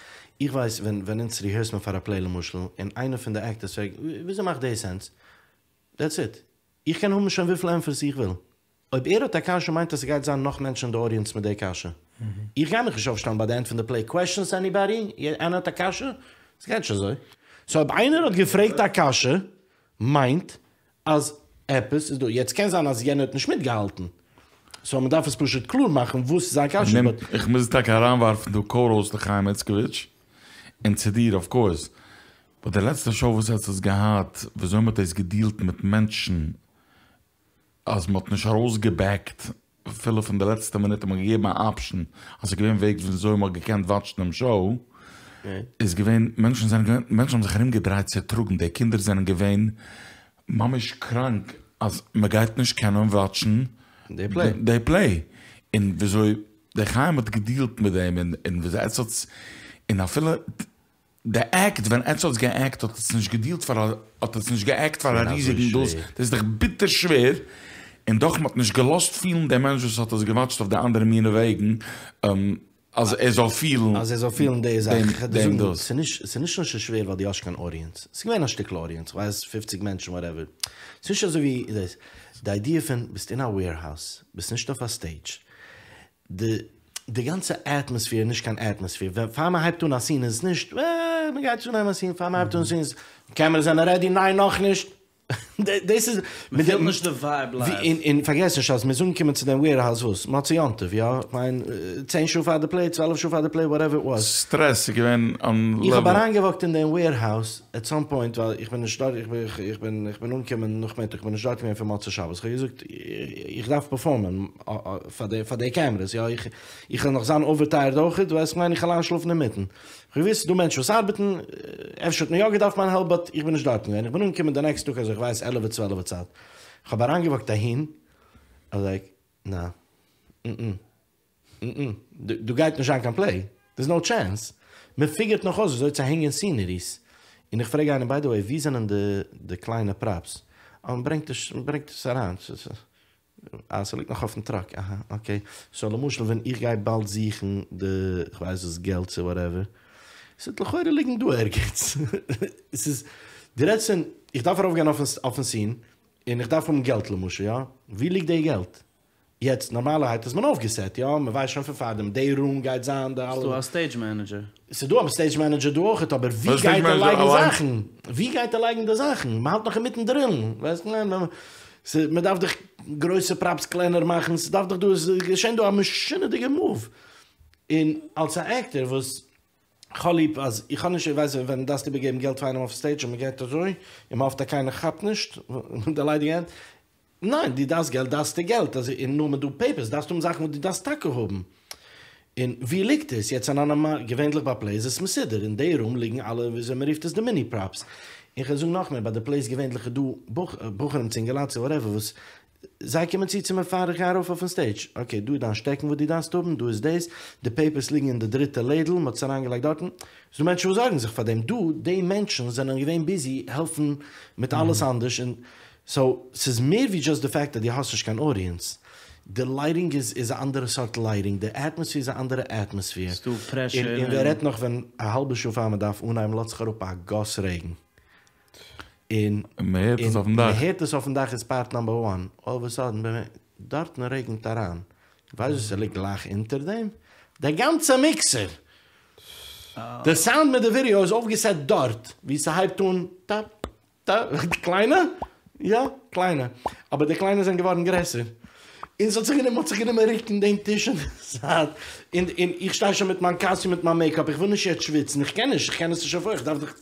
איך ווייס ווען ווען אונז ריהערסט מען פאר א פלעי למשל, און איינער פון די עקטערס פרעגט וויאזוי מאכט דעי סענס? דעטס איט. איך קען האבן שוין וויפיל ענטפערס איך וויל. אויב ער האט א קשיא מיינט אז ס'גייט זיין נאך מענטשן אין די אודיענס מיט די קשיא. איך גיי מיך נישט אויפשטעלן ביי די ענד פון די פלעי קוועשאנס עניבאדי? איינער האט א קשיא? ס'גייט נישט אזוי. סאו אויב איינער האט געפרעגט א קשיא מיינט אז עפעס איז דא. יעצט קען זיין אז יענער האט נישט מיטגעהאלטן. סאו מ'דארף עס פשוט קלאר מאכן וואס זיין קשיא איז. באט. איך מוז טאקע אריינווארפן דא קודאס צו חיים איצקאוויטש און צו דיר אוו קאורס. באט די לעצטע שאו וואס עטס האטס געהאט וויאזוי מ'האט דאס געדילט מיט מענטשן אז מ'האט נישט ארויסגעבעקט אפילו פון די לעצטע מינוט האט מען געגעבן א אפשן אז ס'איז געווען וועג וויאזוי מ'האט געקענט וואטשן דעם שאו, איז געווען מענטשן זענען געווען מענטשן האבן זיך ארום געדרייט צוטראגן די קינדער זענען געווען ממש קראנק אז מ'גייט נישט קענען וואטשן די פלעי, און וויאזוי דער חיים האט געדילט מיט דעם און וויאזוי עטס האטס און אפילו. די עקט, ווען עטס האטס געעקט האט עטס נישט געדילט פאר א, האט עטס נישט געעקט פאר א ריזיגן דאס, דאס איז דאך ביטער שווער, און דאך מ'האט נישט געלאזט פילן דעם מענטש וואס האט עס געוואטשט אויף די אנדערע מינע וועגן. אז ער זאל פילן אז ער זאל פילן די זאך, איך וועל דיר דעם זאגן, דאס. ס'איז נישט, ס'איז נישט נאר שווער ווייל דו האסט קיין אודיענס, ס'איז געווען א שטיקל אודיענס, כ'ווייס פופציג מענטשן וואטעווער, ס'איז נישט אזוי ווי דאס, די איידיע פון ביסט אין א וועירהאוז, ביסט נישט אויף א סטעידזש, די די גאנצע אטמאספער איז נישט קיין אטמאספער, ווען פאר מען הייבט אן א סין איז עס נישט אה מען גייט אנהייבן א סין, פאר מען הייבט אן א סין איז קעמערעס זענען רעדי, ניין נאכנישט, דאס איז מען פילט נישט די ווייב לייוו. און פארגעס נישט אז מ'איז אנגעקומען צו דעם וועירהאוז וואס? מוצאי יום טוב, יא? כ'מיין צען שעה פאר די פלעי, צוועלף שעה פאר די פלעי, וואטעווער איט וואס. סטרעס איז געווען אן לעוועל. איך האב אריינגעוואקט אין דעם וועירהאוז עט סאם פוינט ווייל איך בין נישט דארט, איך בין איך בין אנגעקומען נאכמיטאג, איך בין נישט דארט געווען פון מוצאי שבת, איך האב געזאגט איך דארף פערפארמען פאר די פאר די קעמרעס, יא? איך איך וועל נאך זיין אווערטייערד אויכעט, ווייסט כ'מיין איך וועל איינשלאפן אינמיטן. כ'האב געוואוסט ס'דא מענטשן וואס ארבעטן, אפשר האט מען יא געדארפט מיין העלפ באט איך בין נישט דארטן געווען, איך בין אנגעקומען די נעקסטע טאג אזוי כ'ווייס עלעווע צוועלעווע צייט, כ'האב אריינגעוואקט אהין, איי וואס לייק נא, אמ אמ, דא גייט נישט זיין קיין פלעי, דער'ס נאו טשענס, מען פיגערט נאך אויס וויאזוי צו הענגען סינעריס, און איך פרעג איינעם ביי די וועי ווי זענען די די קליינע פראפס, אה מ'ברענגט עס מ'ברענגט עס אריין, אה, ס'ליגט נאך אויפן טראק, אהא, אקעי. סאו למשל ווען איך גיי באלד זוכן די כ'ווייס וואס געלט צו וואטעווער, ס'וועט לכאורה ליגן דא ערגעץ. ס'איז, דו רעדסט פון, איך דארף ארויפגיין אויפן סין, און איך דארף האבן געלט למשל, יא? ווי ליגט די געלט? יעצט, נארמאלערהייט איז מען אויפגעסעט, יא? מ'ווייסט שוין פון פארדעם, די רום גייט זיין די אלע. ס'דא א סטעידזש מענעדזשער. ס'דא א סטעידזש מענעדזשער דא אויכעט, אבער ווי גייט ער לייגן זאכן? ווי גייט ער לייגן די זאכן? מ'האלט נאך אינמיטן דרילן, ווייסט? מ'דארף דאך גרויסע פראפס קלענער מאכן, ס'דארף דאך דא, עס געשען דא א משונה'דיגע מאוו. און אלס א עקטער וואס כ'האב ליב אז איך האב נישט, ווייסט ווען דארפסט איבערגעבן געלט פאר איינעם אויף סטעידזש און מ'גייט אזוי און מ'האפט אז קיינער כאפט נישט מיט די ליידיגע הענט, ניין, דו דארפסט געלט דארפסטו געלט, אז און נאר מיט דא פעיפערס, דארפסט האבן זאכן וואס דו דארפסט טאקע האבן. און ווי ליגט עס? יעצט אין א נארמאל, געווענדליך ביי פלעיס איז עס מסודר, אין די רום ליגן אלע וויאזוי מען רופט עס די מיני פראפס. און כ'וועל זאגן נאכמער, ביי די פלעיס געווענדליך איז דא בחורים צו אינגעלייט צו וואטעווער וואס זיי קומען צו צו מיר פאר איך גיי ארויף אויפן סטעידזש, אקעי דא איז דיין שטעקן וואס דו דארפסט האבן, דא איז דאס, די פעיפערס ליגן אין די דריטע לעדל, מען האט עס אריינגעלייגט דארטן. ס'דא מענטשן וואס זארגן זיך פאר דעם, דא די מענטשן זענען געווען ביזי העלפן מיט אלעס אנדערש און סאו ס'איז מער ווי דזשאסט די פעקט אז דו האסט נישט קיין אודיענס, די לייטינג איז איז א אנדערע סארט לייטינג, די אטמאספער איז א אנדערע אטמאספער, ס'דא פרעשור און ווער רעדט נאך ווען א האלבע שעה פאר מ'דארף אנהייבן לאזט זיך אראפ א גאס רעגן, און מ'הערט עס אויפן דאך. מ'הערט עס אויפן דאך איז פארט נאמבער וואן, אלל אוו א סאדען דארטן רעגנט אריין, ווייסט וואס ס'ליגט גלייך אונטער דעם? די גאנצע מיקסער! די סאונד מיט די ווידעא איז אויפגעסעט דארט ווי ס'הייבט אן טאפ די קליינע? יא, קליינע. אבער די קליינע זענען געווארן גרעסער. און ס'האט זיך גענומען, מ'האט זיך גענומען רוקן דעם טיש אין די זייט. און און איך שטיי שוין מיט מיין קאסטיום מיט מיין מעיקאפ, איך וויל נישט יעצט שוויצן, איך קען נישט, איך קען עס נישט ערפארן, איך דארף דאך.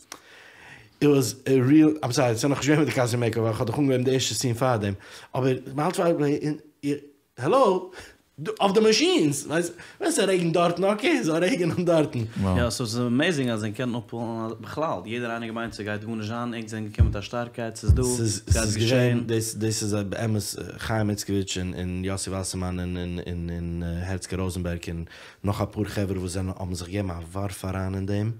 איט וואס א ריעל, איים סארי, ס'איז נאכנישט געווען מיט די קאסטיום מעיקאפ, ווייל כ'האב דאך אנגעהויבן די ערשטע סין פארדעם. אבער מ'האלט פאר און העלא? אויף די מאשינס! ווייסט ווען ס'רעגנט דארטן אקעי זאל רעגענען דארטן. יא סאו ס'איז אמעיזינג אז ענק קענען אפפולן בכלל יעדער איינער געמיינט ס'גייט גארנישט זיין ענק זענען געקומען מיט א שטארקייט ס'איז דא ס'גייט געשען. דאס איז באמת חיים איצקאוויטש און יוסי וואסערמאן און הערצקע ראזענבערג און נאך אפאר חברה וואס זענען האבן זיך געגעבן א ווארף אריין אין דעם,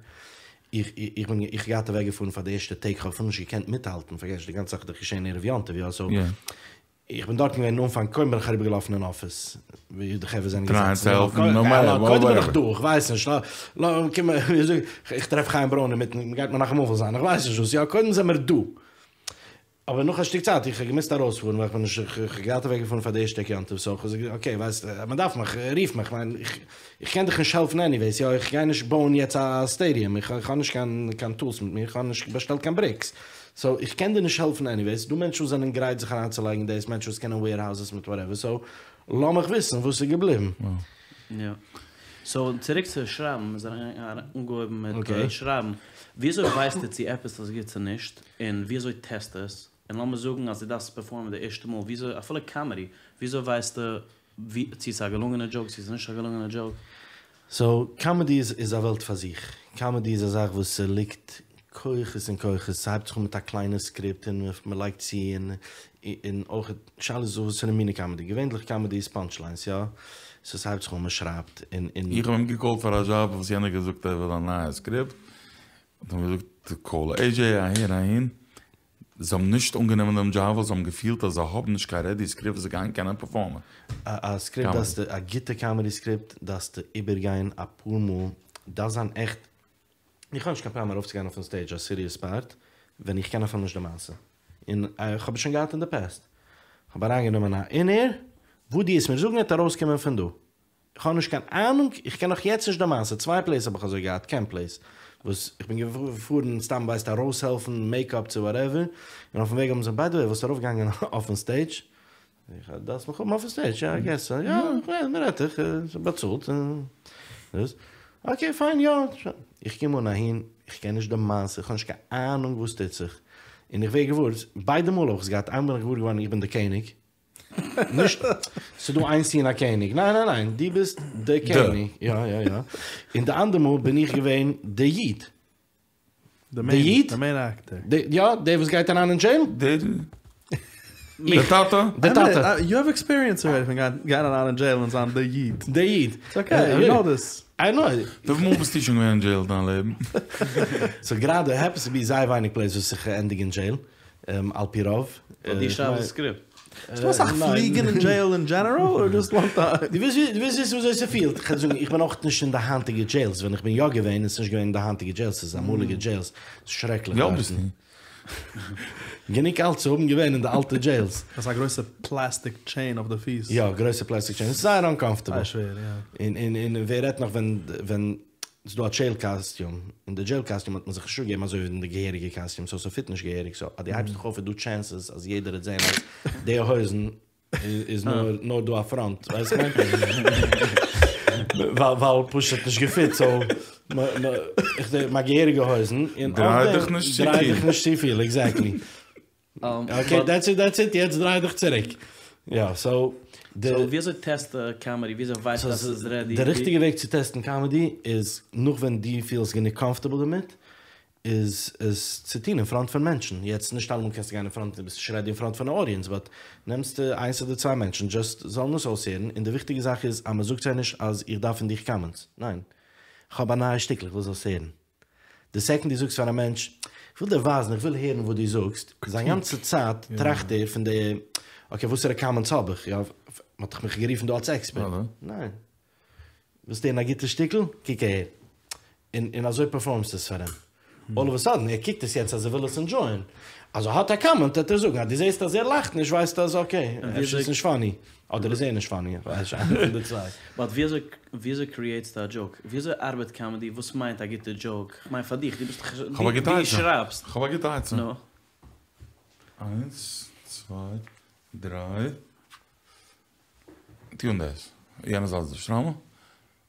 איך איך בין איך געהאט אוועק געפארן פאר די ערשטע טעג כ'האב אפילו נישט געקענט מיטהאלטן פארגעס נישט די גאנצע זאך איז דאך געשען ערב יום טוב יא סאו איך בין דארטן געווען אין אנפאנג, קודם בין איך אריבער געלאפן אין אפיס, ווי די חברה זענען געזעצן, קודם בין איך דא, איך ווייס נישט, איך טרעף חיים ברוין אינמיטן, מ'גייט מנחם אבל זיין, איך ווייס נישט וואס, יא קודם זעמער דא, אבער נאך א שטיק צייט, איך האב געמוזט ארויספארן, ווייל איך בין נישט, איך האב געהאט אוועק געפארן פאר די ערשטע טאג יום טוב, סאו איך האב געזאגט, אקעי, ווייסט, מ'דארף מיך, רוף מיך, כ'מיין, איך קען דיך נישט העלפן עניוועיס, יא, איך גיי נישט בויען יעצט א סטעדיום, איך האב נישט קיין טולס מיט מיר, איך האב נישט באשטעלט קיין בריקס. סאו איך קען דיר נישט העלפן עניוועיס, ס'דא מענטשן וואס זענען גרייט זיך אריינצולייגן אין דאס, מענטשן וואס קענען וועירהאוזעס מיט וואטעווער, סאו לאמיך וויסן וואס איז געבליבן. יא. סאו צוריק צו שרייבן, מיר זענען אנגעהויבן מיט שרייבן, וויאזוי ווייסטו צו עפעס איז גוט צו נישט, און וויאזוי טעסטו עס, און לאמיר זאגן אז דו דארפסט פערפארמען די ערשטע מאל, וויאזוי, אפילו קאמעדי, וויאזוי ווייסטו ווי, צו ס'איז א געלונגענע דזשאוק, צו ס'איז נישט א געלונגענע דזשאוק. סאו, קאמעדי איז איז א וועלט פאר זיך. קאמעדי איז א זאך וואס ס'ליגט כוחות און כוחות. ס'הייבט זיך אן מיט א קליינע סקריפט און מ'לייגט צו און און אויך שאלה איז וואס פאר א מינע קאמעדי. געווענדליך קאמעדי איז פאנטש ליינס, יא? סאו ס'הייבט זיך אן מ'שרייבט און און. איך האב אים געקאלט פאר א דזשאב וואס יענער האט געזאגט ער וויל א נייע סקריפט, האט אים געזאגט קאל עי דזשעי אהער אהין. זיי האבן נישט אנגענומען דעם דזשאב ווייל זיי האבן געפילט אז זיי האבן נישט קיין רעדי סקריפט וואס זיי גייען קענען פערפארמען. א סקריפט דארפסטו, א גוטע קאמעדי סקריפט דארפסטו איבערגיין אפאר מאל, דארף זיין עכט, איך האב נישט קיין פראבלעם ארויפצוגיין אויפן סטעידזש א סיריעס פארט ווען איך קען אפילו נישט די מעשה, און איך האב עס שוין געהאט אין די פעסט, כ'האב אריינגענומען א אין-עיר, וואס דו וועסט מיר זאגן וועט ארויסקומען פון דא, איך האב נישט קיין אהנונג, איך קען נאך יעצט נישט די מעשה, צוויי פלעיס האב איך אזוי געהאט, קעמפ פלעיס, וואס איך בין געפארן סתם ווייסט ארויסהעלפן, מעיק אפ צו וואטעווער, און אויפן וועג האבן זיי ביי די וועי וואלסט ארויפגעגאנגען אויפן סטעידזש, איך דארפסט מיך האבן אויפן סטעידזש, יא איי געס סאו, יא מען רעדט דאך, באצאלט, דאס, אקעי פיין יא, איך קום אן אהין, איך קען נישט די מעשה, איך האב נישט קיין אהנונג וואס טוט זיך, און איך ווער געוואר, ביידע מאל האב איך עס געהאט, איינמאל בין איך געוואר געווארן איך בין די קעניג, נישט ס'דא איינס און א קעניג, ניין ניין ניין, דו ביסט די קעניג, יא יא יא, און די אנדערע מאל בין איך געווען די איד. די איד? די מעין עקטער. יא, דער וואס גייט אריין אין דזשעיל? די טאטע? די טאטע. יו העוו עקספיריענס ארעדי פון גיין אריין אין דזשעיל און זיין די איד. די איד. איטס אקעי, יו נאו דיס. איי נאו. וויפיל מאל ביסטו שוין געווען אין דזשעיל אין דיין לעבן? סאו גראדע העפענס טו בי זייער ווייניג פלעיס וואס איך ענדיג אין דזשעיל, על פי רוב. ווייל דו שרייבסט די סקריפט. ס'דא אסאך פליגן אין דזשעיל אין דזשענעראל אר דזשאסט וואן טיים? דו ווילסט וויסן וויאזוי ס'פילט? כ'קען זאגן איך בין אויך נישט אין די היינטיגע דזשעילס, ווען איך בין יא געווען איז נישט געווען אין די היינטיגע דזשעילס, ס'איז אמאליגע דזשעילס, ס'איז שרעקליך ווי אלט ביסטו? גענוג אלט צו האבן געווען אין די אלטע דזשעילס. דאס איז א גרויסע פלעסטיק טשעין אויף די פיס. יא, גרויסע פלעסטיק טשעין, ס'איז זייער אנקאמפארטעבל. זייער שווער, יא. און און און ווער רעדט נאך ווען ווען ס'איז דא א דזשעיל קאסטיום, אין די דזשעיל קאסטיום האט מען זיך נישט אפגעגעבן אזוי ווי אין די געהעריגע קאסטיום, סאו ס'פיט נישט געהעריג, סאו אז דו הייבסט דיך אויף איז דא טשענסעס אז יעדער וועט זען אז די הויזן איז נאר נאר דא א פראנט, ווייסט וואס כ'מיין? ווייל ווייל פשוט נישט געפיט, סאו איך מיין געהעריגע הויזן, און דריי דיך נישט צופיל. דריי דיך נישט צופיל, עקזעקטלי. אקעי, דעטס איט, דעטס איט, יעצט דריי דיך צוריק. יא, סאו די. סאו וויאזוי טעסטו קאמעדי? וויאזוי ווייסטו אז ס'איז רעדי? די ריכטיגע וועג צו טעסטן קאמעדי איז נאך ווען דו פילסט גענוג קאמפארטעבל דערמיט, איז עס צו טון אין פראנט פון מענטשן. יעצט נישט אלעמאל קענסטו גיין אין פראנט, דו ביסט נישט רעדי אין פראנט פון א אודיענס, באט נעמסטו איינס אדער צוויי מענטשן דזשאסט זאלן עס אויסהערן, און די וויכטיגע זאך איז אז מ'זאגט זיי נישט אז איך דארף פון דיך קאמענטס, ניין, כ'האב א נייע שטיקל איך וויל זאלסט הערן. די סעקאנד דו זאגסט פאר א מענטש, איך וויל דיר ווייזן, איך וויל הערן וואס דו זאגסט, זיין גאנצע צייט טראכט ער פון די, אקעי וואסערע קאמענטס האב איך, יא, מ'האט דאך מיך גערופן דא אלס עקספערט, ניין, ווילסט הערן א גוטע שטיקל? קוק אהער. און און אזוי פערפארמסטו עס פאר אים. אלל אוו א סאדען ער קוקט עס יעצט אז ער וויל עס ענדזשויען. אז ער האט א קאמענט וועט ער זאגן. אז דו זעסט אז ער לאכט נישט ווייסטו אז אקעי, אפשר איז נישט פאני. אדער איז ער נישט פאני. איך ווייס נישט, איינע פון די צוויי. באט וויאזוי וויאזוי קריעטסטו א דזשאוק? וויאזוי ארבעט קאמעדי? וואס מיינט א גוטע דזשאוק? כ'מיין פאר דיך, דו ביסט דאך, כ'האב א גוטע דו עצה. שרייבסט. כ'האב א גוטע עצה. נו. איינס, צוויי, דריי. טו אן דאס. יענע זייט איז די שטריימל.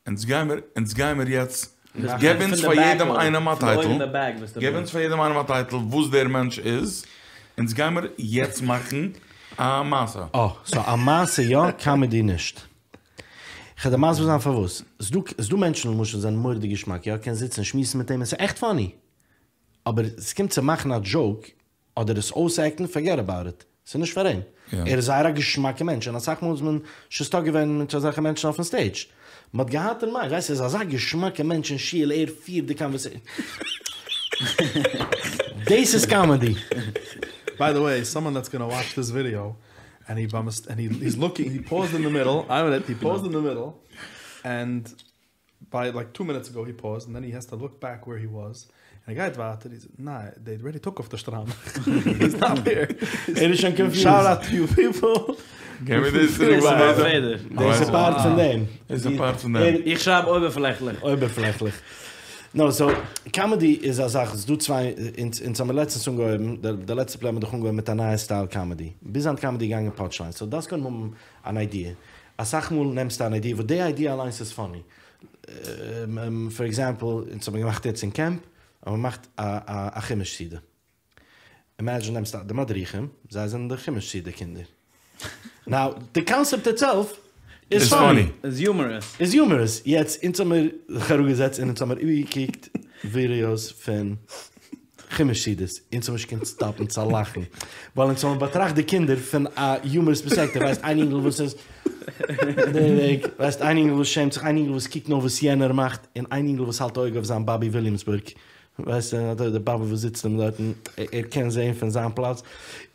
אונז גיימער, אונז גיימער יעצט, געב אונז פאר יעדעם איינעם א טייטל, געב אונז פאר יעדעם איינעם א טייטל וואס דער מענטש איז, אונז גיימער יעצט מאכן א מעשה. אה, סאו א מעשה יא, קאמעדי נישט. כ'על דיר מסביר זיין פארוואס. ס'דא, ס'דא מענטשן למשל זענען מורא'דיג געשמאק, יא, קענסט זיצן און שמועסן מיט אים און ס'איז עכט פאני. אבער ס'קומט צו מאכן א דזשאוק, אדער עס אויסעקטן, פארגעט אבאוט איט, ס'איז נישט פאר אים. ער איז זייער א געשמאקע מענטש, און אסאך מאל איז מען שוין סטאק געווען מיט אזעלכע מענטשן אויפן סטעידזש. מ'האט געהאט אין מיינד, ווייסט, ער איז אזא געשמאקע מענטש אין שול, ער פירט די קאנווערסעישאן. דאס איז קאמעדי. ביי די וועי, סאמאן דעטס גאנא וואטש דיס ווידיאו, ענד הי באמס, ענד הי איז לוקינג, הי פאוזד אין די מידל, איין מינוט, הי פאוזד אין די מידל, ענד ביי לייק טו מינוטס אגאו הי פאוזד און דען הי העז טו לוק בעק ווער הי וואס און ער גייט ווייטער היז ניין דעי אלרעדי טוק אףף די שטריימל היז נאט העיר ער איז שוין קאנפיוזד. שאוט אוט טו יו פיפל. געב מיר דאס צוריק פעדער. דאס איז פארט פון דעם. דאס איז פארט פון דעם. איך שרייב אויבערפלעכליך. אויבערפלעכליך. נאו סאו קאמעדי איז א זאך ס'דא צוויי אונז אונז האמיר לעצטענס אנגעהויבן די לעצטע פלעי האמיר דאך אנגעהויבן מיט א נייע סטייל קאמעדי ביז היינט קאמעדי געגאנגען פאנטש ליינס סאו דארפסט קודם האבן אן איידיע אסאך מאל נעמסטו אן איידיע וואס די איידיע אליינס איז פאני. פאר עקזעמפל, אונז האבן געמאכט יעצט אין קעמפ, האבן מיר געמאכט א חומש סעודה. אימעדזשין נעמסט די מדריכים, זיי זענען די חומש סעודה קינדער. נאו, די קאנסעפט איטסעלף איז פאני. איז יומערעס. איז יומערעס. יעצט, אונז האמיר זיך אראפגעזעצט און אונז האמיר איבערגעקוקט ווידיאוס פון חומש סעודות, אונז האבן נישט געקענט סטאפן צו לאכן, ווייל אונז האבן באטראכט די קינדער פון א יומערעס פערספעקטיוו, ווייסט איין אינגל וואס איז די וועג, ווייסט איין אינגל וואס שעמט זיך, איין אינגל וואס קוקט נאר וואס יענער מאכט, און איין אינגל וואס האלט אויג אויף זיין באבי וויליאמסבורג. ווייסט אדער די באבע וואס זיצט אים דארטן, ער קען זעהן פון זיין פלאץ,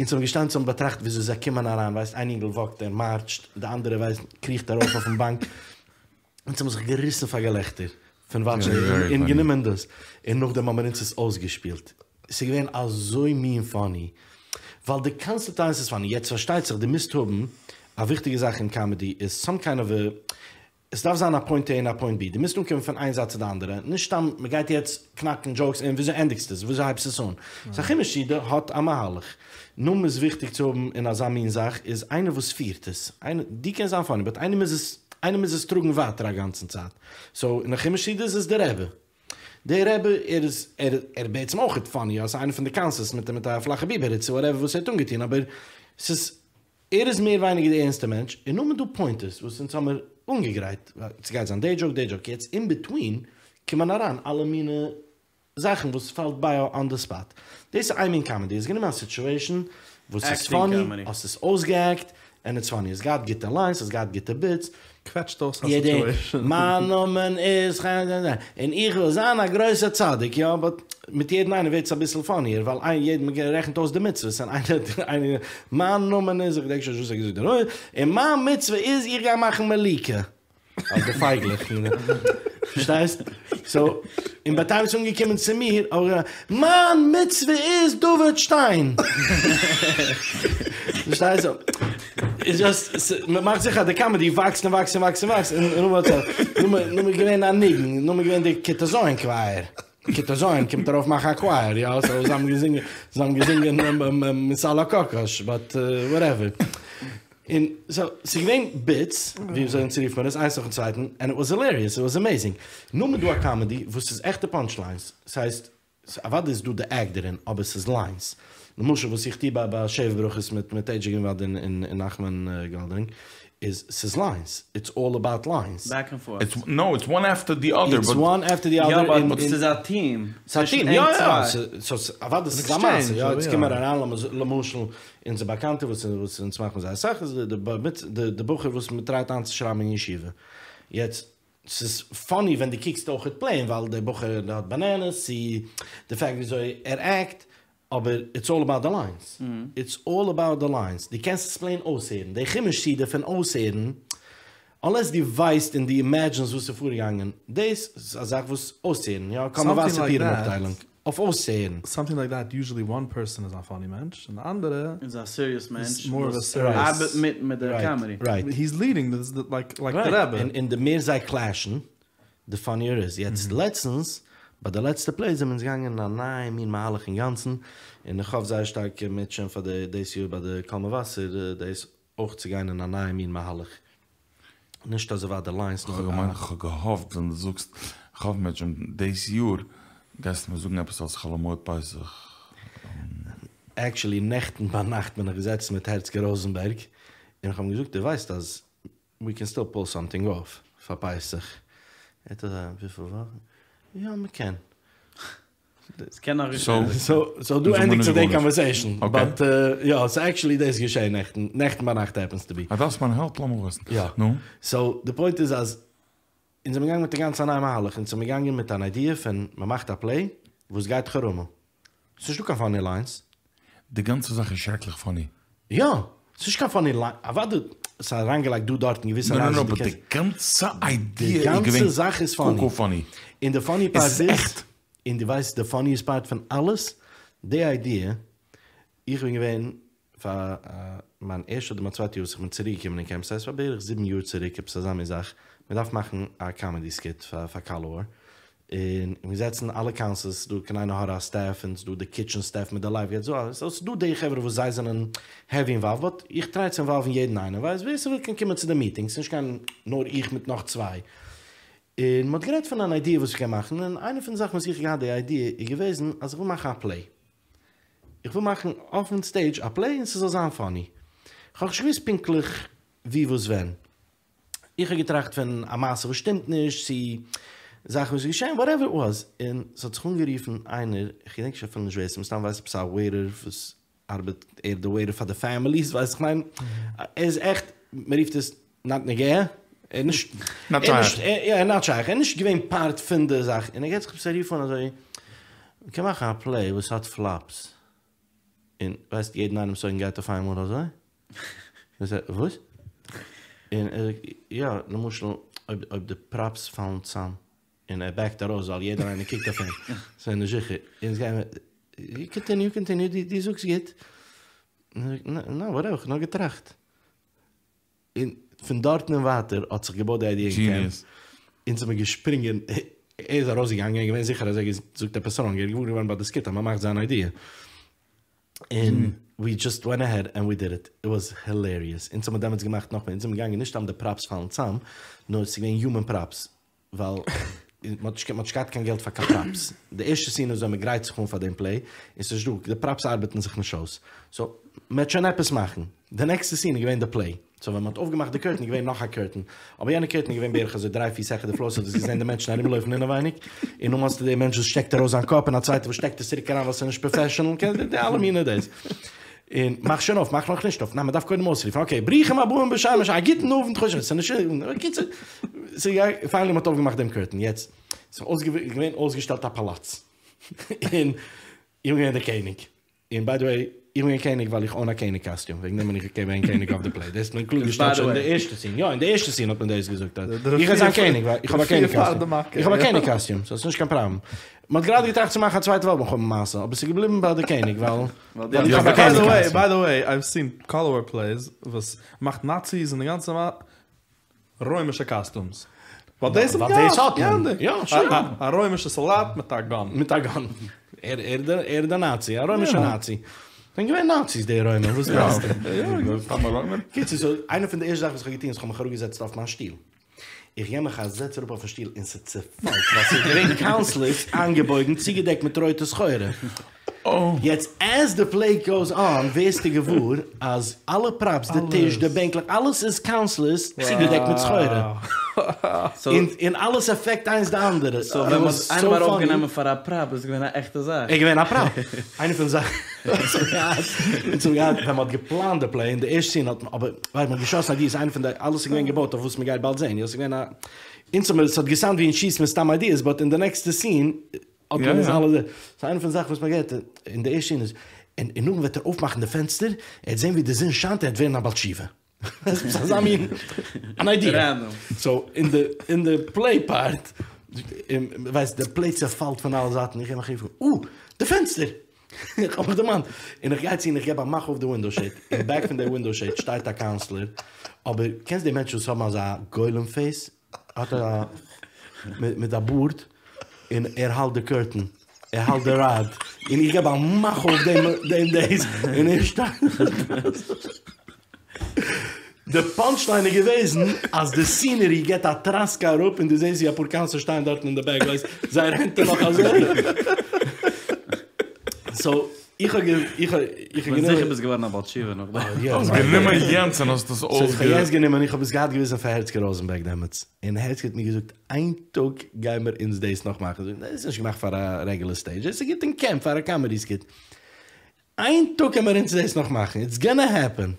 אונז האבן געשטאנען און באטראכט וויאזוי זיי קומען אריין, ווייסט איין אינגל וואקט ער מארטשט, די אנדערע ווייסט קריכט ארויף אויפן באנק, אונז האבן זיך געריסן פאר געלעכטער פון וואטשן און גענומען דאס, און נאכדעם האבן מיר אונז עס אויסגעשפילט, ס'איז געווען אזוי מין פאני, ווייל די קאנסעפט אליינס איז פאני, יעצט פארשטייט זיך דו מוזט האבן, א וויכטיגע זאך אין קאמעדי איז סאם קיינד אוו א. עס דארף זיין א פוינט עי און א פוינט בי, דו מוזט אנקומען פון איין זייט צו די אנדערע, נישט סתם מען גייט יעצט קנאקן דזשאוקס און וויאזוי ענדיגסטו עס, וויאזוי הייבסטו עס אן. סאו א חומש סעודה האט א מהלך. נאכדעם איז וויכטיג צו האבן אין אזא מין זאך איז איינער וואס פירט עס, איינער, דו קענסט זיין פאני באט איינער מוז עס, איינער מוז עס טראגן ווייטער א גאנצן צייט. סאו אין א חומש סעודה איז עס די רבי. דער רבי ער איז ער ער איז בעצם אויכעט פאני, ער איז איינער פון די קאנסערס מיט מיט א פלאכע ביבער היט צו וואטעווער וואס ער האט אנגעטון אבער ס'איז ער איז מער ווייניגער די ערנסטע מענטש, און נאכדעם איז דא פוינטערס וואס אונז האמיר אנגעגרייט, ס'גייט זיין די דזשאוק די דזשאוק, יעצט אין ביטווין קומען אריין אלע מינע זאכן וואס פאלט ביי אן די ספאט, דאס איז איין מין קאמעדי, האסט גענומען א סיטועשאן וואס איז פאני, האסט עס אויסגעעקט, ענד איטס פאני, עס געהאט גוטע ליינס, עס געהאט גוטע ביטס, קוועטשט אויס א סיטועשאן. מיין נאמען איז און איך וויל זיין א גרויסער צדיק, יא, באט מיט יעדן איינער ווערט עס אביסל פאניער, ווייל איין יעדן מען רעכנט אויס די מצוות, און איינער איינער מיין נאמען איז, איך געדענק שוין נישט וואס ער האט געזאגט דערנאך, און מיין מצוה איז איך גיי מאכן מליקה. אויף די פייגלעך, פארשטייסט? סאו, און ביי טיים ס'איז אנגעקומען צו מיר, האב איך געזאגט, מיין מצוה איז דוד שטיין! פארשטייסט? סאו, איטס דזשאסט, מ'מאכט זיכער אז די קאמעדי וואקסט און וואקסט און וואקסט און וואקסט, און נאכדעם איז געווען א ניגון, נאכדעם איז געווען די כיתה ז' קווייער, כיתה ז' קומט ארויף מאכן א קווייער, יא, סאו זיי האבן געזינגען, זיי האבן געזינגען מסל הקאקאש, באט וואטעווער. און סאו, ס'איז געווען ביטס, ווי אזוי אונז רופט מען עס, איינס נאכן צווייטן, ענד איט וואס הילעריעס, איט וואס עמעזינג. נאכדעם איז דא א קאמעדי וואס איז עכטע פאנטש ליינס, ס'הייסט, אוודאי איז דא די עקט דערין, אבער ס'איז ליינס. למשל וואס איך טוה ביי ביי שבע ברכות מיט מיט עידזשי גרינוואלד און און נחמן גאלדרינג, איז ס'איז ליינס, איטס אלל אבאוט ליינס. בעק ענד פארט. איטס נאו איטס וואן עפטער די אדער איטס וואן עפטער די אדער. יא באט ס'איז א טיעם. ס'איז א טיעם, יא יא. סאו אוודאי ס'איז א מעשה, יא. יעצט קומען מיר אריין למשל אונזער באקאנטע וואס וואס אונז מאכן זייער אסאך איז די בר מצוה די די בחור וואס מ'טרייט איינצושרייבן אין ישיבה. יעצט ס'איז פאני ווען דו קוקסט אויכעט פלעין ווייל דער בחור האט באנענעס צו די פעקט וויאזוי ער עקט אבער איטס אלל אבאוט די ליינס, איטס אלל אבאוט די ליינס, דו קענסט עס פלעין אויסהערן, די חומש סעודה פון אויסהערן, אנלעס דו ווייסט און דו אימעדזשענסט וואס איז פארגעגאנגען, דאס איז א זאך וואס אויסצוהערן, יא, קול מבשר פורים אפטיילונג, אויף אויסצוהערן. סאמטינג לייק דעט, יוזשעלי וואן פערסאן איז א פאני מענטש און די אנדערע איז א סיריעס מענטש איז מאר אוו א וואס סיריעס. ארבעט מיט מיט די קאמעדי. רייט. הי איז ליעדינג לייק לייק די רבי. און די מער זיי קלעשן, די פאניער איז. יעצט לעצטנס, ביי די לעצטע פלעי זענען אונז געגאנגען אין א נייע מין מהלך אינגאנצן, און איך האף זייער שטארק אם ירצה השם פאר די דאס יאר ביי די קול מבשר דאס אויך צו גיין אין א נייע מין מהלך. נישט אזוי ווייט די ליינס נאר כ'האב געמיינט, כ'האב געהאפט ווען דו זאגסט כ'האף אם ירצה השם דאס יאר גייסטו מיר זאגן עפעס אלס חול המועד פסח. עקשעלי נעכטן ביינאכט בין איך געזעצן מיט הערצקע ראזענבערג און כ'האב אים געזאגט דו ווייסט אז ווי קען סטיל פול סאמטינג אףף פאר פסח. ער האט אזא וויפיל וואכן? יא מ'קען. ס'קען נאך געשען. סאו דא ענדיגט זיך די קאנווערסעישאן. באט יא, סאו עקשעלי דאס איז געשען נעכטן, נעכטן ביינאכט העפענס טו בי. אז דארפסט מיין העלפ לאמיך וויסן. יא. נו? סאו די פוינט איז אז אונז זעמיר געגאנגען מיט א גאנץ א נייע מהלך, אונז זעמיר געגאנגען מיט אן איידיע פון מ'מאכט א פלעי וואס גייט חרמה. ס'נישט דא קיין פאני ליינס. די גאנצע זאך איז שרעקליך פאני. יא! ס'נישט קיין פאני ליין, אוודאי ס'איז אריינגעלייגט דא דארט אין געוויסע נאו נאו ליינס נאו, וואס דו באט די קענסט. גאנצע די איידיע איז גאנצע געווען זאך איז פאני. קוקו פאני. און די פאני פארט עס איז איז, עכט. און דו ווייסט די פאניעסט פארט פון אלעס? די איידיע, איך בין געווען פאר מיין ערשטע אדער מיין צווייטע יאר וואס איך בין צוריק געקומען אין קעמפ, ס'הייסט פאר בערך זיבן יאר צוריק עפעס אזא מין זאך, מען דארף מאכן א קאמעדי סקיט פאר פאר קאלאר, און מיר זעצן אלע קאונסלערס, ס'דא קיין עין הרע א סטעף, און ס'דא די קיטשען סטעף מיט די לייף גארדס, סאו ס'דא די חברה וואס זיי זענען העווי אינוואלווד, באט איך טריי צו אינוואלוון יעדן איינעם, ווייסט ווער ס'וויל קען קומען צו די מיטינג, ס'נישט קיין נאר איך מיט נאך צוויי. און מ'האט גערעדט פון אן איידיע וואס מ'קען מאכן, און איינע פון די זאכן וואס איך האב געהאט די איידיע איז געוועזן אז איך וויל מאכן א פלעי. איך וויל מאכן אויפן סטעידזש א פלעי און ס'זאל זיין פאני. כ'האב נישט געוואוסט פונקטליך ווי וואס ווען. איך האב געטראכט פון א מעשה וואס שטימט נישט, צו זאכן וואס איז געשען, וואטעווער איט וואס. און ס'האט זיך אנגערופן איינער, איך געדענק שוין אפילו נישט ווער, ס'איז מסתם ווייסט עפעס א וועיטער וואס ארבעט, ער איז די וועיטער פאר די פעמיליס, ווייסט איך מיין, ער איז עכט, מ'רופט עס נאט נוגע, ער איז נישט, נאט שייך. יא, נאט שייך, ער איז נישט געווען פארט פון די זאך, און ער געט זיך עפעס א רוף אן אזוי. מ'קען מאכן א פלעי וואס האט פלאפס, און ווייסט יעדן איינעמ'ס אויגן גייט אויף איינמאל אזוי, וואס? און ער זאגט יא, למשל אויב אויב די פראפס פאלן צאם, און ער בעקט ארויס ווייל יעדער איינער קוקט אויף אים, ס'איז נישט זיכער, אונז גייען מיר, קאנטיניו קאנטיניו, דו זאגסט גוט, נא וואטעווער, כ'האב נאר געטראכט. און פון דארטן און ווייטער האט זיך געבויט די איידיע אין קעמפ, אונז זעמיר געשפרינגען, ער איז ארויסגעגאנגען, ער איז געווען זיכער אז ער זאגט עפעס ראנג, ער איז געוואר געווארן ביי די סקיט אז מען מאכט זיין איידיע, און ווי דזשאסט ווענט אהעד ענד ווי דיד איט, איט וואס הילעריעס, אונז האמיר דעמאלטס געמאכט נאכמער, אונז זעמיר געגאנגען נישט סתם די פראפס פאלן צאם, נאר עס איז געווען יומען פראפס, ווייל מען האט נישט געהאט קיין געלט פאר קיין פראפס, די ערשטע סין איז ווען מען גרייט זיך אן פאר דעם פלעי, און ס'נישט דא, די פראפס ארבעטן זיך נישט אויס, סאו מען וועט שוין עפעס מאכן, די נעקסטע סין איז געווען די פלעי, סאו ווען מען האט אויפגעמאכט די קורטן איז געווען נאך א קורטן, אבער יענע קורטן איז געווען בערך אזוי דריי פיס העכער די פלאר, סאו דו האסט געזען די מענטשן ארומלויפן אינעווייניג, און נאכדעם האסטו די מענטש וואס שטעקט ארויס זיין קאפ, און א צווייטער וואס שטעקט עס צוריק אריין ווייל ס'איז נישט פראפעשענעל, די אלע מיני דאס. און מאך שוין אויף, מאך נאך נישט אויף, ניין מ'דארף קודם אויסרופן, אקעי, ברוכים הבאים בשם השם, א גוטן אוונט, כ'האב שוין, ס'איז נישט, בקיצור, ס'איז פיינעלי מ'האט אויפגעמאכט דעם קורטען, יעצט, ס'איז געווען אויסגעשטעלט א פאלאץ, און איך בין געווען דער קעניג, און ביי די וועי, איך בין געווען קעניג ווייל איך אוין א קעניג קאסטיום, וועגן דעם בין איך געווען קעניג אויף די פלעי, דאס האט מען קלאר געשטעלט שוין אין די ערשטע סין, יא אין די ערשטע סין האט מען דאס געזאגט אז איך גיי זיין קעניג ווייל איך האב א קעניג קאסטיום, איך האב א קעניג קאסטיום, סאו ס'איז נישט קיין פראבלעם. מען האט גראדע געטראכט צו מאכן א צווייטע וועלט מלחמה מעשה, אבער ס'איז געבליבן ביי די קעניג ווייל ווייל איך האב א קעניג קאסטיום. ביי די וועי, אייוו סין קאלאווער פלעיס וואס מאכט נאציס און די גאנצע רוימישע קאסטומס. ווייל דאס האט מען. יא, שוין. א רוימישע סאלדאט מיט א גאן. מיט א גאן. ער איז די נאצי, א רוימישע נאצי. זענען געווען נאציס די רוימער, וואס ווייסטו? קיצור, סאו איינע פון די ערשטע זאכן וואס איך האב געטון איז כ'האב מיך אראפגעזעצט אויף מיין שטול. איך געב מיך א זעץ אראפ אויפן שטול און ס'צעפאלט ווייל ס'איז געווען קאונסלערס איינגעבויגן צוגעדעקט מיט רויטע סחורה. יעצט עז די פלעי גאוס אן ווערסטו געוואר אז אלע פראפס, די טיש, די בענקלעך, אלעס איז קאונסלערס צוגעדעקט מיט סחורה. און אלעס עפעקט איינס די אנדערע. סאו ווען מ'האט איינעם ארויפגענומען פאר א פראפ איז געווען א עכטע זאך. איז געווען א פראפ. איינע פון די זאכן וואס מ'האט געהאט, אונז האבן געהאט ווען מ'האט געפלאנט די פלעי אין די ערשטע סין האט מען אבער ווייל מ'האט געשאסן איידיעס איינע פון די אלעס איז געווען געבויט אויף וואס מ'גייט באלד זעהן יא ס'איז געווען א אונז האבן ס'האט געסאונד ווי אונז שיסן מיר סתם איידיעס באט אין די נעקסטע סין האט מען עס אלע סאו איינע פון די זאכן וואס מ'האט געהערט אין די ערשטע סין איז און נאכדעם וועט ער אויפמאכן די פענסטער ער וועט זעהן ווי די זון שיינט ער וועט ווערן א בעל תשובה. עס איז אזא מין אן איידיע. סאו אין די אין די פלעי פארט, ווייסט די פלעי צעפאלט פון אלע זייטן, איך געב מיך א רוף אן, אה! די פענסטער! איך האב מיך דערמאנט. און איך גיי צו און איך געב א מאך אויף די ווינדאו שעיד, אין בעק פון די ווינדאו שעיד שטייט א קאונסלער, אבער קענסט די מענטשן וואס האבן אזא גולם פעיס? האט ער א מיט א בארד און ער האלט די קורטען, ער האלט די ראד, און איך געב א מאך אויף דעם דעם דאס, און ער שטייט די פאנטש ליין איז געוועזן אז די סינערי געט א טראסקע אראפ און דו זעסט ווי אפאר קאונסלערס שטייען דארטן אין די בעק ווייסט זייער הענט איז נאך אזוי סאו איך האב איך האב איך האב גענומען. זיכער ביסט געווארן א בעל תשובה נאך דעם. האסט גענומען יענץ און האסט עס אויסגע. סאו איך האב יענץ גענומען איך האב עס געהאט געוויזן פאר הערצקע ראזענבערג דעמאלטס און הערצקע האט מיר געזאגט איין טאג גיימער אונז דאס נאך מאכן זאג איך דאס איז נישט געמאכט פאר א רעגולער סטעידזש דאס איז גוט אין קעמפ פאר א קאמעדי סקיט איין טאג גיימער אונז דאס נאך מאכן איטס גאנא העפען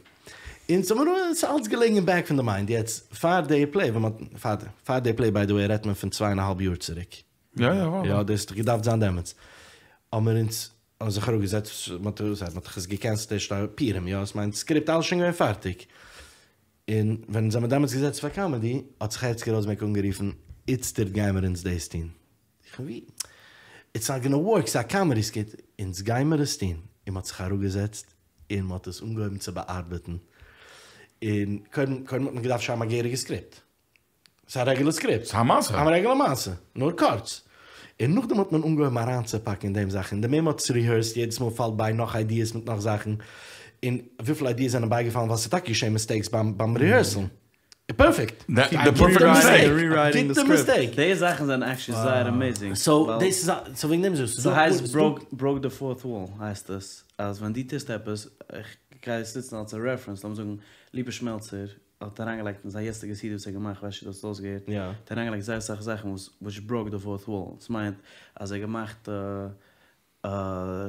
אונז האבן עס אלץ געלעגן אין בעק פון די מיינד יעצט פאר די פלעי ווען מ'האט פאר די פלעי ביי די וועי רעדט מען פון צוויי און א האלב יאר צוריק יא יא וואו. יא דאס האט דאך געדארפט זיין דעמאלטס. האבן מיר אונז האבן זיך אראפגעזעצט, מ'האט מ'האט דאך עס געקענסלט ערשט א פורים, יא, עס מיינט סקריפט אלעס שוין געווען פארטיג. און ווען אונז האמיר דעמאלטס געזעצט פאר קאמעדי, האט זיך הערצקע ראזנבערג אנגערופן, איצטערט גיימער אונז דאס טון. איך ווי? איטס נאט גאנא ווארק, ס'איז א קאמעדי סקיט. אונז גיימער עס טון. און מ'האט זיך אראפגעזעצט און מ'האט עס אנגעהויבן צו באארבעטן. און קודם קודם האט מען געדארפט שרייבן א געהעריגע סקריפט. ס'איז א רעגולער סקריפט. ס'איז א מעשה. א רעגולער מעשה. נאר קורץ. און נאכדעם האט מען אנגעהויבן אריינצופאקן אין דעם זאכן. און די מער מ'האט עס ריהערסט, יעדעס מאל פאלט ביי נאך איידיעס מיט נאך זאכן. און וויפיל איידיעס זענען בייגעפאלן ווייל ס'איז טאקע געשען מיסטעיקס ביים ריהערסל. פערפעקט. די פערפעקט מיסטעיק. גוטע מיסטעיק. די זאכן זענען עקטשעלי זייער עמעיזינג. סאו דאס איז א, סאו וועגן דעם זאגסטו. ס'הייסט בראוק די פאורט וואל הייסט עס. אז ווען דו טוסט עפעס, איך גיי עס נוצן אלס א רעפערענס, לאמיר זאגן ליפא שמעלצער, האט אריינגעלייגט אין זיין יעצטיגע סידי וואס ער האט געמאכט, כ'ווייס נישט צו דו האסט עס אויסגעהערט, האט ער אריינגעלייגט זייער אסאך זאכן וואס וויטש בראוק די פאורט וואל, עס מיינט אז ער האט געמאכט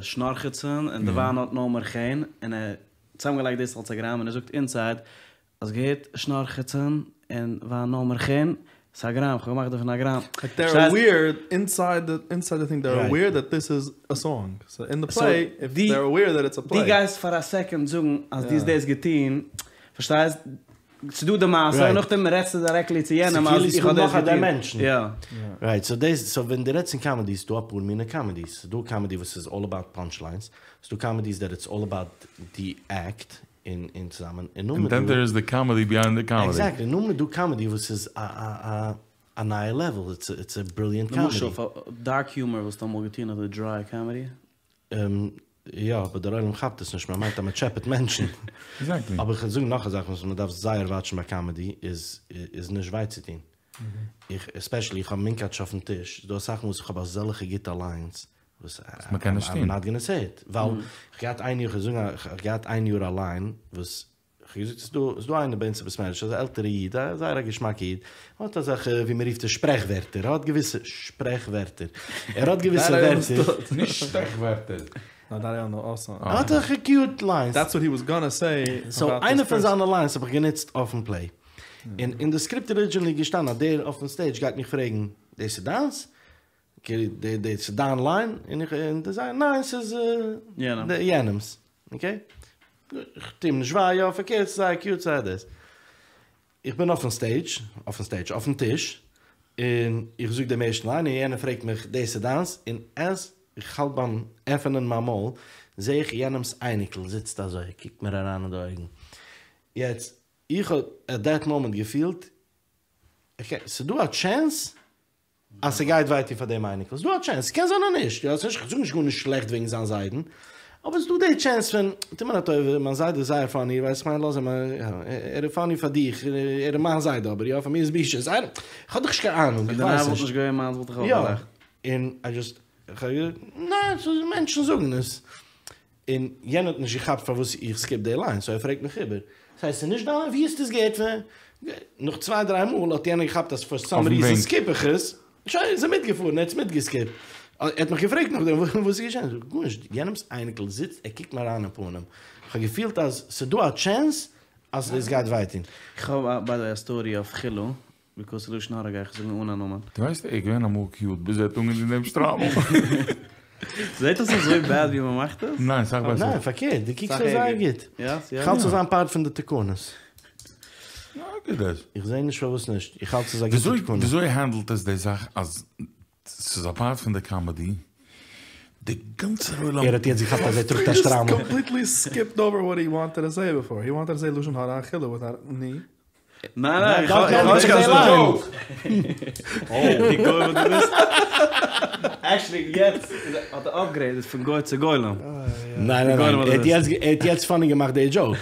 שנארכעצן און די וויין האט נאר מער חן, און ער האט צוזאמגעלייגט דאס אלס א גראם און ער זאגט אינסייד, האסט געהערט שנארכעצן און וויין נאר מער חן? ס'איז א גראם, כ'האב געמאכט דערפון א גראם. Like they're aware inside the inside the thing they're aware that this is a song. So in the play if they're aware that it's a play. דו גייסט פאר א סעקאנד זאגן אז דו האסט דאס געטון, פארשטייסט? ס'דא די מעשה און נאכדעם רעדסטו דירעקטלי צו יענעם אז איך האב דאס געטון. יא. רייט, סאו דאס, סאו ווען דו רעדסט פון קאמעדיס, ס'דא אפאר מינע קאמעדיס. ס'דא קאמעדי וואס איז אלל אבאוט פאנטש ליינס, ס'דא קאמעדיס דעט איטס אלל אבאוט די עקט און און צוזאמען, און נאכדעם און דען דער איז די קאמעדי ביהיינד די קאמעדי. עקזעקטלי, נאכדעם איז דא קאמעדי וואס איז א א א א נייע לעוועל, איטס איטס א בריליענט קאמעדי. למשל פאר דארק יומער וואלסטו אמאל געטון אזוי דריי קאמעדי? יא, אבער דער עולם כאפט עס נישט, מען מיינט אז מען טשעפעט מענטשן. עקזעקטלי. אבער איך וועל זאגן נאך א זאך וואס מען דארף זייער וואטשן ביי קאמעדי איז איז נישט וויי צו טון. איך עספעשעלי איך האב מונקאטש אויפן טיש, ס'דא אסאך מאל וואס איך האב אזעלכע גוטע ליינס וואס מען קען נישט טון. איים נאט גאנא סעי איט, ווייל איך געהאט איין יאר, איך וועל זאגן איך געהאט איין יאר א ליין וואס איך האב געזאגט ס'איז דא ס'איז דא איינער ביי אונז אין בית מדרש אזא עלטערע איד א זייער א געשמאקע איד האט אזעלכע ווי מען רופט עס שפרעכווערטער ער האט געוויסע שפרעכווערטער ער האט געוויסע ווערטער. נישט שטעכווערטער. ער האט אזעלכע קיוט ליינס. דעטס וואט הי וואס גאנא סעי. סאו איינע פון זיינע ליינס האב איך גענוצט אויפן פלעי. און אין די סקריפט ארידזשינעלי איז געשטאנען אז דער אויפן סטעידזש גייט מיך פרעגן דאס איז דיינס? דאס איז דיין ליין? און איך און דער זאגט ניין ס'איז יענעמ'ס. אקעי? איך טוה אים נישט וויי, יא פארקערט ס'איז זייער קיוט זייער דאס. איך בין אויפן סטעידזש, אויפן סטעידזש, אויפן טיש, און איך זאג דעם ערשטן ליין און יענער פרעגט מיך דאס איז דיינס? און עז איך האלט ביים עפענען מיין מויל זעה איך יענעמ'ס אייניקל זיצט אזוי קוקט מיר אריין אין די אויגן. יעצט איך האב עט דעט מאמענט געפילט אקעי ס'דא א טשענס אז ס'גייט וויי טון פאר דעם אייניקל, ס'דא א טשענס, ס'קען זיין אז נישט, יא, ס'נישט, כ'זאג נישט גארנישט שלעכט וועגן זיין זיידן, אבער ס'דא די טשענס פון, טו מיר א טובה, מיין זיידע איז זייער פאני, ווייסט כ'מיין לאז אים, ער איז פאני פאר דיך, ער איז מיין זיידע אבער יא, פאר מיר איז בושות, איי דאנט, כ'האב דאך נישט קיין אהנונג, איך ווייס נישט. ווען דיין וואלט נישט געווען מיינס וואלט איך אויך געלאכט. יא, און איי דזשאסט, כ'האב געזאגט, ניין, ס'איז מענטשן זאגן עס. און יענער האט נישט געכאפט פארוואס איך סקיפ די ליין, סאו ער פרעגט מיך איבער, ס'הייסט ס'איז נישט דיין ליין? ווי האסטו עס געהערט פון? נאך צוויי דריי מאל האט יענער געכאפט אז פאר סאם ריזען סקיפ איך עס, שוין איז ער מיטגעפארן, ער האט עס מיטגעסקיפט. ער האט מיך געפרעגט נאכדעם וואס איז געשען, זאג איך גארנישט, יענעמ'ס אייניקל זיצט ער קוקט מיר אריין אין פנים, איך האב געפילט אז ס'איז דא א טשענס אז דאס גייט וויי טון. איך האב ביי די וועי א סטארי אויף חילו, ביקאוס לשון הרע גיי איך זאגן אן א נאמען. דו ווייסט ער איז געווען אמאל קיוט ביז ער האט אנגעטון דעם שטריימל. זעט אויס אזוי בעד ווי מ'מאכט עס? ניין סאך בעסער. ניין פארקערט דו קוקסט אויס זייער גוט. איך האלט ס'זאל זיין פארט פון די תקנות. איך זעה נישט פארוואס נישט. איך האלט ס'איז א גוטע תקנה. וויאזוי הענדלט עס די זאך אז ס'איז א פארט פון די קאמעדי, די גאנצער עולם. ער האט יעצט געכאפט אז ער טראגט א שטריימל. הי קאמפליטלי סקיפד אווער וואט הי וואנטעד טו סעי ביפאר, הי וואנטעד טו סעי לשון הרע חילו וויטאוט ני. ניין ניין איך האב נישט קיין דזשאוק. די גוי וואס דו ביסט. עקשעלי יעצט האט ער אפגרעידעד פון גוי צו גולם. ניין ניין ניין ער האט יעצט פאני געמאכט די דזשאוק.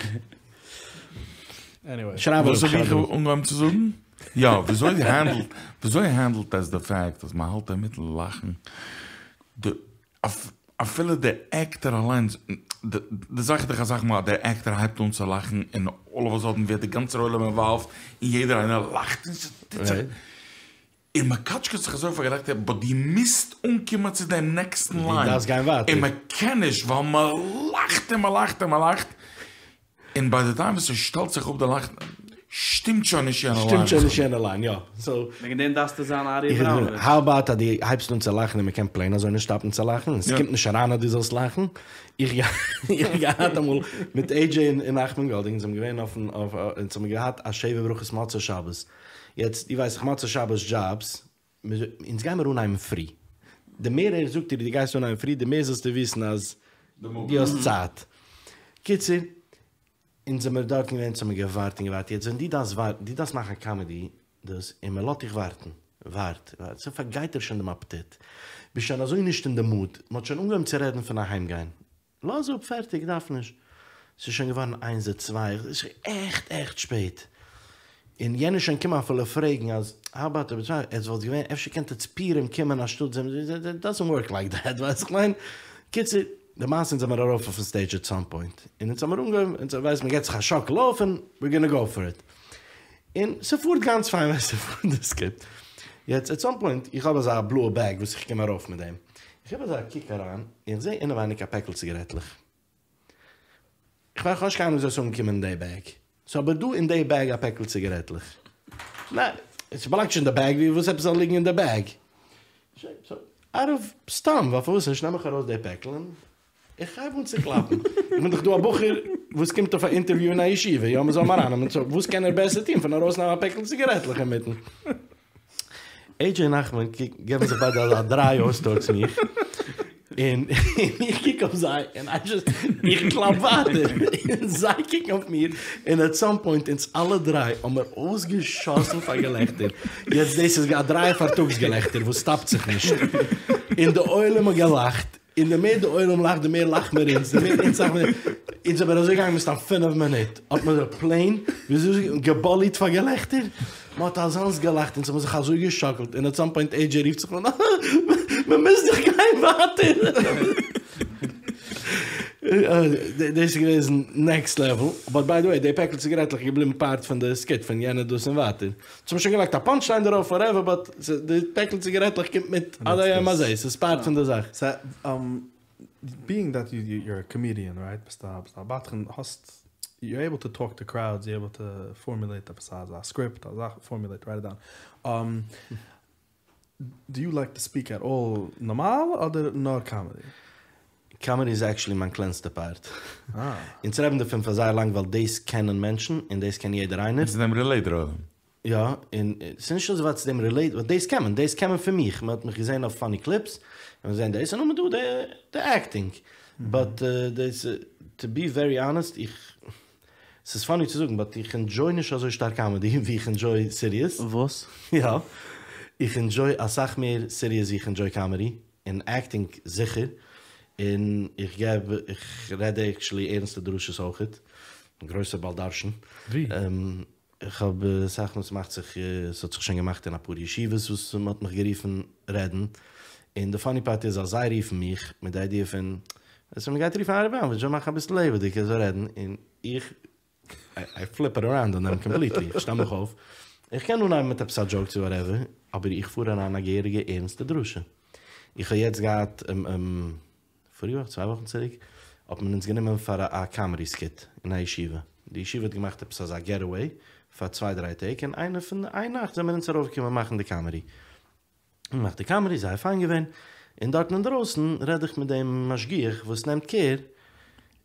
עניוועי. שרייב וואס אראפ האב איך שרייב אראפ. אנגעהויבן צו זאגן? יא, וויאזוי הענדלט וויאזוי הענדלט עס די פאקט אז מ'האלט אינמיטן לאכן די אפילו די עקטער אליינס, די זאך איז דאך אסאך מאל אז דער עקטער הייבט אן צו לאכן און אלל אוו א סאדען ווערט די גאנצער עולם אינוואלווד און יעדער איינער לאכט און ס'טוט זיך און מ'קאטשקעט זיך אזוי פאר געלעכטער באט דו מוזט אנקומען צו דעם נעקסטן ליין און מ'קען נישט ווייל מ'לאכט און מ'לאכט און מ'לאכט און ביי די טיים וואס ס'שטעלט זיך אפ די לאכן שטימט שוין נישט יענע ליין. שטימט שוין נישט יענע ליין, יא. סאו. וועגן דעם דארפסטו זיין ארי אבראמאוויטש. האו אבאוט אז דו הייבסט אן צו לאכן און מ'קען פלעין אזוי נישט סטאפן צו לאכן, און ס'קומט נישט אריין אז דו זאלסט לאכן. איך האב געהאט אמאל מיט עי דזשעי און נחמן גאלדינג, אונז זעמיר געווען אויפן אויף אונז האמיר געהאט א שבע ברכות מוצאי שבת. יעצט דו ווייסט דאך מוצאי שבת דזשאבס, אונז גיימיר אנהייבן פרי. די מער ער זאגט דיר דו גייסט אנהייבן פרי, די מער זאלסטו וויסן אז דו האסט צייט. קיצור, אונז זעמיר דארטן געווען, אונז האמיר געווארט און געווארט, יעצט ווען דו דארפסט ווארטן, דו דארפסט מאכן א קאמעדי דאס, און מען לאזט דיך ווארטן, ווארט, ווארט, ס'פארגייט דיר שוין דעם אפעטיט, ביסט שוין אזוי נישט אין די מוד, מען האט שוין אנגעהויבן צו רעדן פון אהיימגיין, לאז אפ, פערטיג, דארף נישט. ס'איז שוין געווארן איינס צוויי, ס'איז שוין עכט עכט שפעט. און יענער איז שוין געקומען אפילו פרעגן אז האו אבאוט אויב עס וואלט געווען אפשר קענט עטס פורים קומען אנשטאט זעם, איט דאזענט ווארק לייק דעט, ווייסט איך מיין. קיצור, למעשה אונז זעמער ארויף אויפן סטעידזש עט סאם פוינט, און אונז האמיר אנגעהויבן, אונז ווייסט מ'געט זיך א שאקל אויף און ווער גאנא גאו פאר איט. און ס'פארט גאנץ פיין ווען ס'פארט די סקריפט. יעצט עט סאם פוינט, איך האב אזא בלויע בעג וואס איך קום ארויף מיט דעם. איך געב אזא קוק אריין, און איך זעה אינעווייניג א פעקל ציגארעטלעך. איך ווייס נישט קיינמאל וויאזוי ס'איז אנגעקומען אין די בעג. ס'איז אבער דא אין די בעג א פעקל ציגארעטלעך. ניין. עס באלאנגט נישט אין די בעג, ווי וואס עפעס זאל ליגן אין די בעג? סאו, אאוט אוו סתם, ווייל פארוואס נישט, נעם איך ארויס די פעקל און איך הייב אן צו קלאפן. איך בין דאך דא א בחור וואס קומט אויף א אינטערוויו אין א ישיבה, יא, מ'זאל אים ארייננעמען, סאו וואס קען ער בעסער טון פון ארויסנעמען א פעקל ציגארעטלעך אינמיטן? עידזשעי און נחמן געבן זיך ביידע אזא דריי אויס טארדס מיך, און איך קוק אויף זיי און איי דזשאסט, איך קלאפ ווייטער, און זיי קוקן אויף מיר, און עט סאם פוינט אונז אלע דריי האמער אויסגעשאסן פאר געלעכטער, יעצט דאס איז א דריי פארטאגס געלעכטער וואס סטאפט זיך נישט, און די עולם האט געלאכט, און די מער די עולם לאכט די מער לאכט מיר אונז, די מער אונז לאכט מיר, אונז זעמיר אזוי געגאנגען מסתם פינף מינוט, האט מען זיך פלעין, וויאזוי געבאליט פאר געלעכטער, מען האט אזאנס געלאכט, אונז האבן זיך אזוי געשאקלט, און עט סאם פוינט עי דזשעי רופט זיך אן, מען מוז דאך גיין ווייטער. דאס איז געוועזן נעקסט לעוועל, באט ביי די וועי די פעקל ציגארעטלעך איז געבליבן פארט פון די סקיט פון יענער דאס און ווייטער. אונז האבן שוין געלייגט א פאנטש ליין דערויף וואטעווער באט די פעקל ציגארעטלעך קומט מיט עד היום הזה, ס'איז פארט פון די זאך. סא ביאינג דעט יו יור א קאמידיען רייט, ביסט א ביסט א בדחן האסט יור עיבל טו טאלק טו קראודס יור עיבל טו פארמולעיט עפעס אזא סקריפט א זאך פארמולעיט רייט איט דאון דו יו לייק טו ספיק עט אלל נארמאל אדער נאר קאמעדי? קאמעדי איז עקשעלי מיין קלענסטע פארט. אונז רעדן דערפון פאר זייער לאנג ווייל דאס קענען מענטשן און דאס קען יעדער איינער. צו דעם רילעיט דער עולם. יא, און ס'איז נישט אזוי ווייט צו דעם רילעיט, ווייל דאס קען מען, דאס קען מען פון מיך, מען האט מיך געזען אויף פאני קליפס, און געזען דאס, און נאכדעם דא די עקטינג. באט דאס, טו בי ווערי האנעסט, איך, ס'איז פאני צו זאגן, באט איך ענדזשוי נישט אזוי שטארק קאמעדי ווי איך ענדזשוי סיריעס. וואס? יא. איך ענדזשוי אסאך מער סיריעס ווי איך ענדזשוי קאמעדי. און עקטינג זיכער, און איך געב, איך רעד עקטשעלי ערנסטע דרשות אויכעט, גרויסע בעל דרשן. ווי? איך האב אסאך מאל ס'מאכט זיך, ס'האט זיך שוין געמאכט אין אפאר ישיבות וואס מ'האט מיך גערופן רעדן, און די פאני פארט איז אז זיי רופן מיך מיט די איידיע פון, אז מ'גייט רופן ארי אבראמאוויטש זאל מאכן אביסל לעבעדיג ער זאל רעדן, און איך איי פליפ איט אראונד אן דעם קאמפליטלי, איך שטעל מיך אויף, איך קען אנהייבן מיט עפעס א דזשאוק צו וואטעווער, אבער איך פאר אריין א געהעריגע ערנסטע דרשה. איך האב יעצט געהאט, פאריגע וואך, צוויי וואכן צוריק, האט מען אונז גענומען פאר א קאמעדי סקיט אין א ישיבה. די ישיבה האט געמאכט עפעס אזא געטעוועי פאר צוויי דריי טעג, און איינע פון איין נאכט זעמיר אונז ארויפגעקומען מאכן די קאמעדי. געמאכט די קאמעדי, זייער פיין געווען, און דארטן אינדרויסן רעד איך מיט דעם משגיח וואס נעמט קער,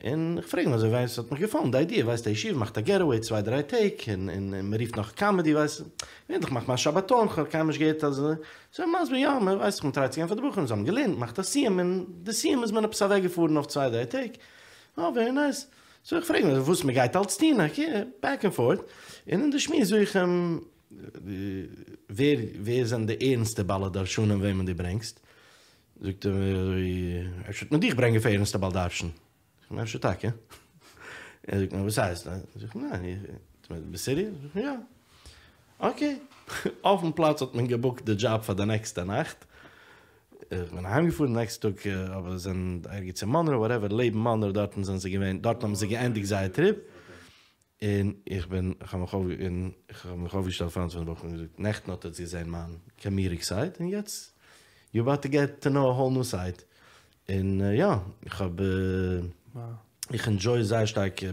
און איך פרעג אים אזוי ווייסט ס'האט מיך געפאלן די איידיע, ווייסט א ישיבה מאכט א געטעוועי צוויי דריי טעג, און און מען רופט נאך קאמעדי ווייסט, געווענליך מאכט מען א שבתון, כ'האב קיינמאל נישט געהערט אז, סאו ער מסביר יא, מען ווייסט דאך מען טרייט צו געבן פאר די בחורים, זיי האבן געלערנט, מאכט א סיום, און די סיום איז מען עפעס אוועק געפארן אויף צוויי דריי טעג, אה ווערי נייס, סאו איך פרעג אים וואס מען גייט אלץ טון, אקעי, בעק ענד פארט, און אין די שמועס זאג איך אים, ווער ווער זענען די ערנסטע בעלי דרשנים וועמען דו ברענגסט? זאגט ער מיר אזוי, אפשר וועט מען דיך ברענגען פאר ערנסטע בעל דרשן? זאג איך אפשר טאקע. ער זאגט מיר וואס הייסט? זאג איך ניין, ביסט סיריעס? זאג איך יא. אקעי. אויפן פלאץ האט מען געבוקט די דזשאב פאר די נעקסטע נאכט. איך בין אהיימגעפארן נעקסטע טאג אבער זענען ערגעץ אין מאנרא וואטעווער לעבן מאנרא דארטן זענען זיי געווען דארטן האבן זיי געענדיגט זייער טריפ. און איך בין, איך האב מיך אויף, און איך האב מיך אויפגעשטעלט פארנט פון די בחורים און געזאגט, נעכטן האט עטס געזען מיין קאמידיק סייד, און יעצט, יו אבאוט טו געט טו נאו א האול ניו סייד. און יא, איך האב, איך ענדזשוי זייער שטארק,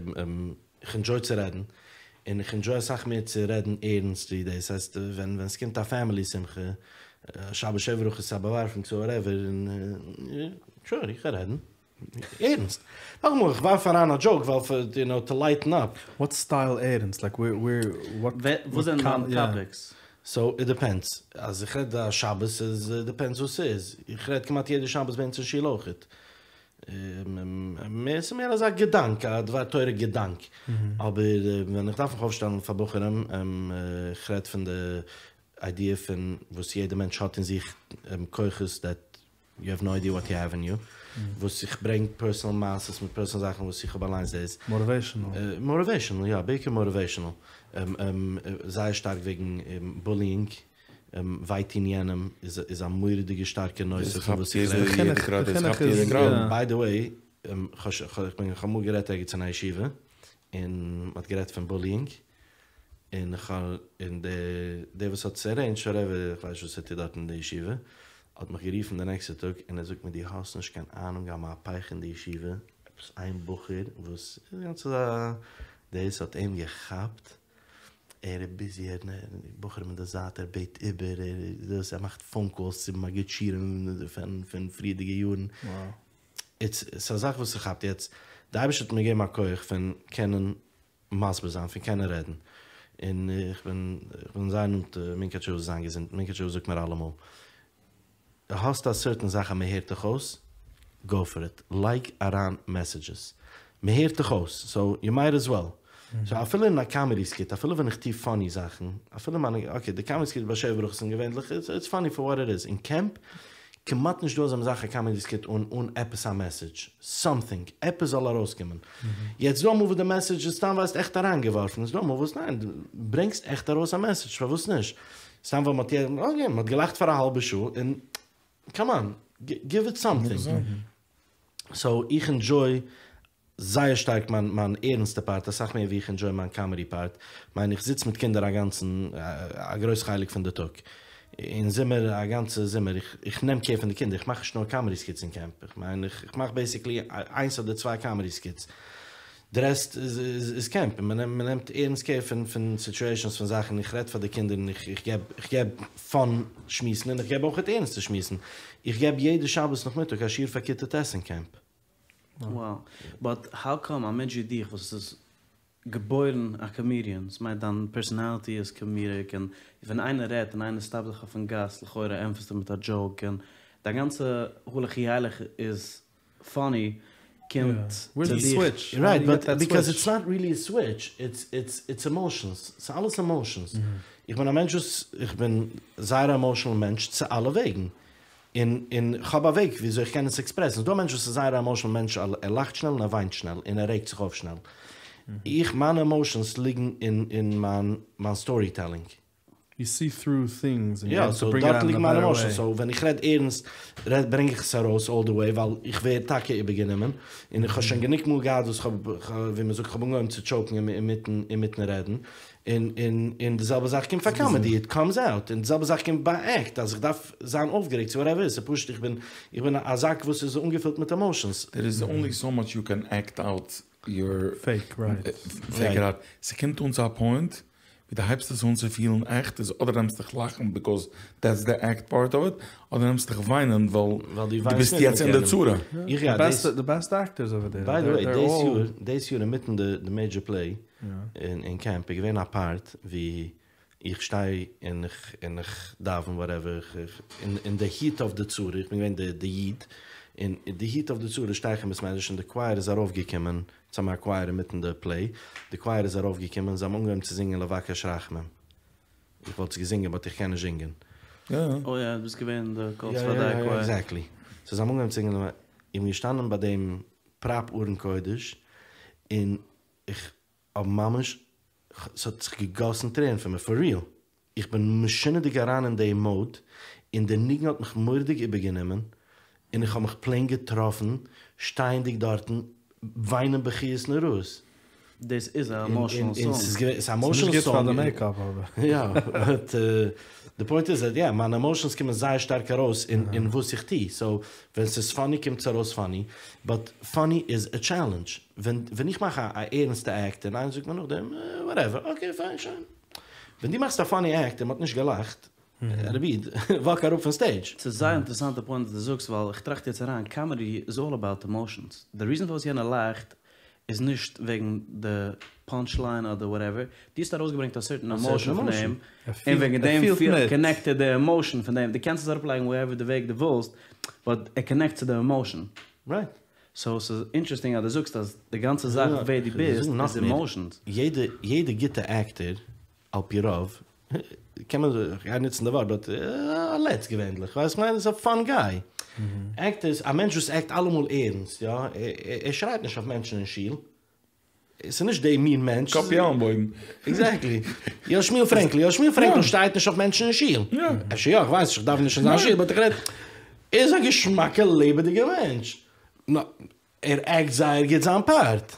איך ענדזשוי צו רעדן, און איך ענדזשוי אסאך מער צו רעדן ערנסט ווי דאס, הייסט ווען ווען ס'קומט א פעמילי שמחה, שבת שבע ברכות א באווארפן צו וואטעווער, און שור, איך קען רעדן. ערנסט. נאכאמאל, איך ווארף אריין א דזשאוק ווייל פאר, יו נאו, טו לייטן אפ. וואט סטייל ערנסט? לייק ווער ווער וואט וואס זענען דיינע טאפיקס? סאו איט דיפענדס. אז איך רעד א שבת איז דיפענדס וואס ס'איז. איך רעד כמעט יעדע שבת ביי אונז אין שול אויכעט. מער ס'איז מער אזא געדאנק, א דבר תורה געדאנק. אבער ווען איך דארף מיך אויפשטעלן פאר בחורים, איך רעד פון די איידיע פון וואס יעדע מענטש האט אין זיך כוחות דעט יו העוו נאו איידיע וואט יו העוו אין יו, וואס איך ברענג פערסאנעל מעשות מיט פערסאנעל זאכן וואס איך האב אליינס דאס. מאטיוועישאנעל. מאטיוועישאנעל יא, בעיקר מאטיוועישאנעל. זייער שטארק וועגן בוליאינג, וויי טון יענעם איז א מורא'דיגע שטארקע נושא פון וואס איך רעד. די חינוך איז יא. ביי די וועי, איך האב אמאל גערעדט ערגעץ אין א ישיבה, און מ'האט גערעדט פון בוליאינג, און איך האב, און דער דער וואס האט עס ערעינדזשט, וואטעווער, איך ווייס נישט וואס ער טוט דארט אין די ישיבה, האט מיך גערופן די נעקסטע טאג און ער זאגט מיר דו האסט נישט קיין אהנונג א מהפכה אין די ישיבה, עפעס איין בחור וואס איז גאנץ אזא דאס האט אים געכאפט. ער איז ביזי, ער בחורים אין די זייט, ער בעט איבער, ער דאס, ער מאכט פאון קאלס צו מגיד שיעורים פון פון פריערדיגע יארן. איטס ס'איז א זאך וואס ס'כאפט. יעצט, די אייבערשטער האט מיר געגעבן א כח פון קענען מסביר זיין, פון קענען רעדן. און איך בין איך בין זייער נאנט מונקאטשער רב זאל זיין געזונט, מונקאטשער רב זאגט מיר אלעמאל, האסט א סערטען זאך אז מען הערט דיך אויס, גאו פאר איט, לייג אריין מעסעדזשעס, מען הערט דיך אויס, סאו יו מייט עז וועל, סאו אפילו אין א קאמעדי סקיט, אפילו ווען איך טוה פאני זאכן, אפילו מיינע, אקעי די קאמעדי סקיט ביי שבע ברכות זענען געווענליך, איטס פאני פאר וואט איט איז, אין קעמפ, כמעט נישט דא אזא זאך א קאמעדי סקיט אן אן עפעס א מעסעדזש, סאמטינג, עפעס זאל ארויסקומען, יעצט דא אמאל וואס די מעסעדזש איז סתם ווייסט עכט אריינגעווארפן, איז דא אמאל וואס ניין, דו ברענגסט עכט ארויס א מעסעדזש, פארוואס נישט? סתם ווייל מ'האט אקעי, מ'האט געלאכט פאר א האלבע שעה און קאם אן, גיוו איט סאמטינג. סאו איך ענדזשוי זייער שטארק מיין מיין ערנסטע פארט אסאך מער ווי איך ענדזשוי מיין קאמעדי פארט. כ'מיין איך זיץ מיט קינדער א גאנצן א גרויס חלק פון די טאג. אין זומער א גאנצע זומער איך איך נעם קער פון די קינדער איך מאך נישט נאר קאמעדי סקיטס אין קעמפ איך מיין איך מאך בעסיקלי איינס אדער צוויי קאמעדי סקיטס. די רעסט איז קעמפ, און מען נעמט ערנסט קער פון פון סיטועשאנס פון זאכן, איך רעד פאר די קינדער און איך געב איך געב פאן שמועסן און איך געב אויכעט ערנסטע שמועסן, איך געב יעדע שבת נאכמיטאג א שיעור פאר כיתה ט' אין קעמפ. Wow, באט האו קאם א מענטש ווי דיך וואס איז געבוירן א קאמידיען, ס'מיינט דיין פערסאנאליטי איז קאמידיק און ווען איינער רעדט און איינער סטאפט דיך אויפן גאס לכאורה ענטפערסטו מיט א דזשאוק און דיין גאנצע הלוך ילך איז פאני קומט צו דיך. רייט באט ביקאוז איטס נאט ריעלי א סוויטש איטס איטס איטס עמאושענס ס'איז אלעס עמאושענס איך בין א מענטש וואס איך בין זייער א עמאושענעל מענטש צו אלע וועגן און און כ'האב א וועג וויאזוי איך קען עס עקספרעסן ס'דא א מענטש וואס איז זייער א עמאושענעל מענטש ער לאכט שנעל און ער וויינט שנעל און ער רעגט זיך אויף שנעל איך מיינע עמאושענס ליגן אין אין מיין מיין סטארי טעלינג. יו סי טרו טינגס און יו יא, העוו טו סאו ברינג איט דארט אוט אין ליגן א מיינע בעטער עמאושענס, וועי. סאו ווען איך רעד ערנסט ברענג איך עס ארויס אלל די וועי ווייל איך ווער טאקע איבערגענומען, און איך האב שוין גענוג מאל געהאט וואס כ'האב, ווי מ'זאגט, כ'האב אנגעהויבן צו טשאוקן אינמיטן אינמיטן רעדן, און און און די זעלבע זאך קומט פאר קאמעדי, איט קאמס אוט, און די זעלבע זאך קומט ביי עקט, אז איך דארף זיין אויפגערעגט צו וואטעווער, ס'איז פשוט איך בין איך בין א זאק וואס איז אנגעפילט מיט עמאושענס. דער איז אנלי סאו מאטש יו קען עקט אוט יור פעיק רייט. פעיק איט אוט, ס'קומט אן צו א פוינט ווי דו הייבסט עס אן צו פילן עכט איז אדער נעמסט דיך לאכן ביקאוז דעטס די עקט פארט אוו איט, אדער נעמסט דיך וויינען ווייל דו ביסט יעצט אין די צרה. די בעסט עקטערס אווער דער. ביי די וועי, דאס יאר, דאס יאר אינמיטן די מעידזשער פלעי אין קעמפ איז געווען א פארט ווי איך שטיי און איך און איך דאווען וואטעווער, איך אין די היט אוו די צרה, איך בין געווען די איד, און אין די היט אוו די צרה שטיי איך אין בית מדרש און די קווייער איז ארויפגעקומען, אונז האבן א קווייער אינמיטן די פלעי, די קווייער איז ארויף געקומען, זיי האבן אנגעהויבן צו זינגען לבקש רחמים, איך וואלט עס געזינגען באט איך קען נישט זינגען. אוי יא, דו ביסט געווען די קול צפרדע קווייער. עקזעקטלי. סאו זיי האבן אנגעהויבן צו זינגען, איך בין געשטאנען ביי דעם פראפ ארון קודש, און איך האב ממש, ס'האט זיך געגאסן טרערן פון מיר, פאר ריעל. איך בין משונה'דיג אריין אין די מאוד, און די ניגון האט מיך מורא'דיג איבערגענומען, און איך האב מיך פלעין געטראפן שטייענדיג דארטן וויינען בכיות נוראות. דאס איז א עמאשענעל סאנג. און ס'איז געווען, ס'איז א עמאשענעל סאנג. ס'איז נישט גוט פאר די מעיקאפ אבער. יא, באט די פוינט איז אז יא, מיינע עמאשענס קומען זייער שטארק ארויס אין וואס איך טו, סאו ווען ס'איז פאני קומט עס ארויס פאני, באט פאני איז א טשעלענדזש. ווען איך מאך א ערנסטע עקט און איינער זאגט מיר נאכדעם וואטעווער, אקעי פיין שוין. ווען דו מאכסט א פאני עקט און מ'האט נישט געלאכט, רבי, וואק אראפ פון סטעידזש. ס'איז זייער אינטערעסאנטע פוינט וואס דו זאגסט, ווייל איך טראכט יעצט אריין, קאמעדי איז אלל אבאוט עמאושענס, די ריזען פארוואס יענער לאכט איז נישט וועגן די פאנטש ליין אדער וואטעווער, דו האסט ארויסגעברענגט א סערטען עמאושען פון אים, און וועגן דעם פילט קאנעקט ער די עמאושען פון דעם, דו קענסט עס אראפלייגן וואטעווער די וועג דו ווילסט, באט ער קאנעקט צו די עמאושען. רייט. סאו ס'איז אינטערעסטינג אז דו זאגסט אז די גאנצע זאך ווער דו ביסט איז עמאושענס. יעדע יעדע גוטע עקטער על פי רוב, קען מען, כ'גיי נוצן די ווארט, באט א לץ געווענדליך, ווייסט כ'מיין, איז א פאן גיי. עקטערס, א מענטש וואס עקט אלעמאל ערנסט, יא, ער שרייט נישט אויף מענטשן אין שול. ס'איז נישט די מין מענטש. קאפי עלנבויגן. עקזעקטלי. יא שמואל פרענקל, יא שמואל פרענקל שרייט נישט אויף מענטשן אין שול. אפשר יא, כ'ווייס נישט, כ'דאוון נישט אין זיין שול, באט איך רעד, ער איז א געשמאקע לעבעדיגע מענטש. ער עקט זייער גוט זיין פארט.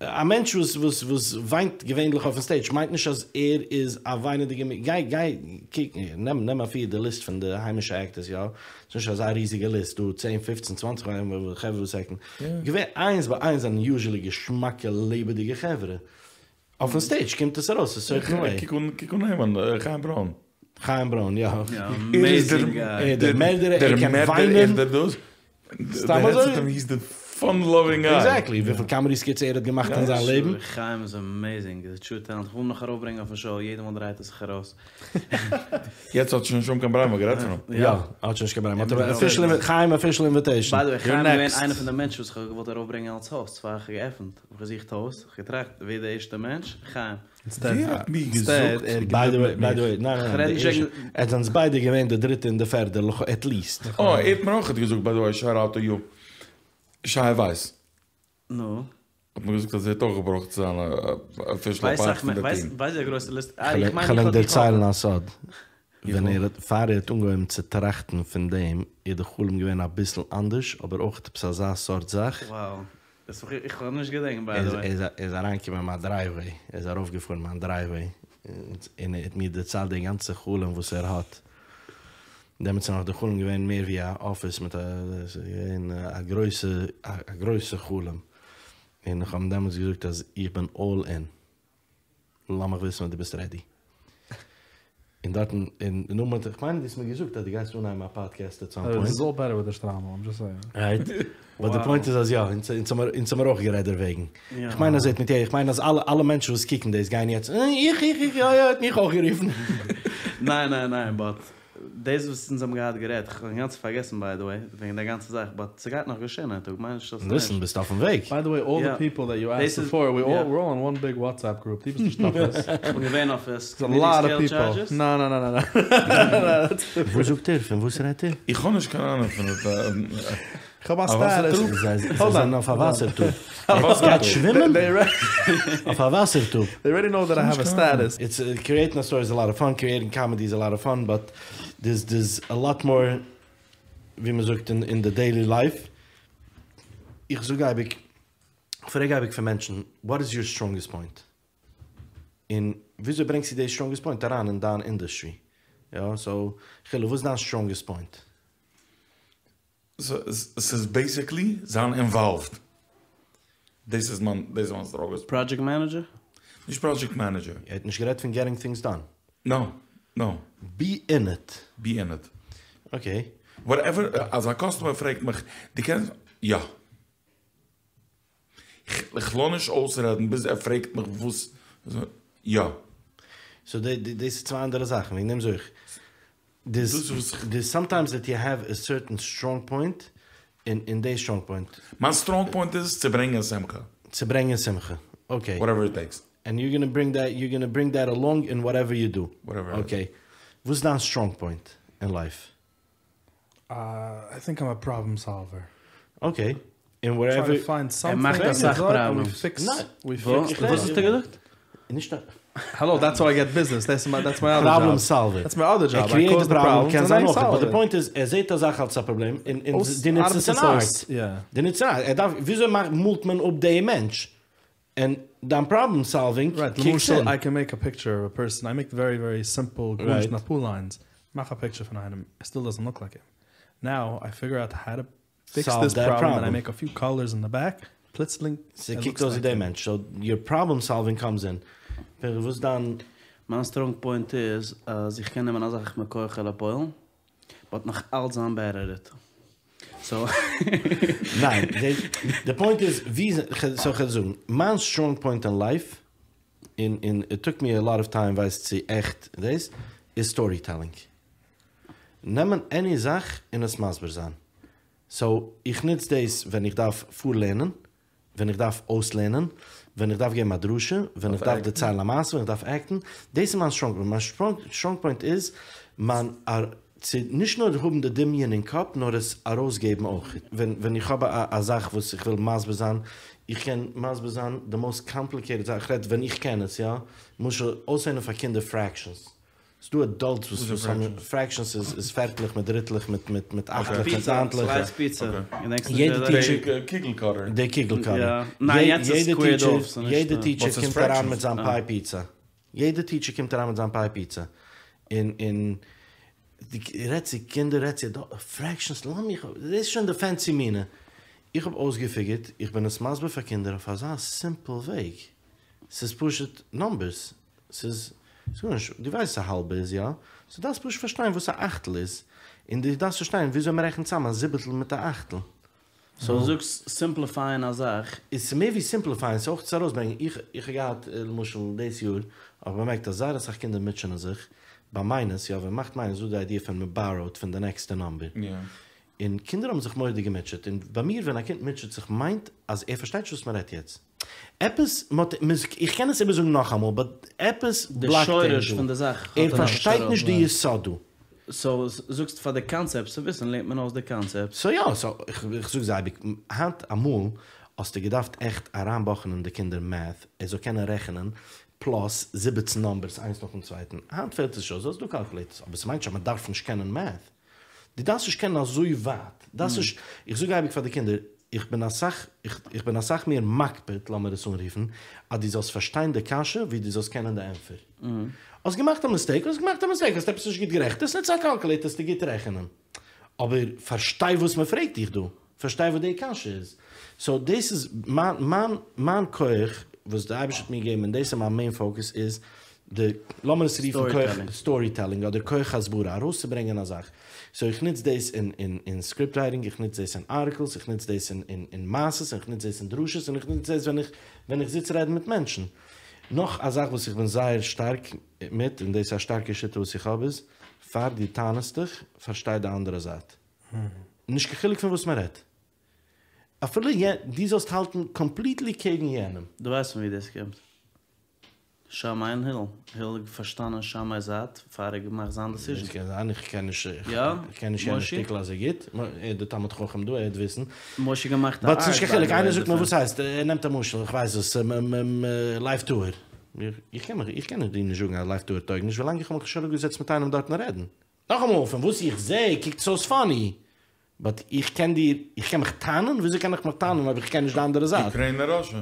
א מענטש וואס וואס וואס וויינט געווענליך אויפן סטעידזש מיינט נישט אז ער איז א וויינעדיגע מ. גיי גיי קוק נעם נעם אפיר די ליסט פון די היימישע עקטערס יא, ס'איז נישט אזא ריזיגע ליסט, דא צען פופצן צוואנציג חברה וואס עקטן, געווען איינס ביי איינס זענען יוזשעלי געשמאקע לעבעדיגע חברה. אויפן סטעידזש קומט עס ארויס א סערטען וועי. קוק אן קוק אן אים, חיים ברוין. חיים ברוין, יא. אמעיזינג גיי. דער מערדער, ער קען וויינען. סתם אזוי? היז די פאן לאווינג גיי. עקזעקטלי, וויפיל קאמעדי סקיטס ער האט געמאכט אין זיין לעבן. חיים איז אמעיזינג, איז א טרו טעלענט, כ'וויל אים נאך ארויפברענגען אויפן שאו, יעדע מאל דרייט ער זיך ארויס. יעצט האט שוין נישט קיין ברירה, מ'האט גערעדט פון אים. יא, האט שוין נישט קיין ברירה, מ'האט אים אפישעלי, חיים אפישעל אינוויטעישן. ביי די וועי, חיים איז געווען איינער פון די מענטשן וואס כ'האב געוואלט ארויפברענגען אלס האוסט פאר כ'האב געעפנט, האב איך געזוכט האוסט, האב איך געטראכט ווער די ערשטע מענטש? חיים. ווער האט מיר געזאגט? ביי די וועי, ביי די וועי, ניין ניין ניין, די ערשטע, עטס זענטס ביידע געווען די דריטע און די פערדע, לכאו' עט ליעסט. אה, ער האט מיר אויכעט געזאגט ביי די וועי, שאוט אוט טו יו, שי ווייס. נו? האט מיר געזאגט אז ער האט אויך געברויכט צו זיין אפישעל א פארט פון די טיעם. ווייסט ווי א גרויסע ליסט, איך מיין כ'על ענק דערציילן א סוד, ווען ער האט, פאר ער האט אנגעהויבן צו טראכטן פון דעם, איז די חלום געווען אביסל אנדערש, אבער אויך עפעס אזא סארט זאך. Wow. דאס האב איך נישט געדענקט ביי די וועי. ער איז אריינגעקומען אין מיין דרייוועי, ער איז ארויפגעפארן מיין דרייוועי, און ער האט מיר דערציילט די גאנצע חלום וואס ער האט. דעמאלטס איז נאך די חלום געווען מער ווי א אפיס מיט א, ס'איז געווען א גרויסע, א גרויסע חלום. און איך האב אים דעמאלטס געזאגט אז איך בין אלל אין. לאמיך וויסן ווען דו ביסט רעדי. און דארטן, און נאכדעם האט ער, כ'מיין דו האסט מיר געזאגט אז דו גייסט אנהייבן א פאדקעסט עט סאם פוינט. איטס אלל בעטער וויט די שטריימל, איים דזשאסט סעיאינג. רייט? באט די פוינט איז אז יא, אונז האמיר אויך גערעדט דערוועגן. כ'מיין אז ער האט מיט איך מיין אז אלע אלע מענטשן וואס קוקן דאס גייען יעצט, אה, איך איך איך, יא יא, ער האט מיך אויך גערופן. ניין ניין ניין, באט דאס וואס אונז האבן געהאט גערעדט, כ'האב אינגאנצן פארגעסן ביי די וועי, וועגן די גאנצע זאך, באט ס'גייט נאך געשען איין טאג, מיין נישט אז נישט. ליסן, ביסט אויפן וועג. ביי די וועי אלל די פיפל דעט יו עסקד ביפאר, ווי אלל ווער אלל אין וואן ביג וואטסעפפ גרופ, דו ביסט נישט אויף עס. כ'בין געווען אויף עס. ס'איז א לאט אוו פיפל. ניין ניין ניין ניין. וואס זאגט ער? פון וואס רעדט ער? איך האב נישט קיין אהנונג פון כ'האב א סטעטוס. זיי זענען אויף א וואסער טוב. ער גייט שווימען אויף א וואסער טוב. דעי אלרעדי נאו דעט איי העוו א סטעטוס. איטס קריעטינג א סטארי איז א לאט אוו פאן, קריעטינג קאמעדי איז א לאט אוו פאן, באט דערס דערס א לאט מאר ווי מען זאגט אין די דעילי לייף. איך זאג אייביג, כ'פרעג אייביג פון מענטשן, וואט איז יור סטראנגעסט פוינט? און וויאזוי ברענגסטו די סטראנגעסט פוינט אריין אין דיין אינדוסטרי? יא, סאו, חילו, וואס איז דיין סטראנגעסט פוינט? ס'איז בעיסיקלי זיין אינוואלווד. דאס איז מיין דאס איז מיין סטראנגעסט. פראדזשעקט מענעדזשער? נישט פראדזשעקט מענעדזשער. ער האט נישט גערעדט פון געטינג טינגס דאן. נא. נא. בי אין איט. בי אין איט. אקעי. וואטעווער, אז א קאסטומער פרעגט מיך, דו קענסט, יא. איך לאז נישט אויסרעדן ביז ער פרעגט מיך וואס, יא. סאו דאס איז צוויי אנדערע זאכן, וועגן דעם זאג איך, דערס סאמטיימס דעט יו העוו א סערטען סטראנג פוינט, און די סטראנג פוינט. מיין סטראנג פוינט איז צו ברענגען שמחה. צו ברענגען שמחה, אקעי. וואטעווער איט טעיקס. ענד יו גאנא ברינג דעט, יו גאנא ברינג דעט אלאנג אין וואטעווער יו דו. וואטעווער איט איז. אקעי. וואס איז דיין סטראנג פוינט אין לייף? איי טינק איים א פראבלעם סאלווער. אקעי. און וואטעווער. ער מאכט אסאך פראבלעמס. וואס האסטו געזאגט? נישט א. האלא דעטס האו איי געט ביזנעס, דעטס מיי אדער דזשאב. פראבלעם סאלווער. דעטס מיי אדער דזשאב. ער קריעט די פראבלעם קען זיין אויך, באט די פוינט איז ער זעט א זאך אלס א פראבלעם און דו נוצט עס אין ארט. דו נוצט עס אין ארט. ער דארף, וויאזוי מאכט מאלט מען אפ די מענטש? און דיין פראבלעם סאלווינג רייט, קיקס למשל אין. איי קען מעיק א פיקטשער אוו א פערסאן, איי מעיק ווערי ווערי סימפל גארנישט נאר אפאר ליינס, מאך א פיקטשער פון איינעם, איט סטיל דאזענט לוק לייק הים, נאו איי פיגור אוט האו טו פיקס דיס פראבלעם און איי מעיק א פיו קאלערס אין די בעק, פלוצלינג איט ס'קוקט לוקס אויס ווי לייק די הים. מענטש, סאו יור פראבלעם סאלווינג קאמס אין. וואס איז דיין. מיין סטראנג פוינט איז אז איך קען נעמען א זאך מכח אל הפועל, באט נאך אלץ זיין בעטער עט איט. סאו. ניין, די פוינט איז ווי, סאו כ'וועל זאגן, מיין סטראנג פוינט אין לייף, און און איט טוק מי א לאט אוו טיים ווייסט צו עכט דאס, איז סטארי טעלינג. נעמען עני זאך און עס מסביר זיין. סאו איך נוץ דאס ווען איך דארף פארלערנען, ווען איך דארף אויסלערנען, ווען איך דארף געבן א דרשה, ווען איך דארף דערציילן א מעשה, ווען איך דארף עקטן, דאס איז מיין סטראנג פוינט. מיין סטראנג פוינט איז מיין צו נישט נאר האבן די דמיון אין קאפ, נאר עס ארויסגעבן אויך. ווען איך האב א זאך וואס איך וויל מסביר זיין, איך קען מסביר זיין די מאוסט קאמפליקעיטעד זאך, איך רעד ווען איך קען עס, יא, למשל אויסלערנען פאר קינדער פרעקשאנס. ס'דא עדאלטס וואס וואס האבן פרעקשאנס איז איז פערטלעך מיט דריטלעך מיט מיט מיט אכטלעך מיט ניינטלעך. סלייס פיצא. יעדע טיטשער. די קוגל קאטער. די קוגל קאטער. ניין יעצט איז סקווערד אףף ס'נישט. יעדע טיטשער קומט אריין מיט זיין פיי פיצא. יעדע טיטשער קומט אריין מיט זיין פיי פיצא. און און דו רעדסט צו קינדער רעדסט צו עדאלטס פרעקשאנס לאז מיך דאס איז שוין די פענסי מינע. איך האב אויסגעפיגערט איך בין עס מסביר פאר קינדער אויף אזא סימפל וועג. ס'איז פשוט נאמבערס, ס'איז גארנישט, דו ווייסט וואס א האלבע איז, יא? סאו דארפסט פשוט פארשטיין וואס א אכטל איז, און דו דארפסט פארשטיין וויאזוי מ'רעכנט צאם א זיבעטל מיט א אכטל. סאו דו זאגסט סימפליפייען א זאך. איז ס'מער ווי סימפליפייען, ס'איז אויך צו ארויסברענגען, איך איך האב געהאט למשל דאס יאר האב איך באמערקט אז זייער אסאך קינדער מוטשענען זיך ביי מיינוס, יא ווען מ'מאכט מיינוס איז דא די איידיע פון מ'באראוט פון די נעקסטע נאמבער, און קינדער האבן זיך מורא'דיג געמוטשעט, און ביי מיר ווען א קינד מוטשעט זיך מיינט אז ער פארשטייט נישט וואס מ'רעדט יעצט, עפעס מ'האט איך קען עס איבערזאגן נאכאמאל באט עפעס די בלאקט אים שורש דא, פון די זאך ער האט ער נאכנישט פארשטייט נישט די אראפ. יסוד דא. סאו זאגסט פאר די קאנצעפטס צו וויסן לערנט מען אויס די קאנצעפטס. סאו יא, סאו איך זאג זיי אייביג, היינט אמאל האסטו געדארפט עכט אריינבאכן אין די קינדער מעט ער זאל קענען רעכענען פלאס זיבעצן נאמבערס איינס נאכן צווייטן, היינט פעלט עס נישט אויס, ס'איז דא קאלקולעיטערס, אבער ס'מיינט נישט אז מ'דארף נישט קענען מעט. דו דארפסט נישט קענען אזוי ווייט, דארפסט נישט, איך זאג אייביג פאר די קינדער, איך בין אסאך, איך בין אסאך מער מקפיד, לאמיר עס אנרופן, אז דו זאלסט פארשטיין די קשיא ווי דו זאלסט קענען די ענטפער. האסט געמאכט א מיסטעיק, האסט געמאכט א מיסטעיק, האסט עפעס נישט גוט גערעכנט, וועסט נוצן א קאלקולעיטער וועסטו גוט רעכענען. אבער פארשטיי וואס מען פרעגט דיך דא, פארשטיי וואס די קשיא איז. סאו דאס איז מיין, מיין, מיין כח וואס די אייבערשטער האט מיר געגעבן און דאס איז מיין מעין פאוקעס איז די, לאמיר עס רופן כח סטארי טעלינג אדער כח הסברה, ארויסצוברענגען א זאך. סאו איך נוץ דאס אין אין אין סקריפט רייטינג, איך נוץ דאס אין ארטיקלס, איך נוץ דאס אין אין אין מעשות, און איך נוץ דאס אין דרשות, און איך נוץ דאס ווען איך ווען איך זיץ רעדן מיט מענטשן. נאך א זאך וואס איך בין זייער שטארק מיט, און דאס איז א שטארקע שיטה וואס איך האב איז, פאר דו טענה'סט דיך, פארשטיי די אנדערע זייט. נישט קיין חילוק פון וואס מען רעדט. אפילו דו זאלסט האלטן קאמפליטלי קעגן יענעם. דו ווייסט פון ווי דאס קומט? שמאי און הלל. הלל האט פארשטאנען שמאי'ס זייט פאר ער האט געמאכט זיין דעסיזשען. דאס קען זיין, איך קען נישט, יא? איך קען נישט יענע מושי? שטיקל אזוי גוט, ער איז די תלמיד חכם דא, ער וועט וויסן. מושי געמאכט א באט ס'נישט ארט קיין ביי חילוק, די איינער וועי זאגט מיר דערפון. וואס הייסט, ער נעמט א משל, איך ווייס וואס, לב טהור. איך קען מיך, איך קען דיר נישט זאגן אז לב טהור טויג נישט, ווילאנג איך האב מיך נישט אראפגעזעצט מיט איינעם דארטן רעדן. נאכאמאל, פון וואס איך זע קוקט עס אויס פאני, באט איך קען דיר, איך קען מיך טענה'ן? וויאזוי קען איך מיך טענה'ן אויב איך קען נישט די אנדערע זייט? אוקריינע ראשע.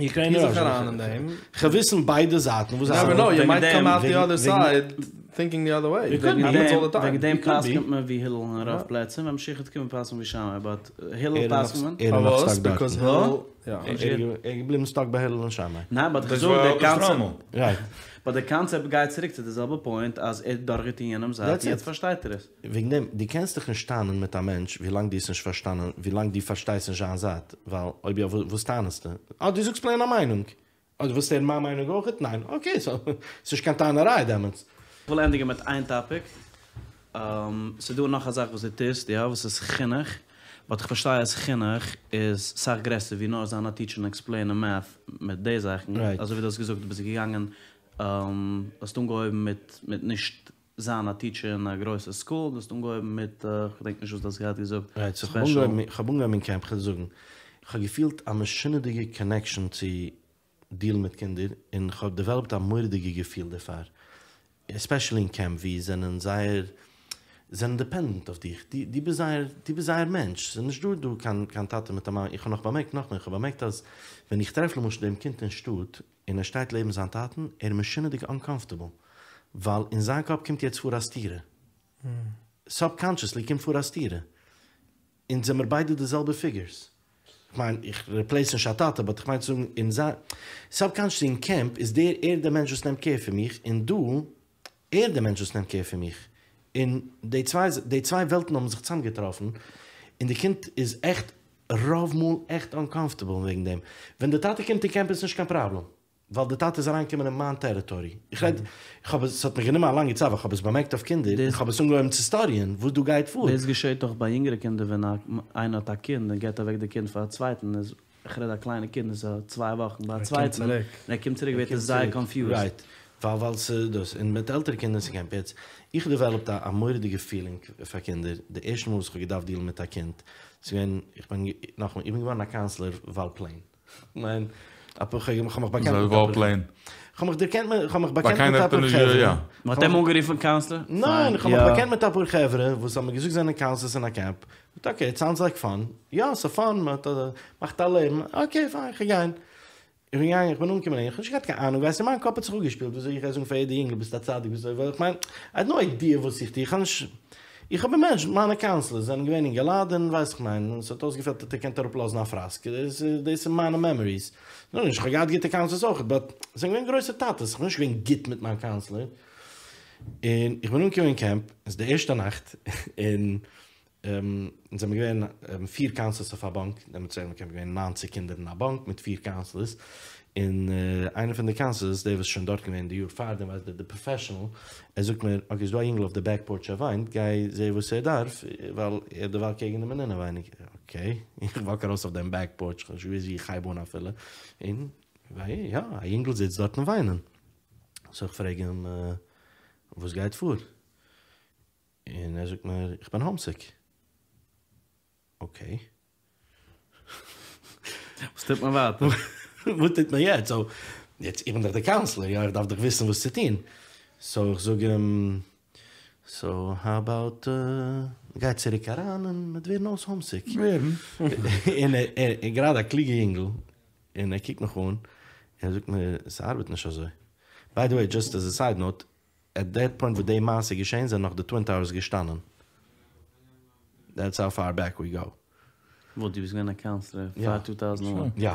אוקריינע טוה זיך ראשע. אריין אין דעם. כ'וויל וויסן ביידע זייטן וואס You never know, you might come out the וועגן- other side thinking the other way. It could be. Happens all the time. וועגן דעם It could be. פסק'נט מען ווי הלל אין רוב פלעצער, ווען משיח וועט קומען פסק'נט מען ווי שמאי, באט הלל ער איז נאך- פסק'נט מען. ער איז נאך פארוואס? סטאק דארטן. Because הלל, יא. ער איז געבליבן סטאק ביי הלל און שמאי. ניין, באט איך דאס זאג וואר דער דאס קאנצעפט, טראמל. רייט. באט דער קאנצעפט גייט צוריק צו די זעלבע פוינט אז ער האט דורכגעטון יענעמ'ס זייט That's און יעצט it. פארשטייט ער עס. וועגן דעם, דו קענסט דיך נישט טענה'ן מיט א מענטש ווילאנג דו האסט נישט פארשטאנען, ווילאנג דו פארשטייסט נישט זיין זייט, ווייל אויב יא וואס טענה'סטו? אה, דו זאגסט פלעין א מיינונג. אה, דו ווילסט הערן מיין מיינונג אויכעט? ניין? אקעי, סאו ס'נישט קיין טענה'ריי דעמאלטס. כ'וויל ענדיגן מיט איין טאפיק. ס'דא נאך א זאך וואס דו טוסט, יא, וואס איז חינוך. באט כ'פארשטיי אז חינוך איז סאך גרעסער ווי נאר זיין א טיטשער און עקספלעינען מעט מיט די זאכן. אזוי ווי דו האסט געזאגט, דו ביסט געגאנגען, האסט אנגעהויבן מיט מיט נישט זיין א טיטשער אין א גרויסע סקול, דו האסט אנגעהויבן מיט, כ'געדענק נישט וואס דו האסט געהאט געזאגט, רייט, סאו כ'האב אנגעהויבן, כ'האב אנגעהויבן אין קעמפ, כ'וועל זאגן, כ'האב געפילט א משונה'דיגע קאנעקשאן צו דיעלן מיט קינדער, און כ'האב דעוועלאפט א מורא'דיגע געפיל דערפאר, עספעשעלי אין קעמפ ווי זענען זייער, זענען דיפענדענט אויף דיך, דו דו ביסט זייער, דו ביסט זייער מענטש, ס'איז נישט דא דא קיין קיין טאטע מיט א מאמע, איך האב נאך באמערקט נאכמער, איך האב באמערקט אז ווען איך טרעף למשל דעם קינד אין שטאט, און ער שטייט לעבן זיין טאטן, ער איז משונה'דיג אנקאמפארטעבל, ווייל אין זיין קאפ קומט יעצט פאר א סתירה. סאבקאנשעסלי קומט פאר א סתירה. אונז זעמער ביידע די זעלבע פיגורס. כ'מיין, איך ריפלעיס נישט א טאטע, באט כ'מיין צו זאגן, אין זיין סאבקאנשעסלי אין קעמפ איז דער ער דער מענטש וואס נעמט קער פון מיך, און דא ער דער מענטש וואס נעמט קער פון מיך. און די צוויי די צוויי וועלטן האבן זיך צוזאמגעטראפן, און די קינד איז עכט רוב מאל עכט אנקאמפארטעבל וועגן דעם. ווען די טאטע קומט אין קעמפ איז נישט קיין פראבלעם, ווייל די טאטע איז אריינגעקומען אין מיין טעריטארי. איך רעד, איך האב עס, ס'האט מיך גענומען א לאנגע צייט ווייל כ'האב עס באמערקט אויף קינדער, און כ'האב עס אנגעהויבן צו סטאדיען וואס דא גייט פאר. דאס געשעט דאך ביי יונגערע קינדער ווען איינער האט א קינד און געבט אוועק די קינד פאר א צווייטן איז איך רעד א קליינע קינד איז א צוויי וואכן ביי א צווייטן און ער קומט צוריק ווערט ער זייער קאנפיוזד. רייט, ווייל ווייל ס'איז דאס, און מיט עלטערע קינדער אין קעמפ יעצט, איך האב דעוועלאפט א א מורא'דיגע פילינג פאר קינדער, די ערשטע מאל וואס איך האב געדארפט דיעלן מיט א קינד, ס'איז געווען, איך בין, נאכאמאל, איך בין געווארן א קאונסלער ווייל פלעין, כ'מיין, אפאר כ'האב מיך באקענט מיט אפאר, פלעין. כ'האב מיך דערקענט מיט, כ'האב מיך באקענט מיט אפאר חברה. מ'האט אים אנגערופן קאונסלער? ניין, כ'האב מיך באקענט מיט אפאר חברה וואס האבן מיר געזאגט זיי זענען קאונסלערס אין א קעמפ, אקעי, איט סאונדס לייק פאן, יא ס'איז פאן, מ'מאכט א לעבן, אקעי פיין, כ'גיי גיין. איך בין געגאנגען, איך בין אנגעקומען אהין, איך האב נישט געהאט קיין אהנונג, ווייסט, אין מיין קאפ האט זיך אפגעשפילט וויאזוי איך גיי זאגן פאר יעדע יונגל ביסט א צדיק, ביסט אזוי, ווייל איך מיין, איי העד נאו איידיע וואס איך טו, איך האב נישט, איך האב אימעדזשינט מיינע קאונסלערס זענען געווען אינגעלייט און ווייס איך מיין און ס'האט אויסגעפעלט האט ער געקענט אראפלאזן א פראסק, דאס איז מיינע מעמאריס. נו נישט, כ'האב געהאט גוטע קאונסלערס אויכעט באט ס'זענען געווען גרויסע טאטעס, כ'בין נישט געווען גוט מיט מיין קאונסלער. און איך בין אנגעקומען אין קעמפ, עס איז די ערשטע נאכט, און אונז זעמיר געווען פיר קאונסלערס אויף א באנק, דעמאלטס אין קעמפ געווען ניינציג קינדער אין א באנק מיט פיר קאונסלערס, און איינער פון די קאונסלערס, דער וואס איז שוין דארט געווען די יאר פארדעם, ווייסט דער די פראפעשענעל, ער זאגט מיר, אקעי ס'איז דא א יונגל אויף די בעק פארטש ער וויינט, גיי זע וואס ער דארף, ווייל ער דערווייל קעגן אים אינעווייניג, אקעי, איך וואק ארויס אויף דעם בעק פארטש, כ'האב נישט געוואוסט ווי איך הייב אן אפילו, און יא, א יונגל זיצט דארט און וויינען, סאו איך פרעג אים וואס גייט פאר? און ער זאגט מיר איך בין האומסיק. אקעי. וואס טוט מען ווייטער? וואס טוט מען יעצט? סאו, יעצט איך בין דאך דער קאונסלער, יא, איך דארף דאך וויסן וואס צו טון. סאו איך זאג אים, סאו האו אבאוט גיי צוריק אריין און מ'וועט ווערן אויס האומסיק. ווערן. און ער, גראדע א קלוגע יונגל, און ער קוקט מיך אן, און ער זאגט מיר, ס'ארבעט נישט אזוי. ביי די וועי, דזשאסט עז א סייד נאוט, עט דעט פוינט וואס די מעשה איז געשען זענען נאך די טווין טאוערס געשטאנען. דעטס האו פאר בעק ווי גאו. וואס דו ביסט געווען א קאונסלער פאר טו טאוזענד וואן? יא.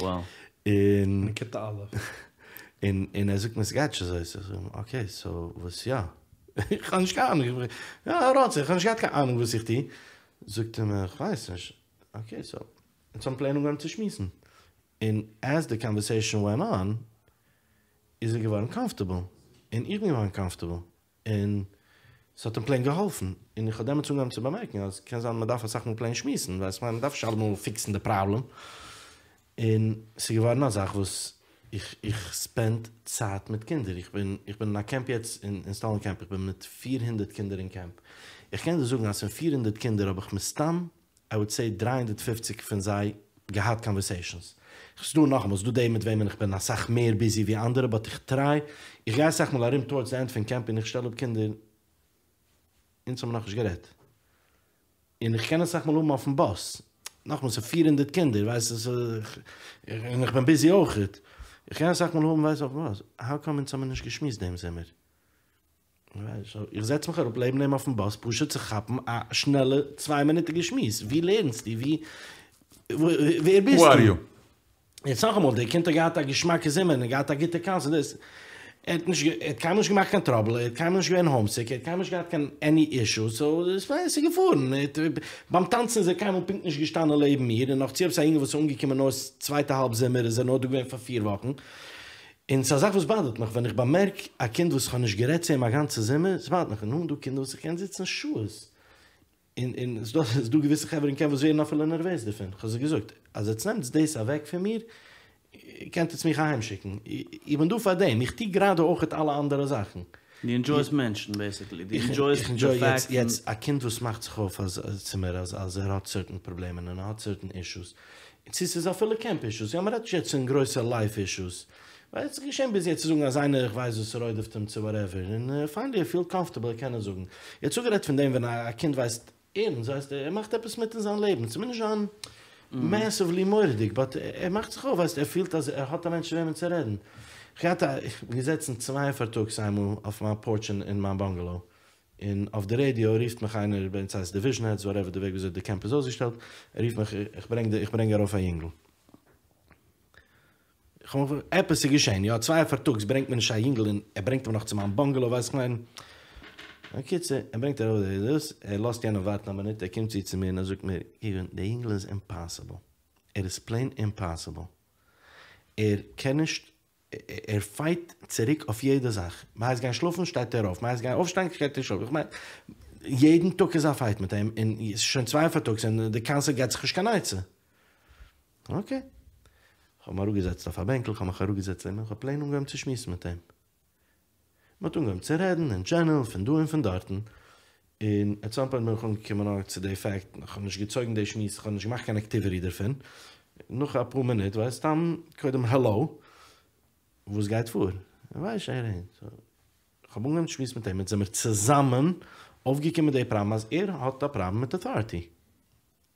וואו. און כיתה א'. און און ער זאגט מיר ס'גייט נישט אזוי. סאו איך זאג אים אקעי סאו וואס יא? איך האב נישט קיין אהנונג. יא רוצה איך האב נישט געהאט קיין אהנונג וואס איך טו. זאגט ער מיר כ'ווייס נישט. אקעי סאו אונז האבן פלעין אנגעהויבן צו שמועסן. און עז די קאנווערסעישאן ווענט אן איז ער געווארן קאמפארטעבל, און איך בין געווארן קאמפארטעבל, און ס'האט אים פלעין געהאלפן, און איך האב דעמאלטס אנגעהויבן צו באמערקן אז קען זיין מ'דארף אסאך מאל פלעין שמועסן, ווייסט כ'מיין מ'דארף נישט אלעמאל פיקסן די פראבלעם, און ס'איז געווארן א זאך וואס איך איך ספענד צייט מיט קינדער, איך בין איך בין אין א קעמפ יעצט אין אין סטאלין קעמפ, איך בין מיט פיר הונדערט קינדער אין קעמפ, איך קען דיר זאגן אז פון פיר הונדערט קינדער האב איך מסתם איי וואלד סעי דרײַ הונדערט פֿופֿציק פון זיי געהאט קאנווערסעישאנס. ס'דא נאכאמאל, ס'דא די מיט וועמען איך בין אסאך מער ביזי ווי אנדערע באט איך טריי, איך גיי אסאך מאל ארום טאורדס די ענד פון קעמפ און איך שטעל אפ קינדער, אונז האבן נאכנישט גערעדט. און איך קען אסאך מאל האבן אויפן באס, נאכאמאל ס'איז פֿיר הונדערט קינדער ווייסט און איך בין ביזי אויכעט, איך קען אסאך מאל האבן ווייסט אויפן באס, האו קאם אונז האבן נישט געשמועסט דעם זומער? איך זעץ מיך אראפ לעבן אים אויפן באס פשוט צו כאפן א שנעלע צוויי מינוטיגע שמועס, ווי לערנסטו? ווי ווער ביסטו? Who are you? יעצט נאכאמאל, דער קינד האט געהאט א געשמאקע זומער און געהאט א גוטע קאונסלער דאס, ער האט נישט ער האט קיינמאל נישט געמאכט קיין טראבל, ער האט קיינמאל נישט געווען האומסיק, ער האט קיינמאל נישט געהאט קיין עני אישוס, סאו עס איז געפארן, ביים טאנצן איז ער קיינמאל פונקט נישט געשטאנען לעבן מיר, און נאכצו עפעס א יונגל וואס איז אנגעקומען נאר צווייטע האלב זומער איז ער נאר דא געווען פאר פיר וואכן, און ס'איז א זאך וואס באדערט מיך, ווען איך באמערק א קינד וואס כ'האב נישט גערעדט צו אים א גאנצע זומער, ס'באדערט מיך, און דא קינדער וואס איך קען זיצן שעות, און און ס'דא ס'דא געוויסע חברה אין קעמפ וואס ווערן אפילו נערוועז דערפון, כ'האב זיי געזאגט, אז עטס נעמטס דאס אוועק פון מיר, קענט עטס מיך אהיים שיקן, איך בין דא פאר דעם, איך טו גראדע אויכעט אלע אנדערע זאכן. דו ענדזשויסט מענטשן בעיסיקלי, דו ענדזשויסט איך די ענדזשוי פאקט פון. יעצט א קינד וואס מאכט זיך אויף אז צו מיר אז אז ער האט סערטען פראבלעמען און ער האט סערטען אישוס, צו ס'איז אפילו קעמפ אישוס, יא מ'רעדט נישט יעצט פון גרויסע לייף אישוס, ווייל עס איז געשען ביז יעצט צו זאגן אז איינער איך ווייס וואס רודפ'ט אים צו וואטעווער, און פיינעלי ער פילט קאמפארטעבל ער קען עס זאגן. יעצט אפגערעדט פון דעם ווען א קינד ווייסט ערנסט ווייסט ער מאכט עפעס מיט אין זיין לעבן, ס'מוז נישט זיין מעסיוולי מורא'דיג באט ער מאכט זיך אויף ווייסט ער פילט אז ער האט א מענטש צו וועמען צו רעדן. איך געהאט א, איך בין געזעצן צוויי פארטאגס איינמאל אויף מיין פארטש אין מיין באנגעלאו, און אויף די רעדיא רופט מיך איינער ביי אונז הייסט דיוויזשן העדס וואטעווער די וועג וויאזוי די קעמפ איז אויסגעשטעלט, ער רופט מיך איך ברענג איך ברענג ארויף א יונגל. איך האב מיך עפעס איז געשען יא צוויי פארטאגס ברענגט מען נישט א יונגל און ער ברענגט אים נאך צו מיין באנגעלאו ווייסט איך מיין. בקיצור ער ברענגט ארויף די דאס ער לאזט יענעם ווארטן א מינוט ער קומט צו צו מיר און ער זאגט מיר איווען די יונגל איז אימפאסיבל ער איז פלעין אימפאסיבל ער קען נישט ער פייט צוריק אויף יעדע זאך, מ'הייסט גיין שלאפן שטייט ער אויף, מ'הייסט גיין אויפשטיין גייט ער שלאפן, איך מיין יעדן טאג איז א פייט מיט אים, און ס'איז שוין צוויי פארטאגס און די קאונסלער געט זיך נישט קיין עצה. אקעי. כ'האב אים אראפגעזעצט אויף א בענקל, כ'האב מיך אראפגעזעצט לעבן אים, כ'האב פלעין אנגעהויבן צו שמועסן מיט אים. מ'האט אנגעהויבן צו רעדן אין דזשענערל פון דא און פון דארטן, און עט סאם פוינט בין איך אנגעקומען אויך צו די פעקט, כ'האב נישט געצויגן די שמועס, כ'האב נישט געמאכט קיין עקטיוויטי דערפון, נאך אפאר מינוט, ווייסט, סתם קודם העלאו, וואס גייט פאר? ווייסט שוין, כ'האב אנגעהויבן צו שמועסן מיט אים, אונז זעמיר צוזאמען אויפגעקומען מיט די פראבלעם אז ער האט א פראבלעם מיט אוטאריטי.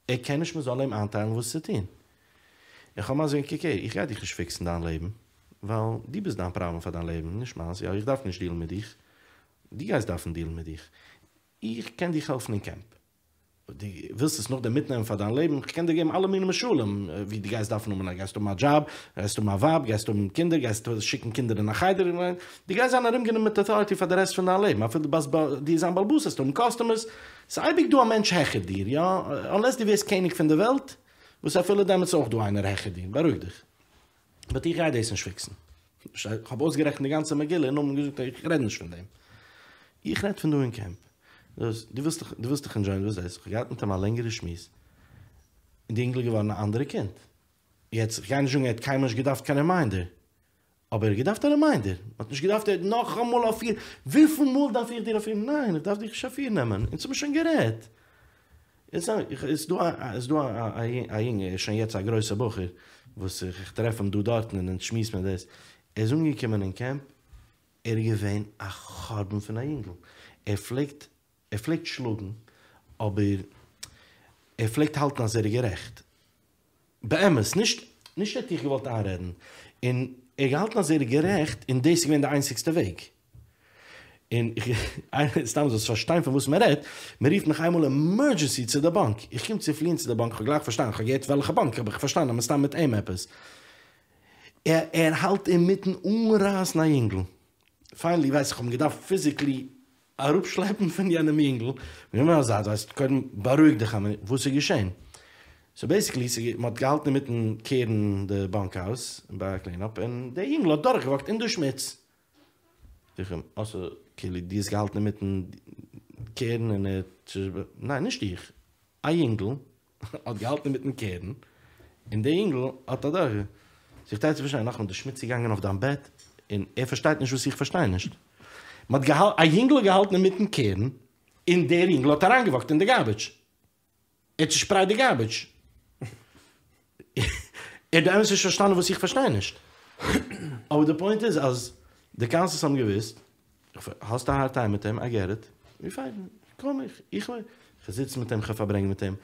ער קען נישט מ'זאל אים איינטיילן וואס צו טון. איך האב אים געזאגט קוק הער, איך גיי דיך נישט פיקסן דיין לעבן, ווייל דו ביסט דיין פראבלעם פאר דיין לעבן, נישט מיינס, יא איך דארף נישט דילן מיט דיך, דו גייסט דארפן דילן מיט דיך. איך קען דיך העלפן אין קעמפ. דו ווילסט עס נאכדעם מיטנעמען פאר דיין לעבן, איך קען דיר געבן אלע מיני משלים ווי דו גייסט דארפן האבן, גייסט האבן א דזשאב, גייסט האבן א ווייב, גייסט האבן קינדער, גייסט שיקן קינדער אין א חדר, דו גייסט זיין ארומגענומען מיט אוטאריטי פאר די רעסט פון דיין לעבן, אפילו דו ביסט דו זיין בעל הבית, וועסט האבן קאסטומערס, ס'איז אייביג דא א מענטש העכער דיר, יא, אנלעס דו ווערסט קעניג פון די וועלט, וואס אפילו דעמאלטס איז אויך דא איינער העכער דיר, בארואיג דיך. באט איך גיי דאס נישט פיקסן. כ'האב אויסגערעכנט די גאנצע מגילה און נאכדעם געזאגט איך רעד נישט פון דעם. איך רעד פון דא אין קעמפ. דאס, דו ווילסט דיך, דו ווילסט דיך ענדזשויען, דו ווילסט דאס. כ'האב געהאט מיט אים א לענגערע שמועס. און די אינגל איז געווארן א אנדערע קינד. יעצט, כ'גיי נישט זאגן ער האט קיינמאל נישט געדארפט קיין רימיינדער. אבער ער האט געדארפט א רימיינדער. מ'האט נישט געדארפט ער נאכאמאל אפיר, וויפיל מאל דארף איך דיר אפיר, ניין איך דארף דיך נישט אפירנעמען, אונז האבן שוין גערעדט. איז דא איז דא א יונג, ער איז שוין יעצט א גרויסע בחור, וואס איך טרעף אים דא דארטן און אונז שמועסן מיר דאס, ער איז אנגעקומען אין קעמפ, ער איז געווען א חורבן פון א יונגל, ער פלעגט ער פלעגט שלאגן, אבער ער פלעגט האלטן אז ער איז גערעכט, באמת, נישט נישט ער האט דיך געוואלט איינרעדן, און ער האט געהאלטן אז ער איז גערעכט און דאס איז געווען די איינציגסטע וועג. און איך, סתם זאלסט פארשטיין פון וואס מען רעדט, מען רופט מיך איינמאל עמערדזשענסי צו די באנק, איך קום צו פליען צו די באנק, איך האב גלייך פארשטאנען, איך האב געהערט וועלכע באנק, האב איך פארשטאנען אז מסתם מיט אים עפעס. ער ער האלט אינמיטן אנרייסן א יונגל. פיינעלי ווייס איך, האב אים געדארפט פיזיקלי אראפשלעפן פון יענעם יונגל, גענומען א זייט, ווייסט, קודם בארואיג דיך א מינוט, וואס איז געשען? סאו בעיסיקלי, ס'איז, מ'האט געהאלטן אינמיטן קערן די באנק האוז ביי א קלין אפ, און דער יונגל האט דורכגעוואקט אין די שמוץ. זאג איך אים, אה סאו, כאילו דו האסט געהאלטן אינמיטן קערן און ער האט, ניין נישט איך, א יונגל האט געהאלטן אינמיטן קערן, און דער יונגל האט אדורך, זיך טרייט צו פארשטיין, נאכאמאל די שמוץ איז געגאנגען אויף דיין בעט, און ער פארשטייט נישט וואס איך פארשטיי נישט. מען האט געהאלטן, א יונגל האט געהאלטן אינמיטן קערן, און דער יונגל האט אריינגעוואקט אין די גארביטש. ער האט צושפרייט די גארביטש. ער האט באמת נישט פארשטאנען וואס איך פארשטיי נישט. אבער די פוינט איז אז די קאונסלערס האבן געוואוסט, האסט א הארד טיים מיט אים, איי געט איט, ווי פיין, קום איך, איך איך זיץ מיט אים, כ'האב פארברענגט מיט אים,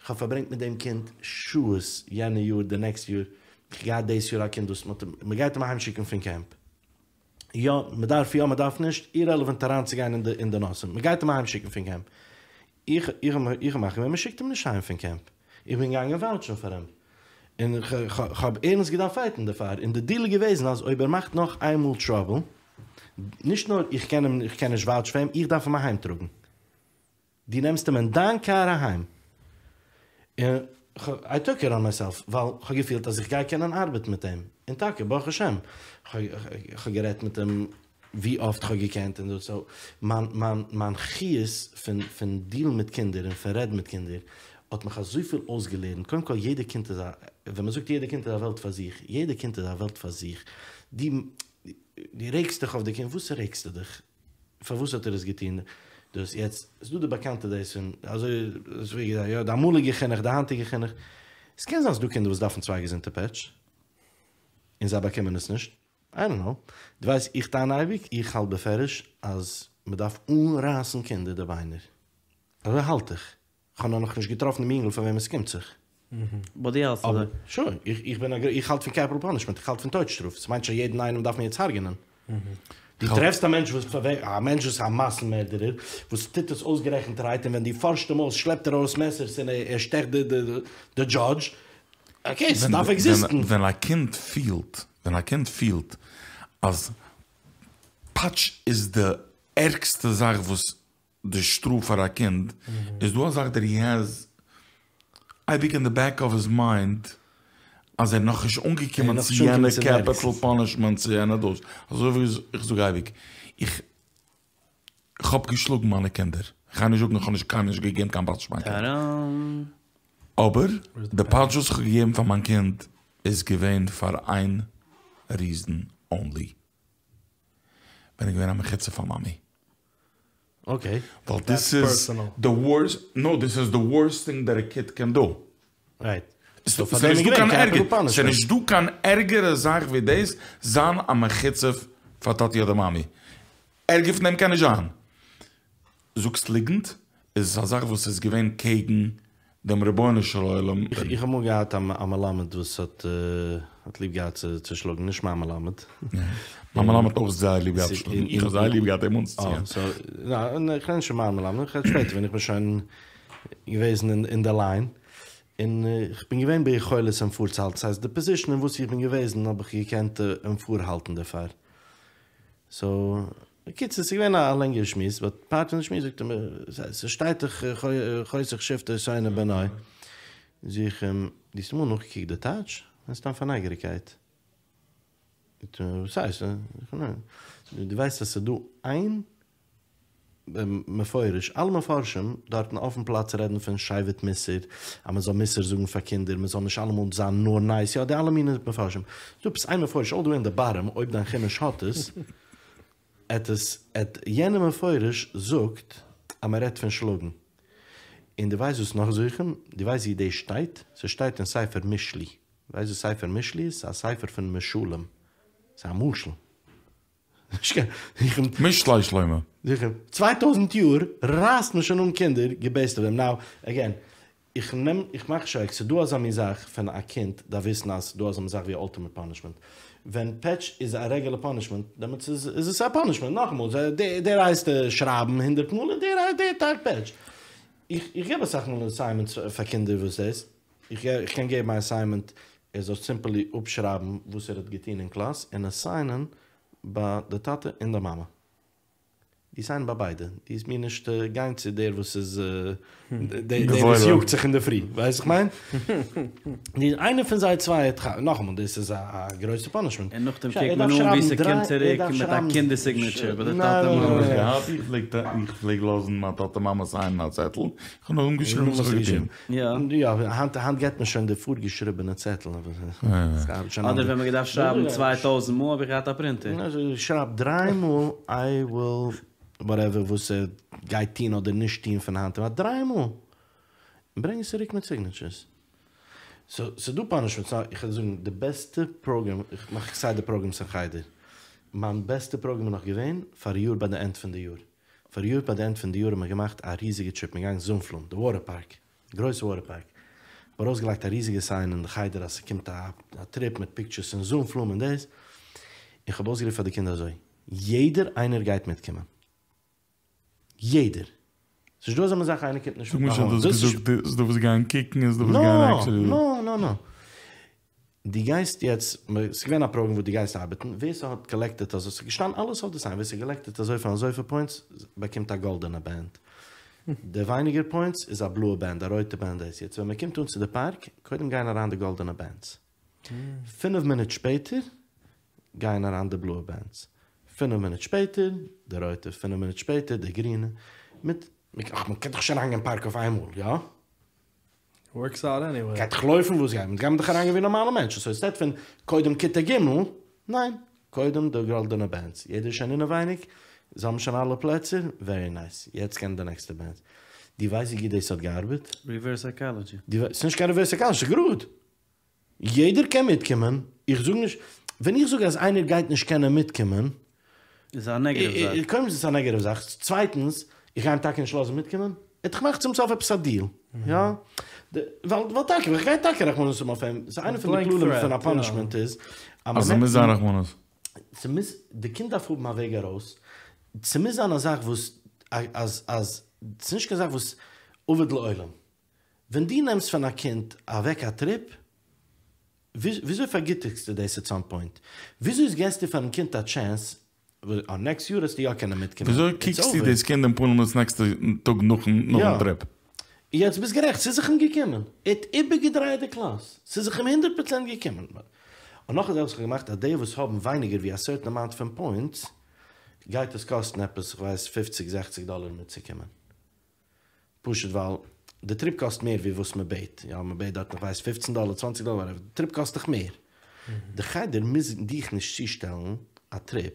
כ'האב פארברענגט מיט דעם קינד שעות, יענע יאר, די נעקסט יאר, כ'האב געהאט דאס יאר א קינד וואס מ'האט אים, מ'גייט אים אהיימשיקן פון קעמפ. יא, מ'דארף יא, מ'דארף נישט, אירעלעווענט אריינצוגיין אין די אין די נושא, מ'גייט אים אהיימשיקן פון קעמפ. איך איך איך האב מחליט געווען מ'שיקט אים נישט אהיים פון קעמפ. איך בין געגאנגען וואוטשן פאר אים. און כ'האב ערנסט געדארפט פייטן דערפאר. און די דיל איז געוועזן אז אויב ער מאכט נאך איינמאל טראבל, נישט נאר איך קען אים איך קען נישט וואוטשן פאר אים, איך דארף אים אהיימטראגן. דו נעמסט אים אין דיין קאר אהיים. און איי טוק איט אן מייסעלף, ווייל כ'האב געפילט אז איך גיי קענען ארבעטן מיט אים. און טאקע, ברוך השם, כ'האב גערעדט מיט אים ווי אפט כ'האב געקענט און דאס. סאו, מיין מיין מיין חיות פון פון דילן מיט קינדער און פון רעדן מיט קינדער האט מיך אזויפיל אויסגעלערנט. קודם כל, יעדע קינד איז א, ווען מ'זאגט יעדע קינד איז א וועלט פאר זיך, יעדע קינד איז א וועלט פאר זיך. דו דו רעגסט דיך אויף די קינד, וואס רעגסטו דיך? פארוואס האט ער עס געטון דאס? יעצט איז דא די באקאנטע דאס פון אזוי אזוי ווי געזאגט יא די אמאליגע חינוך די היינטיגע חינוך, עס קען זיין ס'דא קינדער וואס דארפן צוויי געזונטע פעטש און זיי באקומען עס נישט, איי דאנט נאו, דו ווייסט איך טענה אייביג, איך האלט בפירוש אז מ'דארף אנרייסן קינדער די ביינער, אזוי האלט איך. כ'האב נאר נאכנישט געטראפן דעם יונגל פאר וועם עס קומט זיך. באט דו האלטסט אזוי? שוין, איך בין א גר, איך האלט פון קעפיטל פאנישמענט, איך האלט פון טויט שטראף, ס'מיינט נישט אז יעדן איינעם דארף מען יעצט הרג'נען. דו טרעפסט א מענטש וואס פאר וועם, א מענטש וואס איז א מאסן מערדערער, וואס טוט עס אויסגערעכנטערהייט און ווען דו פארשט אים אויס שלעפט ער ארויס מעסערס און ער שטעכט די די די דזשאדזש, אקעי, ס'דארף עקזיסטן. ווען א קינד פילט, ווען א קינד פילט אז פאטש איז די ערגסטע זאך וואס די שטראף פאר א קינד, איז דא א זאך דעט הי העז אייביג אין די בעק אוו היז מיינד אז ער איז נאכנישט אנגעקומען צו יענע קעפיטל פאנישמענט צו יענע דאס, אזוי ווי איך זאג אייביג, איך האב געשלאגן מיינע קינדער, איך גיי נישט זאגן איך האב נישט קיינמאל נישט געגעבן קיין פאטש פאר מיין קינד, אבער די פאטש וואס איך האב געגעבן פאר מיין קינד איז געווען פאר איין ריזען אנלי, ווען ער איז געווען א מחוצף פאר מאמי. אקעי. ווייל דיס איז די ווארסט, נאו דיס איז די ווארסט טינג דעט א קיד קען דו. רייט. ס'איז נישט דא קיין ערגער, ס'איז נישט דא קיין ערגערע זאך ווי דאס, זיין א מחוצף פאר טאטי אדער מאמי. ערגער פון דעם קען נישט זיין. זאגסט ליגנט, איז עס א זאך וואס איז געווען קעגן. דעם רבונו של עולם. איך האב אמאל געהאט א מלמד וואס האט האט ליב געהאט צו שלאגן, נישט מיין מלמד. מיין מלמד האט אויך זייער ליב געהאט צו שלאגן, איך האב זייער ליב געהאט אים אנצוציען. ניין, איך רעד נישט פון מיין מלמד, איך רעד שפעטער ווען איך בין שוין געוועזן אין די ליין, און איך בין געווען ביכולת אים פארצוהאלטן, ס'הייסט די פאזישן אין וואס איך בין געוועזן האב איך געקענט אים פארהאלטן דערפאר. סאו, בקיצור, ס'איז געווען א לענגערע שמועס, באט פארט פון די שמועס זאגט ער מיר, ס'שטייט דאך חושך שבטו שונא בנו, זאג איך אים, דו האסט אמאל נאכגעקוקט די טייטש? כ'מיין סתם פאר נייגעריגקייט. זאגט ער מיר, וואס הייסט? זאג איך אים, ניין, דו ווייסט אז ס'איז דא איין מפורש, אלע מפרשים דארטן אויפן פלאץ רעדן פון שבט מוסר, אז מען זאל מוסר זאגן פאר קינדער, מען זאל נישט אלעמאל זיין נאר נייס, יא די אלע מיני מפרשים. ס'דא עפעס איין מפורש אלל די וועי אין די באטאם, אויב דיין חומש האט עס, עט עס, עט יענער מפורש זאגט אז מען רעדט פון שלאגן. און דו ווייסט וואס נאך זאג איך אים? דו ווייסט ווי דאס שטייט? ס'שטייט אין ספר משלי. ווייסט וואס ספר משלי איז? ס'איז א ספר פון משלים. ס'איז א משל. משלי שלמה. זיכער. צוויי טויזנט יאר רייסט מען שוין אן קינדער געבעיסט אויף דעם. נאו, עגעין, איך נעם, איך מאך נישט, ס'איז דא אזא מין זאך פון א קינד דארף וויסן אז ס'איז דא אזא מין זאך ווי אולטימעט פאנישמענט. ווען פעטש איז א רעגולער פאנישמענט, דעמאלטס איז איז עס א פאנישמענט. נאכאמאל, דער הייסט שרייבן הונדערט מאל און דער דער טאג פעטש. איך איך געב אסאך מאל אסיינמענטס פאר קינדער וואס דאס. איך איך קען געבן א אסיינמענט ער זאל סימפלי אפשרייבן וואס ער האט געטון אין קלאס און עס סיינען ביי די טאטע און די מאמע. דו סיין ביי ביידע. דו וועסט מיר נישט גיין צו דער וואס איז דער וואס יאגט זיך אינדערפרי. ווייסט וואס איך מיין? איינער פון זיי צוויי האט, נאכאמאל דאס איז א גרויסע פאנישמענט. און נאכדעם קוקט מען אן ווי ס'קומט צוריק מיט א קינדער סיגנעטשער ביי די טאטע מאמע. איך פלעג לאזן מיין טאטע מאמע סיינען א צעטל, איך האב נאר אנגעשריבן וואס איך האב געטון. יא, היינט היינט געט מען שוין די פארגעשריבענע צעטל. אדער ווען מ'האט געדארפט שרייבן צוויי טויזנט מאל האב איך געהאט א פרינטער. שרייב דריי מאל איי וויל וואטעווער וואס ער גייט טון אדער נישט טון פון היינט און ווייטער דריי מאל. און ברענג עס צוריק מיט סיגנעטשערס. סאו ס'דא פאנישמענטס. איך וועל זאגן די בעסטע פראגרעם, איך מאך כסדר פראגרעמס אין חדר. מיין בעסטע פראגרעם איז נאך געווען פאריאר ביי די ענד פון די יאר. פאריאר ביי די ענד פון די יאר האט מען געמאכט א ריזיגע טריפ, מ'איז געגאנגען זונפלום, די וואטער פארק, גרויסע וואטער פארק, כ'האב ארויסגעלייגט א ריזיגע סיין אין די חדר אז ס'קומט א טריפ מיט פיקטשערס פון זונפלום און דאס, און כ'האב אויסגערופן פאר די קינדער אזוי, יעדער איינער גייט מיטקומען! יעדער! ס'נישט דא אזא מין זאך איינער קומט נישט זאג מיר שוין דו האסט געזאגט ס'איז דא וואס גייען קוקן און ס'איז דא וואס גייען עקטשעלי. נא נא נא. דו גייסט יעצט, ס'איז געווען א פראגרעם וואס דו גייסט ארבעטן, ווער ס'האט קאלעקטעט אזוי, ס'איז געשטאנען אלעס אויף די סיין, ווער ס'קאלעקטעט אזויפיל און אזויפיל פוינטס באקומט א גאלדענע בענד, די ווייניגער פוינטס איז א בלויע בענד, א רויטע בענד דאס, יעצט ווען מ'קומט אן צו די פארק, קודם גייען אריין די גאלדענע בענדס, פינף מינוט שפעטער גייען אריין די בלויע בענדס, פינף מינוט שפעטער די רויטע, פינף מינוט שפעטער די גרינע, מיט, אך מ'קען דאך נישט אריינגיין אין פארק אויף איינמאל, יא? ווארקס אוט עניוועי. גייט דאך לויפן וואס גייט מען גייט מען דאך אריינגיין ווי נארמאלע מענטשן סאו אינסטעד פון קודם כיתה ג' ניין קודם די גאלדענע בענדס יעדער איז שוין אינעווייניג זיי האבן שוין אלע פלעצער ווערי נייס יעצט קען די נעקסטע בענדס דו ווייסט ווי גוט דאס האט געארבעט? ריווערס סייקאלעדזשי. דו ווייסט ס'נישט קיין ריווערס סייקאלעדזשי ס'איז גראד יעדער קען מיטקומען, איך זאג נישט, ווען איך זאג אז איינער גייט נישט קענען מיטקומען, איז א נעגעטיוו זאך. קודם איז עס א נעגעטיוו זאך, צווייטנס, איך גיי אים טאקע נישט לאזן מיטקומען, ער האט דאך געמאכט צום סוף עפעס א דיעל, יא? ווייל טאקע, איך גיי טאקע רחמנות האבן אויף אים, ס'איז איינע פון די כללים פון א פאנישמענט איז, אז ס'מוז זיין רחמנות. ס'מוז, די קינד דארף האבן א וועג ארויס, ס'מוז זיין א זאך וואס, אז, אז, ס'איז נישט קיין זאך וואס אבד לעולם. ווען דו נעמסט פון א קינד אוועק א טריפ, וויאזוי פארגיטיגסטו דאס עט סאם פוינט? וויאזוי געסטו פארן קינד א טשענס אז נעקסט יאר וועסטו יא קענען מיטקומען? וויאזוי קוקסטו דאס קינד אין פנים דאס נעקסטע טאג נאכן טריפ? יעצט ביסט גערעכט, ס'איז זיך אים געקומען. ער האט איבערגעדרייעט די קלאס. ס'איז זיך אים הונדערט פראצענט געקומען. און נאך א זאך וואס איך האב געמאכט אז די וואס האבן ווייניגער ווי א סערטען אמאונט פון פוינטס גייט עס קאסטן עפעס כ'ווייס פופציג זעכציג דאלער מיטצוקומען. פשוט ווייל די טריפ קאסט מער ווי וואס מען בעט, יא מען בעט דארטן איך ווייס פופצן דאלער צוואנציג דאלער וואטעווער, די טריפ קאסט דאך מער, די חדר מוז דיך נישט צושטעלן א טריפ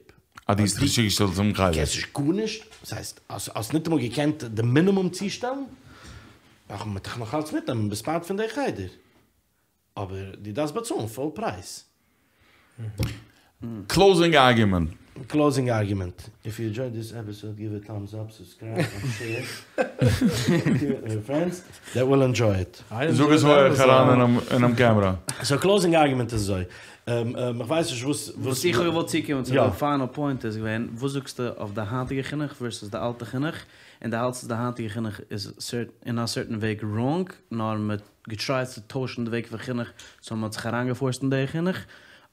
אז דו האסט נישט צוגעשטעלט צום חדר. קענסט נישט גארנישט, וואס הייסט האסט ניטאמאל געקענט די מינימום צושטעלן, דארף מען דיך נאכאלץ מיטנעמען, ביסט פארט פון די חדר. אבער דו דארפסט באצאלן פול פרייז. קלאוזינג ארגומענט. Closing argument, if you enjoyed this episode give a thumbs up, subscribe and share to your friends that will enjoy it. זאג עס הויעך אריין אינעם קעמרא. סאו קלאוזינג ארגומענט איז אזוי, איך ווייס נישט וואס. וואס איך האב געוואלט צוקומען צו די פיינעל פוינט איז געווען, וואס זאגסטו אויף די היינטיגע חינוך ווערסעס די אלטע חינוך, און דו האלטסט אז די היינטיגע חינוך איז אין א סערטען וועג ראנג, נאר מען האט געטרייט צו טוישן די וועג פון חינוך סאו מען האט זיך אריינגעפארסט אין די חינוך,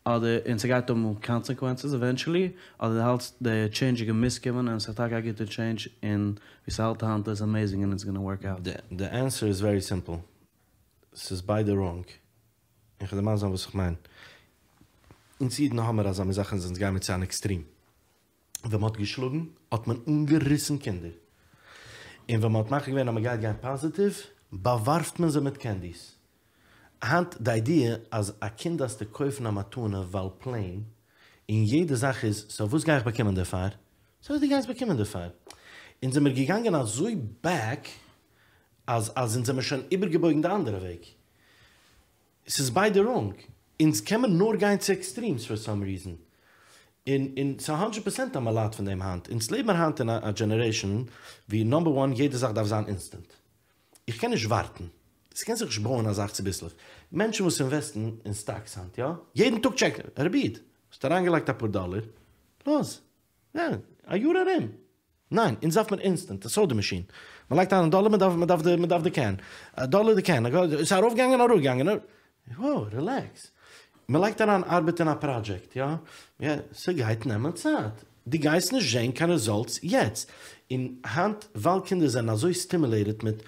אדער און ס'גייט האבן קאנסעקווענסעס עווענטשעלי, אדער דו האלטסט די טשעינדזש איז געמוזט קומען און ס'איז טאקע א גוטע טשעינדזש און ווי ס'האלט היינט איז עמעיזינג און איטס גאנא ווארק אוט. די ענסער איז ווערי סימפל, ס'איז ביידע ראנג, און כ'וועל דיר מסביר זיין וואס איך מיין. אונז אידן האמער אזא מין זאך אז אונז גיימער צו אן עקסטרים. ווען מ'האט געשלאגן האט מען אנגעריסן קינדער, און ווען מ'האט מחליט געווען אז מ'גייט גיין פאזיטיוו באווארפט מען זיי מיט קענדיס. היינט די איידיע אז א קינד דארפסטו קויפן א מתנה ווייל פלעין, און יעדע זאך איז סאו וואס גיי איך באקומען דערפאר? סאו וואס דו גייסט באקומען דערפאר? אונז זעמיר געגאנגען אזוי בעק אז אז אונז זעמיר שוין איבערגעבויגן די אנדערע וועג. ס'איז ביידע ראנג. אונז קען מען נאר גיין צו עקסטרימס פאר סאם ריזען. און און ס'איז האנדרעט פערסענט אז מ'ליידט פון דעם היינט. אונז לעבן היינט אין א דזשענערעישאן ווי נאמבער וואן יעדע זאך דארף זיין אינסטענט. איך קען נישט ווארטן. ס'קען זיך נישט בויען א זאך צוביסלעך. מענטשן וואס אינוועסטן אין סטאקס היינט, יא? יעדן טאג טשעקן. רבי איד, האסט אריינגעלייגט אפאר דאלער, לאז. יא, א יאר ארום. ניין, אונז דארף מען אינסטענט, א סאדע מאשין. מען לייגט אריין א דאלער, מען דארף, מען דארף די, מען דארף די קען. א דאלער די קען. ס'איז ארויפגעגאנגען אראפגעגאנגען. וואו, רילעקס. מען לייגט אריין ארבעט אין א פראדזשעקט, יא? יא, ס'גייט נעמען צייט. דו גייסט נישט זען קיין רעזאלטס יעצט. און היינט ווייל קינדער זענען אזוי סטימולעיטעד מיט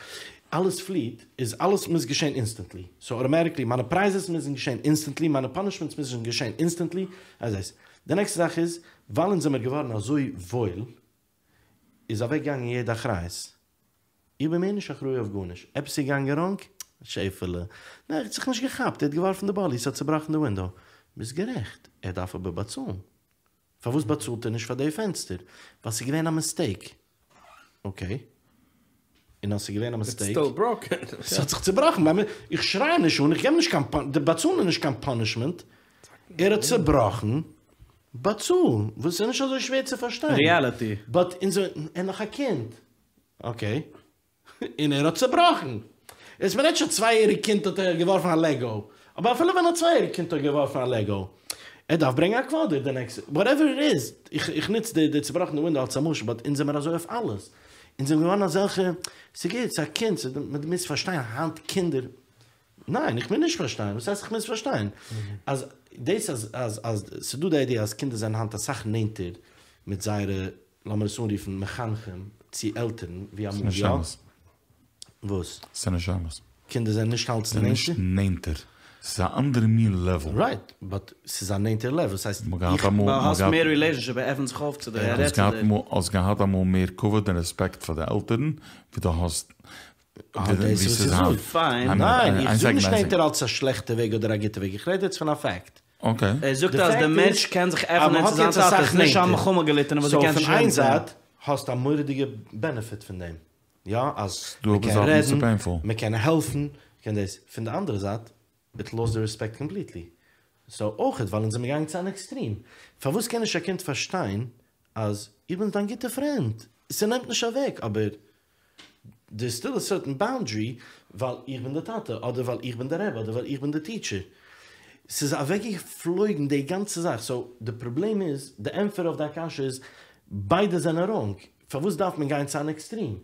אלעס פליעט, איז אלעס מוז געשען אינסטענטלי. סאו אוטאמעטיקלי מיינע פרייזעס מוזן געשען אינסטענטלי, מיינע פאנישמענטס מוזן געשען אינסטענטלי. די נעקסטע זאך איז, ווייל אונז זעמיר געווארן אזוי וואויל, איז אוועקגעגאנגען יעדע אחריות. איך בין מער נישט אחראי אויף גארנישט. עפעס איז געגאנגען ראנג? שעפעלע. ניין, ער האט זיך נישט געכאפט, ער האט געווארפן די באלי, ס'האט צובראכן די ווינדאו. ביסט גערעכט, ער דארף אבער באצאלן. פארוואס באצאלט ער נישט פאר די פענסטער? ווייל ס'איז געווען א מיסטעיק. אקעי. און אז ס'איז געווען א מיסטעיק. איטס סטיל בראקען. ס'האט זיך צובראכן. ביי מיר, איך שריי אים נישט אן, איך געב נישט קיין, די באצאלן איז נישט קיין פאנישמענט. ער האט צובראכן, באצאל. וואס איז נישט אזוי שווער צו פארשטיין. ריאליטי. באט אונז, ער איז נאך א קינד. אקעי. און ער האט צובראכן. איז מען רעדט שוין צוויי יעריג קינד האט ער געווארפן א לעגאו. אבער אפילו ווען א צוויי יעריג קינד האט געווארפן א לעגאו. ער דארף ברענגען א קוואדער די נעקסט, וואטעווער איט איז. איך נוץ די צובראכענע ווינדאו אלס א משל, באט אונז זעמער אזוי אויף אלעס. אונז זעמער געווארן אזעלכע, ס'גוט, ס'איז א קינד, מ'מוז פארשטיין היינט קינדער. ניין, איך מוז נישט פארשטיין. וואס הייסט איך מוז פארשטיין? אז דאס אז אז אז ס'דא די איידיע אז קינדער זענען היינט אסאך נענטער מיט זייערע לאמיר עס אנרופן מחנכים צו עלטערן ווי אמאל, ס'נישט יא? אמת. וואס? ס'נישט אמת. קינדער זענען נישט אלץ ס'איז נישט נענטער? נענטער. ס'איז א אנדערע מין לעוועל. רייט, באט ס'איז א נענטער לעוועל, ס'הייסט מ'האט געהאט איך. אמאל, ווייל מ'האט האסט געהאט, מער רילעישאנשיפ, ער עפענט זיך אויף צו דיר, ער רעדט האסט צו געהאט דיר. אמאל, האסט געהאט אמאל מער כבוד און רעספעקט פאר די עלטערן ווי דו האסט, אה, ווי דאס איז וואס ס'איז איך היינט. זאג. פיין. ניין, איך איין זאג סעקונד, נישט איין נענטער אלס א שלעכטע וועג אדער א גוטע וועג, איך רעד יעצט פון א פעקט. אקעי. ער זאגט די אז די פעקט מענטש איז קען זיך אז עפענען מ'האט צו זיין יעצט טאטע, אסאך ס'איז נישט א נענטער. מלחמה געליטענע וואס דו סאו קענסט פון נישט איין רעדן צו אים. זייט האסטו א מורא'דיגע בענעפיט פון דעם, יא, אז דא מען קען אבער זייט נישט רעדן, סאו פעינפול. מען קען העלפן, מען קען דאס, פון די אנדערע זייט, איט לאוסט די רעספעקט קאמפליטלי. סאו אויכעט ווייל אונז זעמיר געגאנגען צו אן עקסטרים. פארוואס קען נישט א קינד פארשטיין אז איך בין דיין גוטע פרענד, ס'נעמט נישט אוועק, אבער דער'ס סטיל א סערטען באונדערי ווייל איך בין די טאטע, אדער ווייל איך בין די רבי, אדער ווייל איך בין די טיטשער. ס'איז אוועקגעפלויגן די גאנצע זאך. סאו די פראבלעם איז, די ענטפער אויף דיין קשיא איז, ביידע זענען ראנג. פארוואס דארף מען גיין צו אן עקסטרים?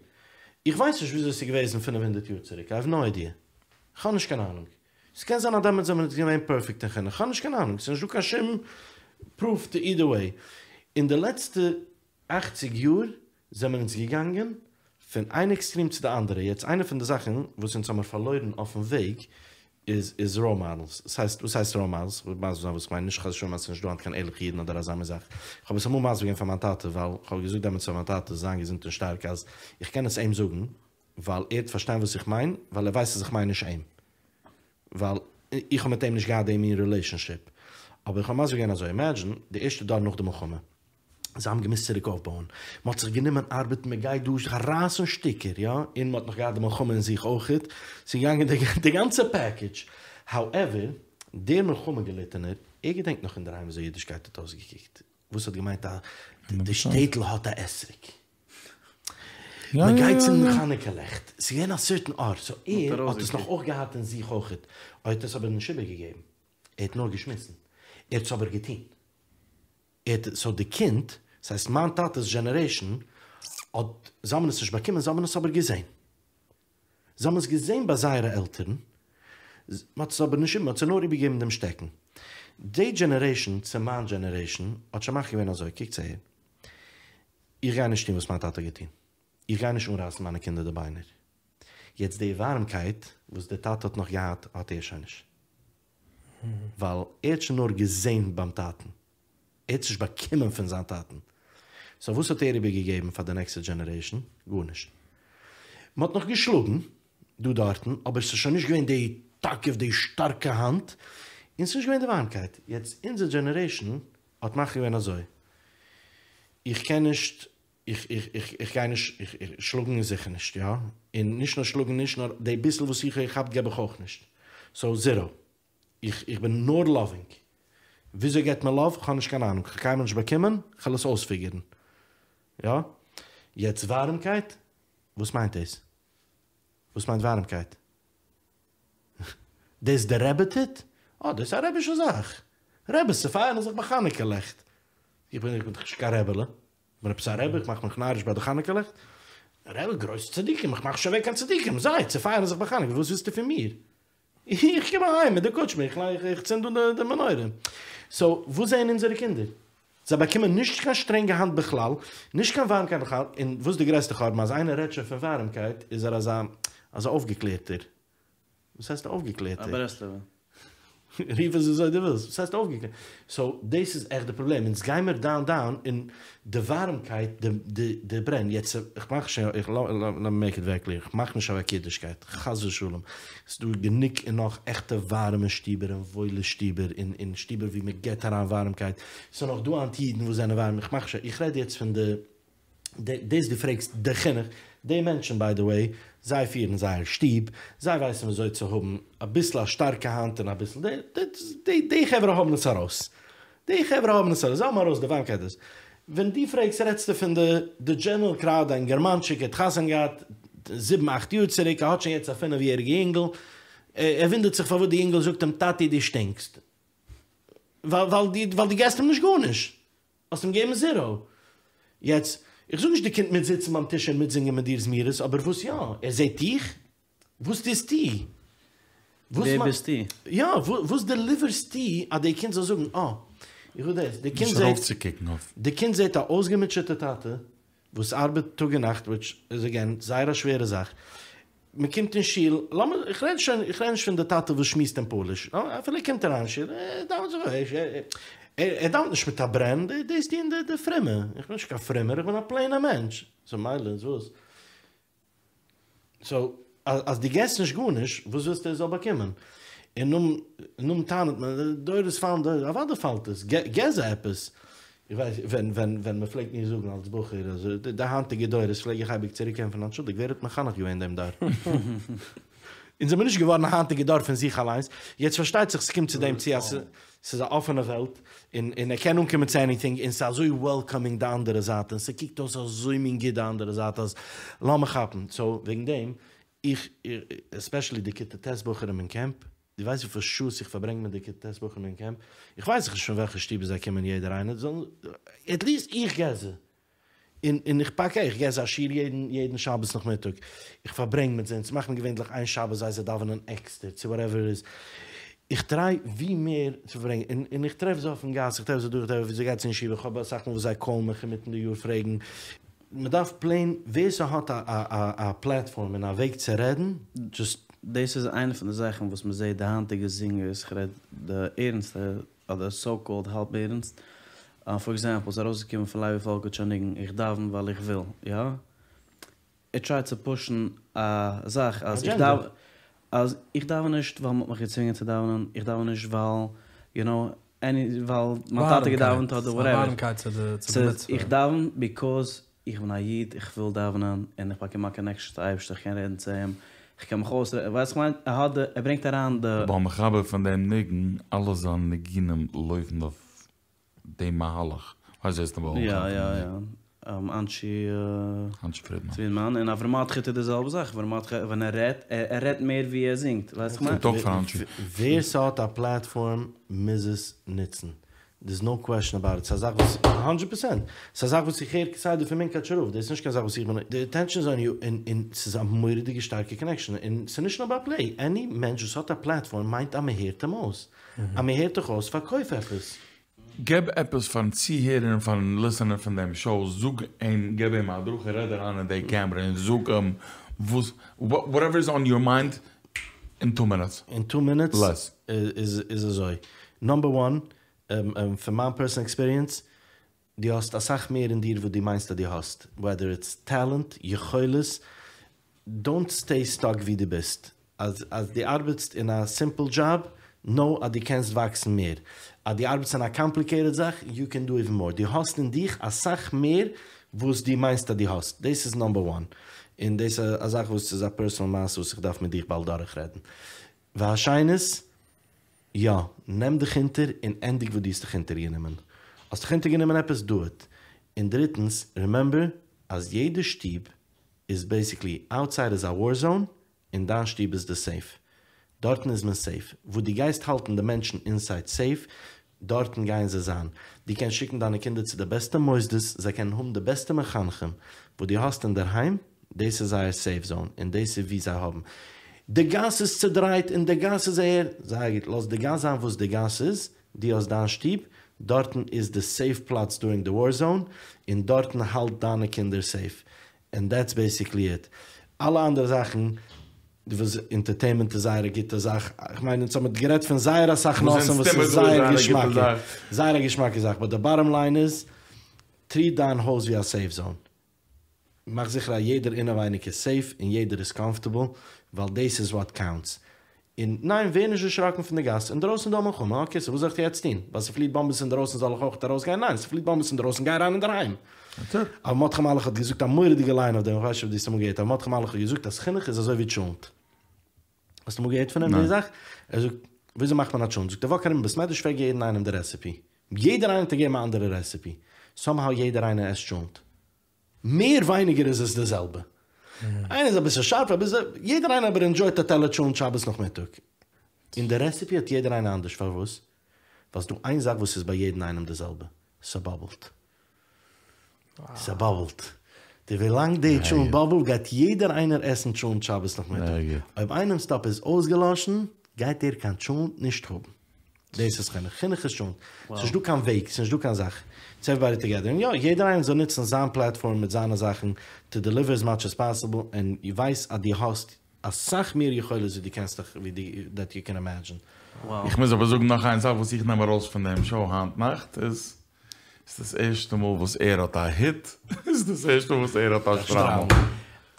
איך ווייס נישט וויאזוי ס'איז געוועזן פינף הונדערט יאר צוריק, איי האוו נאו איידיע. כ'האב נישט קיין אהנונג. ס'קען זיין אז דעמאלטס זעמיר אונז געווען פערפעקט אין חינוך, כ'האב נישט קיין אהנונג, ס'איז נישטא קיין שום פרוף טו אידער וועי. אין די לעצטע אכציג יאר זעמיר אונז געגאנגען פון איין עקסטרים צו די אנדערע, יעצט איינע פון די זאכן וואס אונז האמיר פארלוירן אויפן וועג איז איז ראול מאדעלס, ס'הייסט וואס הייסט ראול מאדעלס? כ'וועל מסביר זיין וואס כ'מיין, נישט חס ושלום אז ס'נישט דא היינט קיין ערליכע אידן אדער אזא מין זאך, כ'האב עס אמאל מסביר געווען פאר מיין טאטע ווייל כ'האב געזאגט דעמאלטס פאר מיין טאטע זיין געזונט און שטארק אז איך קען עס אים זאגן ווייל ער וועט פארשטיין וואס איך מיין, ווייל ער ווייסט אז איך מיין נישט אים, ווייל איך האב מיט אים נישט געהאט די מין רילעישאנשיפ, אבער איך האב מסביר געווען אזוי, אימעדזשין די ערשטע דור נאך די מלחמה, זיי האבן געמוזט צוריק אויפבויען, מען האט זיך גענומען ארבעטן, מען גייט דא רייסן שטיקער, יא, און מען האט נאך געהאט די מלחמה אין זיך אויכעט, ס'איז געגאנגען די גאנצע פעקעדזש, האועווער, דער מלחמה געליטענער, ער געדענקט נאך אינדערהיים וויאזוי אידישקייט האט אויסגעקוקט. וואס האט געמיינט א די שטעטל האט א אתרוג. מען גייט צינדן חנוכה לעכט, ס'איז געווען א סערטען אור, סאו ער האט עס נאך אויך געהאט אין זיך אויכעט, ער האט עס אבער נישט איבערגעגעבן, ער האט נאר געשמיסן, ער האט עס אבער געטון, ער האט, סאו די קינד, ס'הייסט מיין טאטע'ס דזשענערעישאן, האט, זיי האבן עס נישט באקומען, זיי האבן עס אבער געזען. זיי האבן עס געזען ביי זייערע עלטערן, מען האט עס אבער נישט, מען האט זיי נאר איבערגעגעבן דעם שטעקן. די דזשענערעישאן צו מיין דזשענערעישאן האט שוין מחליט געווען אזוי, קוקטס אהער, איך גיי נישט טון וואס מיין טאטע האט געטון, איך גיי נישט אנרייסן מיינע קינדער די ביינער. יעצט די ווארעמקייט וואס דער טאטע האט נאך געהאט האט ער שוין נישט, ווייל ער האט שוין נאר געזען ביים טאטן, ער האט עס נישט באקומען פון זיין טאטן. סאו וואס האט ער איבערגעגעבן פאר די נעקסטע דזשענערעישן? גארנישט. מען האט נאך געשלאגן דא דארטן, אבער ס'איז שוין נישט געווען די תקיף, די שטארקע האנט, און ס'איז נישט געווען די ווארעמקייט. יעצט אונזער דזשענערעישן האט מחליט געווען אזוי, איך קען נישט, איך איך איך איך גיי נישט, איך איך שלאגן איז זיכער נישט, יא, און נישט נאר שלאגן נישט, נאר די ביסל וואס איך האב געכאפט געב איך אויך נישט. סאו זירא. איך איך בין נאר לאווינג. וויאזוי געט מען לאוו? כ'האב נישט קיין אהנונג, כ'האב קיינמאל נישט באקומען, כ'על עס אויספיגערן. יא? יעצט ווארעמקייט? וואס מיינט דאס? וואס מיינט ווארעמקייט? דאס די רבי טוט? אה, דאס איז א רבי'שע זאך. רבי'ס צופייערן זיך ביי חנוכה לעכט. איך בין איך בין דאך נישט קיין רעבעלע. כ'בין עפעס א רבי? איך מאך מיך נאריש ביי די חנוכה לעכט? רבי, גרויסע צדיקים, איך מאך נישט אוועק קיין צדיקים, זיי צופייערן זיך ביי חנוכה, וואס ווילסטו פון מיר? איך קום אהיים מיט די קוטשמע, איך צינד אן די מנורה. סאו, וואס זעען אונזערע קינדער? זיי באקומען נישט קיין שטרענגע האנט בכלל, נישט קיין ווארעמקייט בכלל, און וואס איז די גרעסטע חורבן, אז איינער רעדט שוין פון ווארעמקייט, איז ער אזא אזא אויפגעקלערטער. וואס הייסט אויפגעקלערטער? א ברסלב'ער. רוף עס וויאזוי דו ווילסט, וואס הייסט אויפגעקלערט? סאו דאס איז עכט די פראבלעם, אונז גיימער דאון דאון אין די ווארעמקייט, די די די ברען, יעצט איך מאך שוין, איך לעט מי מעיק איט ווערי קלעיר, איך מאך נישט אוועק אידישקייט, חס ושלום, ס'איז דא גענוג און נאך עכטע ווארעמע שטיבער און וואוילע שטיבער און און שטיבער ווי מען געבט אריין ווארעמקייט, ס'איז נאך דא היינט אידן וואס זענען ווארעם, איך מאך נישט, איך רעד יעצט פון די דאס דו פרעגסט די חינוך, די מענטשן ביי די וועי, זיי פירן זייער שטוב, זיי ווייסן וויאזוי צו האבן אביסל א שטארקע האנט און אביסל די, די חברה האבן עס ארויס, די חברה האבן עס ארויס, זיי האבן ארויס די ווארעמקייט דאס. ווען דו פרעגסט רעדסטו פון די די דזשענערל קראוד, א אינגערמאנטשיק האט חתונה געהאט זיבן אכט יאר צוריק, ער האט שוין יעצט א פינף יעריגע אינגל, ער וואונדערט זיך פארוואס די אינגל זאגט אים טאטי דו שטינקסט, ווייל ווייל דו געסט אים נישט גארנישט. האסט אים געגעבן זירא. יעצט, איך זאג נישט די קינד מוז זיצן ביים טיש און מיטזינגען מיט דיר זמירות, אבער וואס יא? ער זעט דיך? וואס טוסטו? ווער ביסטו? יא, וואס דעליווערסטו אז די קינד זאל זאגן, אה, איך וויל דאס. די קינד זעט, די קינד זעט א אויסגעמוטשעטע טאטע וואס ארבעט טאג און נאכט, וויטש איז עגעין זייער א שווערע זאך, מען קומט אין שול, לאמיר, איך רעד שוין, איך רעד נישט פון די טאטע וואס שמועסט אין פאליש, אפילו ער קומט אריין אין שול, ער דאווענט זיך, ער דאווענט נישט מיט א ברען, דאס טוען די פרומע, איך בין נישט קיין פרומער, איך בין א פלעינער מענטש, סאו מילא איז וואס? סאו אז דו געסט נישט גארנישט, וואס ווילסטו ער זאל באקומען? און נאכדעם טענה'ט מען, דורות פאלן, אוודאי פאלט עס, געב זיי עפעס, איך ווייס ווען ווען ווען מען פלעגט מיר זאגן אלס בחור אז די היינטיגע דורות פלעג איך אייביג צוריק ענטפערן אנטשולדיגט ווער האט מחנך געווען דעם דור? אונז זעמיר נישט געווארן א היינטיגע דור פון זיך אליינס, יעצט פארשטייט זיך ס'קומט צו דעם צו אז ס'איז א אפענע וועלט און און ער קען אנקומען צו עניטינג און ס'איז אזוי וועלקאמינג די אנדערע זייט און ס'קוקט אויס אזוי מין גוט די אנדערע זייט אז לאמיר כאפן, סאו וועגן דעם איך עספעשעלי די כיתה ט' בחורים אין קעמפ דו ווייסט וויפיל שעות איך פארברענג מיט די כיתה ט' בחורים אין קעמפ? איך ווייס דאך נישט פון וועלכע שטוב זיי קומען יעדער איינער, זאלן, עטליעסט איך גיב זיי, און און איך פאק איך גיב זיי א שיעור יעדן יעדן שבת נאכמיטאג, איך פארברענג מיט זיי, אונז מאכן געווענדליך איין שבת זיי זיי דאווענען עקסטער צו וואטעווער איז, איך טריי ווי מער צו פארברענגען, און און איך טרעף זיי אויפן גאס, איך טרעף זיי דא, איך טרעף וויאזוי גייטס אין ישיבה, איך האב אסאך מאל וואס זיי קאלן מיך אינמיטן די יאר פרעגן, מען דארף פלעין ווער ס'האט א א א פלעטפארם און א וועג צו רעדן, דזשאסט. דאס איז איינע פון די זאכן וואס מען זעט די היינטיגע זינגערס, כ'רעד די ערנסטע אדער סאו קאלד האלב ערנסט, פאר עקזעמפל ס'איז ארויסגעקומען פון לייבי פאלקאוויטש א ניגון איך דאווען ווייל איך וויל, יא? ער טרייט צו פושן א זאך אז איך דאווען אז איך דאווען נישט ווייל מ'האט מיך געצווינגען צו דאווענען, איך דאווען נישט ווייל יו נאו עני ווייל מיין טאטע געדאווענט אדער וואטעווער. ס'איז איך דאווען ביקאוז איך בין א איד איך וויל דאווענען און איך באקום א קאנעקשאן צו אייבערשטער איך קען רעדן צו אים איך קען מיך אויסרעדן ווייסט איך מיין ער האט די ער ברענגט אריין די. בעל מחבר פון דעם ניגון, אלע זיינע ניגונים לויפן אויף דעם מהלך. ווייסט ווער ס'איז יא יא יא, אנשי אנשי פרידמאן. פרידמאן, און אברהם מרדכי טוט די זעלבע זאך, אברהם מרדכי ווען ער רעדט, ער רעדט מער ווי ער זינגט, ווייסט איך מיין? טוט אויך פאר אנשי. ווער ס'האט א פלאטפארם מוז עס נוצן, דערס נאו קוועשן אבאוט איט, ס'איז א זאך וואס, האנדרעט פערסענט, ס'איז א זאך וואס איך הער כסדר פון מונקאטשער רב, דאס איז נישט קיין זאך וואס איך בין, די אטענשאן איז אן יו, און און ס'איז א מורא'דיגע שטארקע קאנעקשאן, און ס'איז נישט נאר ביי פלעי, עני מענטש וואס האט א פלאטפארם מיינט אז מ'הערט אים אויס, אז מ'הערט דיך אויס פארקויף עפעס. געב עפעס פארן צוהערער און פארן ליסענער פון דעם שאו, זאג אים, געב אים א הדרכה, רעד אריין אין די קעמרע און זאג אים וואס, וואטעווער איז אן יור מיינד אין טו מינוטס. אין טו מינוטס לעס. איז איז אזוי, נאמבער וואן, פון מיין פערסענעל עקספיריענס, דו האסט אסאך מער אין דיר וואס דו מיינסט אז דו האסט, וועדער איטס טעלענט, יכולת, דאונט סטעי סטאק ווי דו ביסט, אז אז דו ארבעטסט אין א סימפל דזשאב, נאו אז דו קענסט וואקסן מער, אז דו ארבעטסט אין א קאמפליקעיטעד זאך, יו קען דו איווען מאר, דו האסט אין דיך אסאך מער וואס דו מיינסט אז דו האסט, דאס איז נאמבער וואן, און דאס איז א זאך וואס איז א פערסענעל מעשה וואס איך דארף מיט דיך באלד דורכרעדן. והשנית, יא, נעם דיך אונטער און ענדיג וואס דו האסט דיך אונטערגענומען. האסט דיך אונטערגענומען עפעס, דו איט. און דריטנס, רימעמבער אז יעדע שטוב איז בעיסיקלי אוטסייד איז א וואר זאון און דיין שטוב איז די סעיף. דארטן איז מען סעיף. וואו דו גייסט האלטן די מענטשן אינסייד סעיף, דארטן גייען זיי זיין. דו קענסט שיקן דיינע קינדער צו די בעסטע מוסדות, זיי קענען האבן די בעסטע מחנכים. וואס דו האסט אינדערהיים, דאס איז זייער סעיף זאון, און דאס איז וואו זיי האבן. די גאס איז צודרייט און די גאס איז אהער. זייער גוט, לאז די גאס זיין וואס די גאס איז, דו האסט דיין שטוב, דארטן איז די סעיף פלאץ דורינג די וואר זאון, און דארטן האלט דיינע קינדער סעיף. ענד דעטס בעסיקלי איט. אלע אנדערע זאכן וואס אינטערטעינמענט איז זייער א גוטע זאך, איך מיין אונז האמיר גערעדט פון זייער אסאך נושאים וואס איז זייער געשמאקע, זייער א געשמאקע זאך, באט די באטאם ליין איז, טריט דיין הויז ווי א סעיף זאון. מאך זיכער אז יעדער אינעווייניג איז סעיף און יעדער איז קאמפארטעבל, ווייל דאס איז וואט קאונטס. און ניין, ווער נישט דערשראקן פון די גאס, אינדרויסן איז דא א מלחמה, אקעי, סאו וואס זאל איך יעצט טון? ווייל ס'פליט באמבעס אינדרויסן זאל איך אויך ארויסגיין? ניין, ס'פליט באמבעס אינדרויסן, גיי אריין אינדערהיים. אבער מרדכי מלאך האט געזאגט א מורא'דיגע ליין אויף דעם, איך ווייס נישט אויב דו האסט אמאל געהערט, אבער מרדכי מלאך האט געזאגט אז חינוך איז אזוי ווי טשולנט. האסט אמאל געהערט פון אים די זאך? ער זאגט, וויאזוי מאכט מען א טשולנט? זאגט ער, וואק ארום אין בית מדרש פרעג יעדן איינעם די רעסעפי. יעדער איינער וועט דיר געבן א אנדערע רעסעפי. סאמהאו יעדער איינער עסט טשולנט. מער ווייניגער איז עס די זעלבע. איינער איז אביסל שארפער אביסל, יעדער איינער אבער ענדזשויט א טעלער טשולנט שבת נאכמיטאג. און די רעסעפי האט יעדער איינער אנדערש, פארוואס? ווייל ס'דא איין זאך וואס איז ביי יעדן איינעם די זעלבע, ס'באבלט. ס'באבלט. די ווילאנג די טשולנט באבלט גייט יעדער איינער עסן טשולנט שבת נאכמיטאג. אויב איינעמ'ס טאפ איז אויסגעלאשן גייט ער קיין טשולנט נישט האבן. דאס איז חינוך. חינוך איז טשולנט. ס'איז נישט דא קיין וועג, ס'איז נישט דא קיין זאך. איטס עוועריבאדי טוגעדער. און יא, יעדער איינער זאל נוצן זיין פלעטפארם מיט זיינע זאכן טו דעליווער עז מאטש עז פאסיבל, און ווייס אז דו האסט אסאך מער יכולת ווי דו קענסט דיך, ווי דו, דעט יו קען אימעדזשין. איך מוז אבער זאגן נאך איין זאך וואס איך נעם ארויס פון דעם שאו היינט נאכט איז, ס'איז דאס ערשטע מאל וואס ער האט א הוט, ס'איז דאס ערשטע מאל וואס ער האט א שטריימל.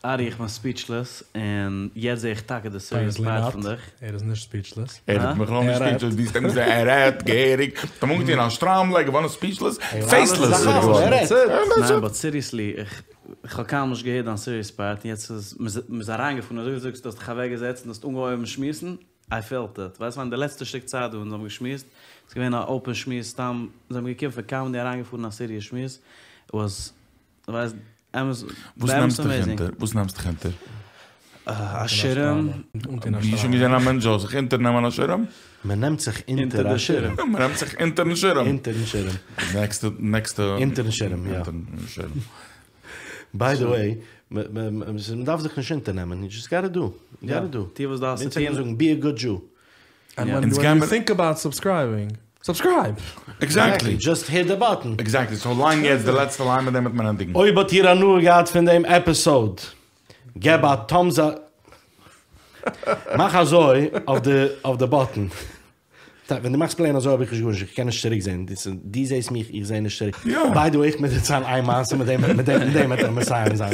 ארי איך בין ספיטשלעס, און יעצט זעה איך טאקע די סיריעס פארט פון דיך. ער איז נישט ספיטשלעס. ער איז בכלל נישט ספיטשלעס, דו האסט אים געזען ער רעדט געהעריג, האט אים אנגעטון א שטריימל, ער איז געווארן ספיטשלעס, פעיסלעס איז ער געווארן. ניין באט סיריעסלי, איך האב קיינמאל נישט געהערט דיין סיריעס פארט, און יעצט איז מ'איז אריינגעפארן, אזוי ווי דו זאגסט, דו האסט דיך אוועקגעזעצט און האסט אנגעהויבן שמועסן, איי פעלט איט. ווייסט ווען די לעצטע שטיק צייט דא אונז האבן געשמועסט, איז געווען א אפען שמועס סתם, אונז האבן געקומען פון קאמעדי אריינגעפארן א סיריעס שמועס, איט וואס ווייסט אמת וואס באמת נעמסט דיך אמעיזינג. אונטער? וואס נעמסט דיך אונטער? א שירעם. ווי שוין געזען א מענטש זאל זיך אונטערנעמען א שירעם? מען נעמט זיך אונטער א שירעם. מען נעמט זיך אונטערן שירעם. אונטערן שירעם. נעקסטע נעקסטע. אונטערן שירעם יא. אונטערן שירעם. ביי די וועי, מען דארף זיך נישט אונטערנעמען, יו דזשאסט גאטע דו, יו גאטע דו. טו וואס דארפסט צו טון. זאגן בי א גוד דזשו. ענד ווען יו טינק אבאוט סובסקרייבינג, סובסקרייב! עקזעקטלי! דזשאסט היט די באטן. עקזעקטלי, סאו ליין יעצט די לעצטע ליין מיט דעם וועט מען ענדיגן. אויב האט איר הנאה געהאט פון דעם עפיסאוד, געב א טאמס אפ, מאך אזוי אויף די באטן. ווען דו מאכסט פלעי אזוי האב איך נישט גארנישט, איך קען נישט צוריק זעהן, דו זעהסט מיך איך זעה נישט צוריק, ביי די וועי איך מוז דערציילן איין מעשה מיט דעם מיט דעם מיט דעם וועט איך מסיים זיין,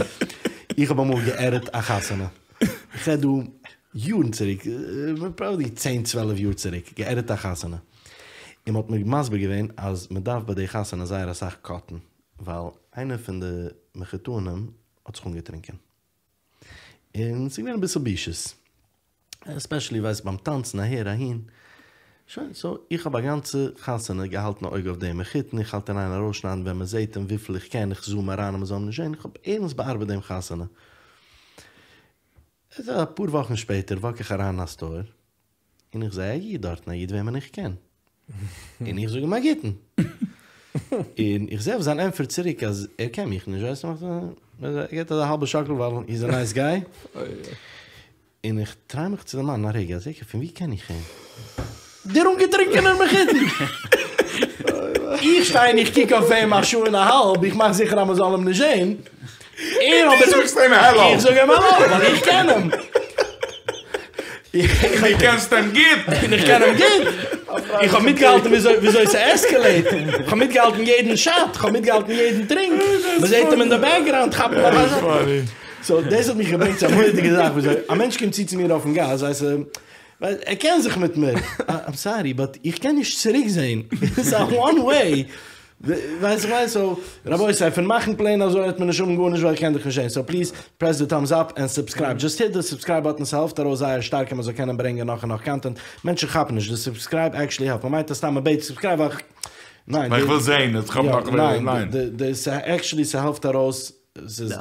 איך האב אמאל געעדיט א חתונה, איך רעד דא יארן צוריק, פראבעבלי צען צוועלף יאר צוריק, געעדיט א חתונה, און מען האט מיר מסביר געווען אז מען דארף ביי די חתונה זייער אסאך קאטן, ווייל איינער פון די מחותנים האט זיך אנגעטרינקען. און ס'איז געווען אביסל בושות, עספעשעלי ווייסט ביים טאנצן אהער אהין. שוין, סאו איך האב א גאנצע חתונה געהאלטן א אויג אויף דעם מחותן, איך האלט אין איין ארויסשניידן ווען מען זעט אים וויפיל איך קען, איך זום אריין אז מען זאל אים נישט זען, איך האב ערנסט באארבעט דעם חתונה. אפאר וואכן שפעטער וואק איך אריין אין א סטאר, און איך זע א איד דארטן, א איד וועמען איך קען, און איך זאג אים א גוטן, און איך זע אויף זיין ענטפער צוריק אז ער קען מיך נישט, ווייסט ער מאכט א, ער געבט אזא האלבע שאקל ווייל הי איז א נייס גיי, און איך טריי מיך צו דערמאנען א רגע, אז זיכער פון ווי קען איך אים? דער אנגעטרינקענער מחותן! איך שטיי און איך קוק אויף אים א שעה און א האלב, איך מאך זיכער אז מען זאל אים נישט זען, ער אבער. דו זאגסט אים העלא. איך זאג אים העלא ווייל איך קען אים. און דו קענסט אים גוט. און איך קען אים גוט. איך האב מיטגעהאלטן וויאזוי ס'עסקעלעיט. איך האב מיטגעהאלטן יעדן שאט. איך האב מיטגעהאלטן יעדן טרינק. מ'זעט אים אין די בעקגראונד כאפן נאך א שאט. סאו דאס האט מיך געברענגט צו א מורא'דיגע זאך וויאזוי א מענטש קומט צו צו מיר אויפן גאס ווייסט ער קען זיך מיט מיר. איים סארי באט איך קען נישט צוריקזען. ס'איז א וואן וועי. ווייסט איך מיין סאו רבותי פון מאכן פלען אזוי וועט מען נישט האבן גארנישט ווייל איך קען דיך נישט זעהן סאו פליז פרעס די טאמס אפ ענד סובסקרייב דזשאסט היט די סובסקרייב באטן ס'העלפט ארויס זייער שטארק אז מ'זאל קענען ברענגען נאך און נאך קאנטענט מענטשן כאפן נישט די סובסקרייב עקשעלי העלפט מ'מיינט אז סתם מ'בעט סובסקרייב ווייל ניין ווייל איך וויל זעהן אז כ'האב נאך ניין די עקשעלי ס'העלפט ארויס ס'איז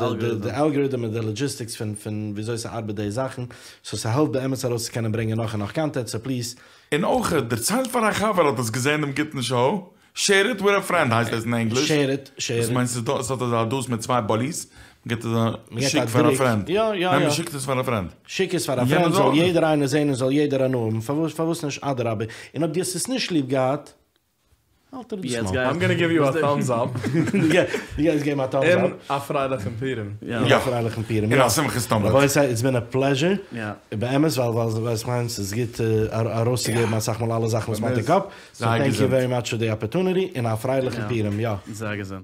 די אלגאריטם און די לאגיסטיקס פון פון וויאזוי ס'ארבעט די זאכן סאו ס'העלפט באמת ארויס צו קענען ברענגען נאך און נאך קאנטענט סאו פליז און אויך דערצייל פאר א חבר האט עס געזעהן דעם גוטן שאו שעיר איט וויט א פרענד הייסט דאס אין ענגליש. שעיר איט, שעיר איט. דאס מיינט ס'איז דא, ס'האט אזא דאס מיט צוויי באליס, מ'גיבט אזא שיק פאר א פרענד. יא יא יא. ניין מ'שיקט עס פאר א פרענד. שיק עס פאר א פרענד זאל יעדער איינער זעהן און זאל יעדער הנאה האבן, פארוואס פארוואס נישט אדרבה, און אויב דו האסט עס נישט ליב געהאט, האלט דיר דאס מויל. איים גאנא גיוו יו א טאמס אפ. דו גייסט געבן א טאמס אפ. און א פרייליכן פורים. און א פרייליכן פורים. און א שמחת תמיד. רבותי איטס בין א פלעזשער. באמת ווייל ווייל איך מיין ס'איז גוט ארויסצוגעבן אסאך מאל אלע זאכן וואס מ'האט אין קאפ. סאו טענק יו ווערי מאטש פאר די אפערטוניטי און א פרייליכן פורים יא. זיי געזונט.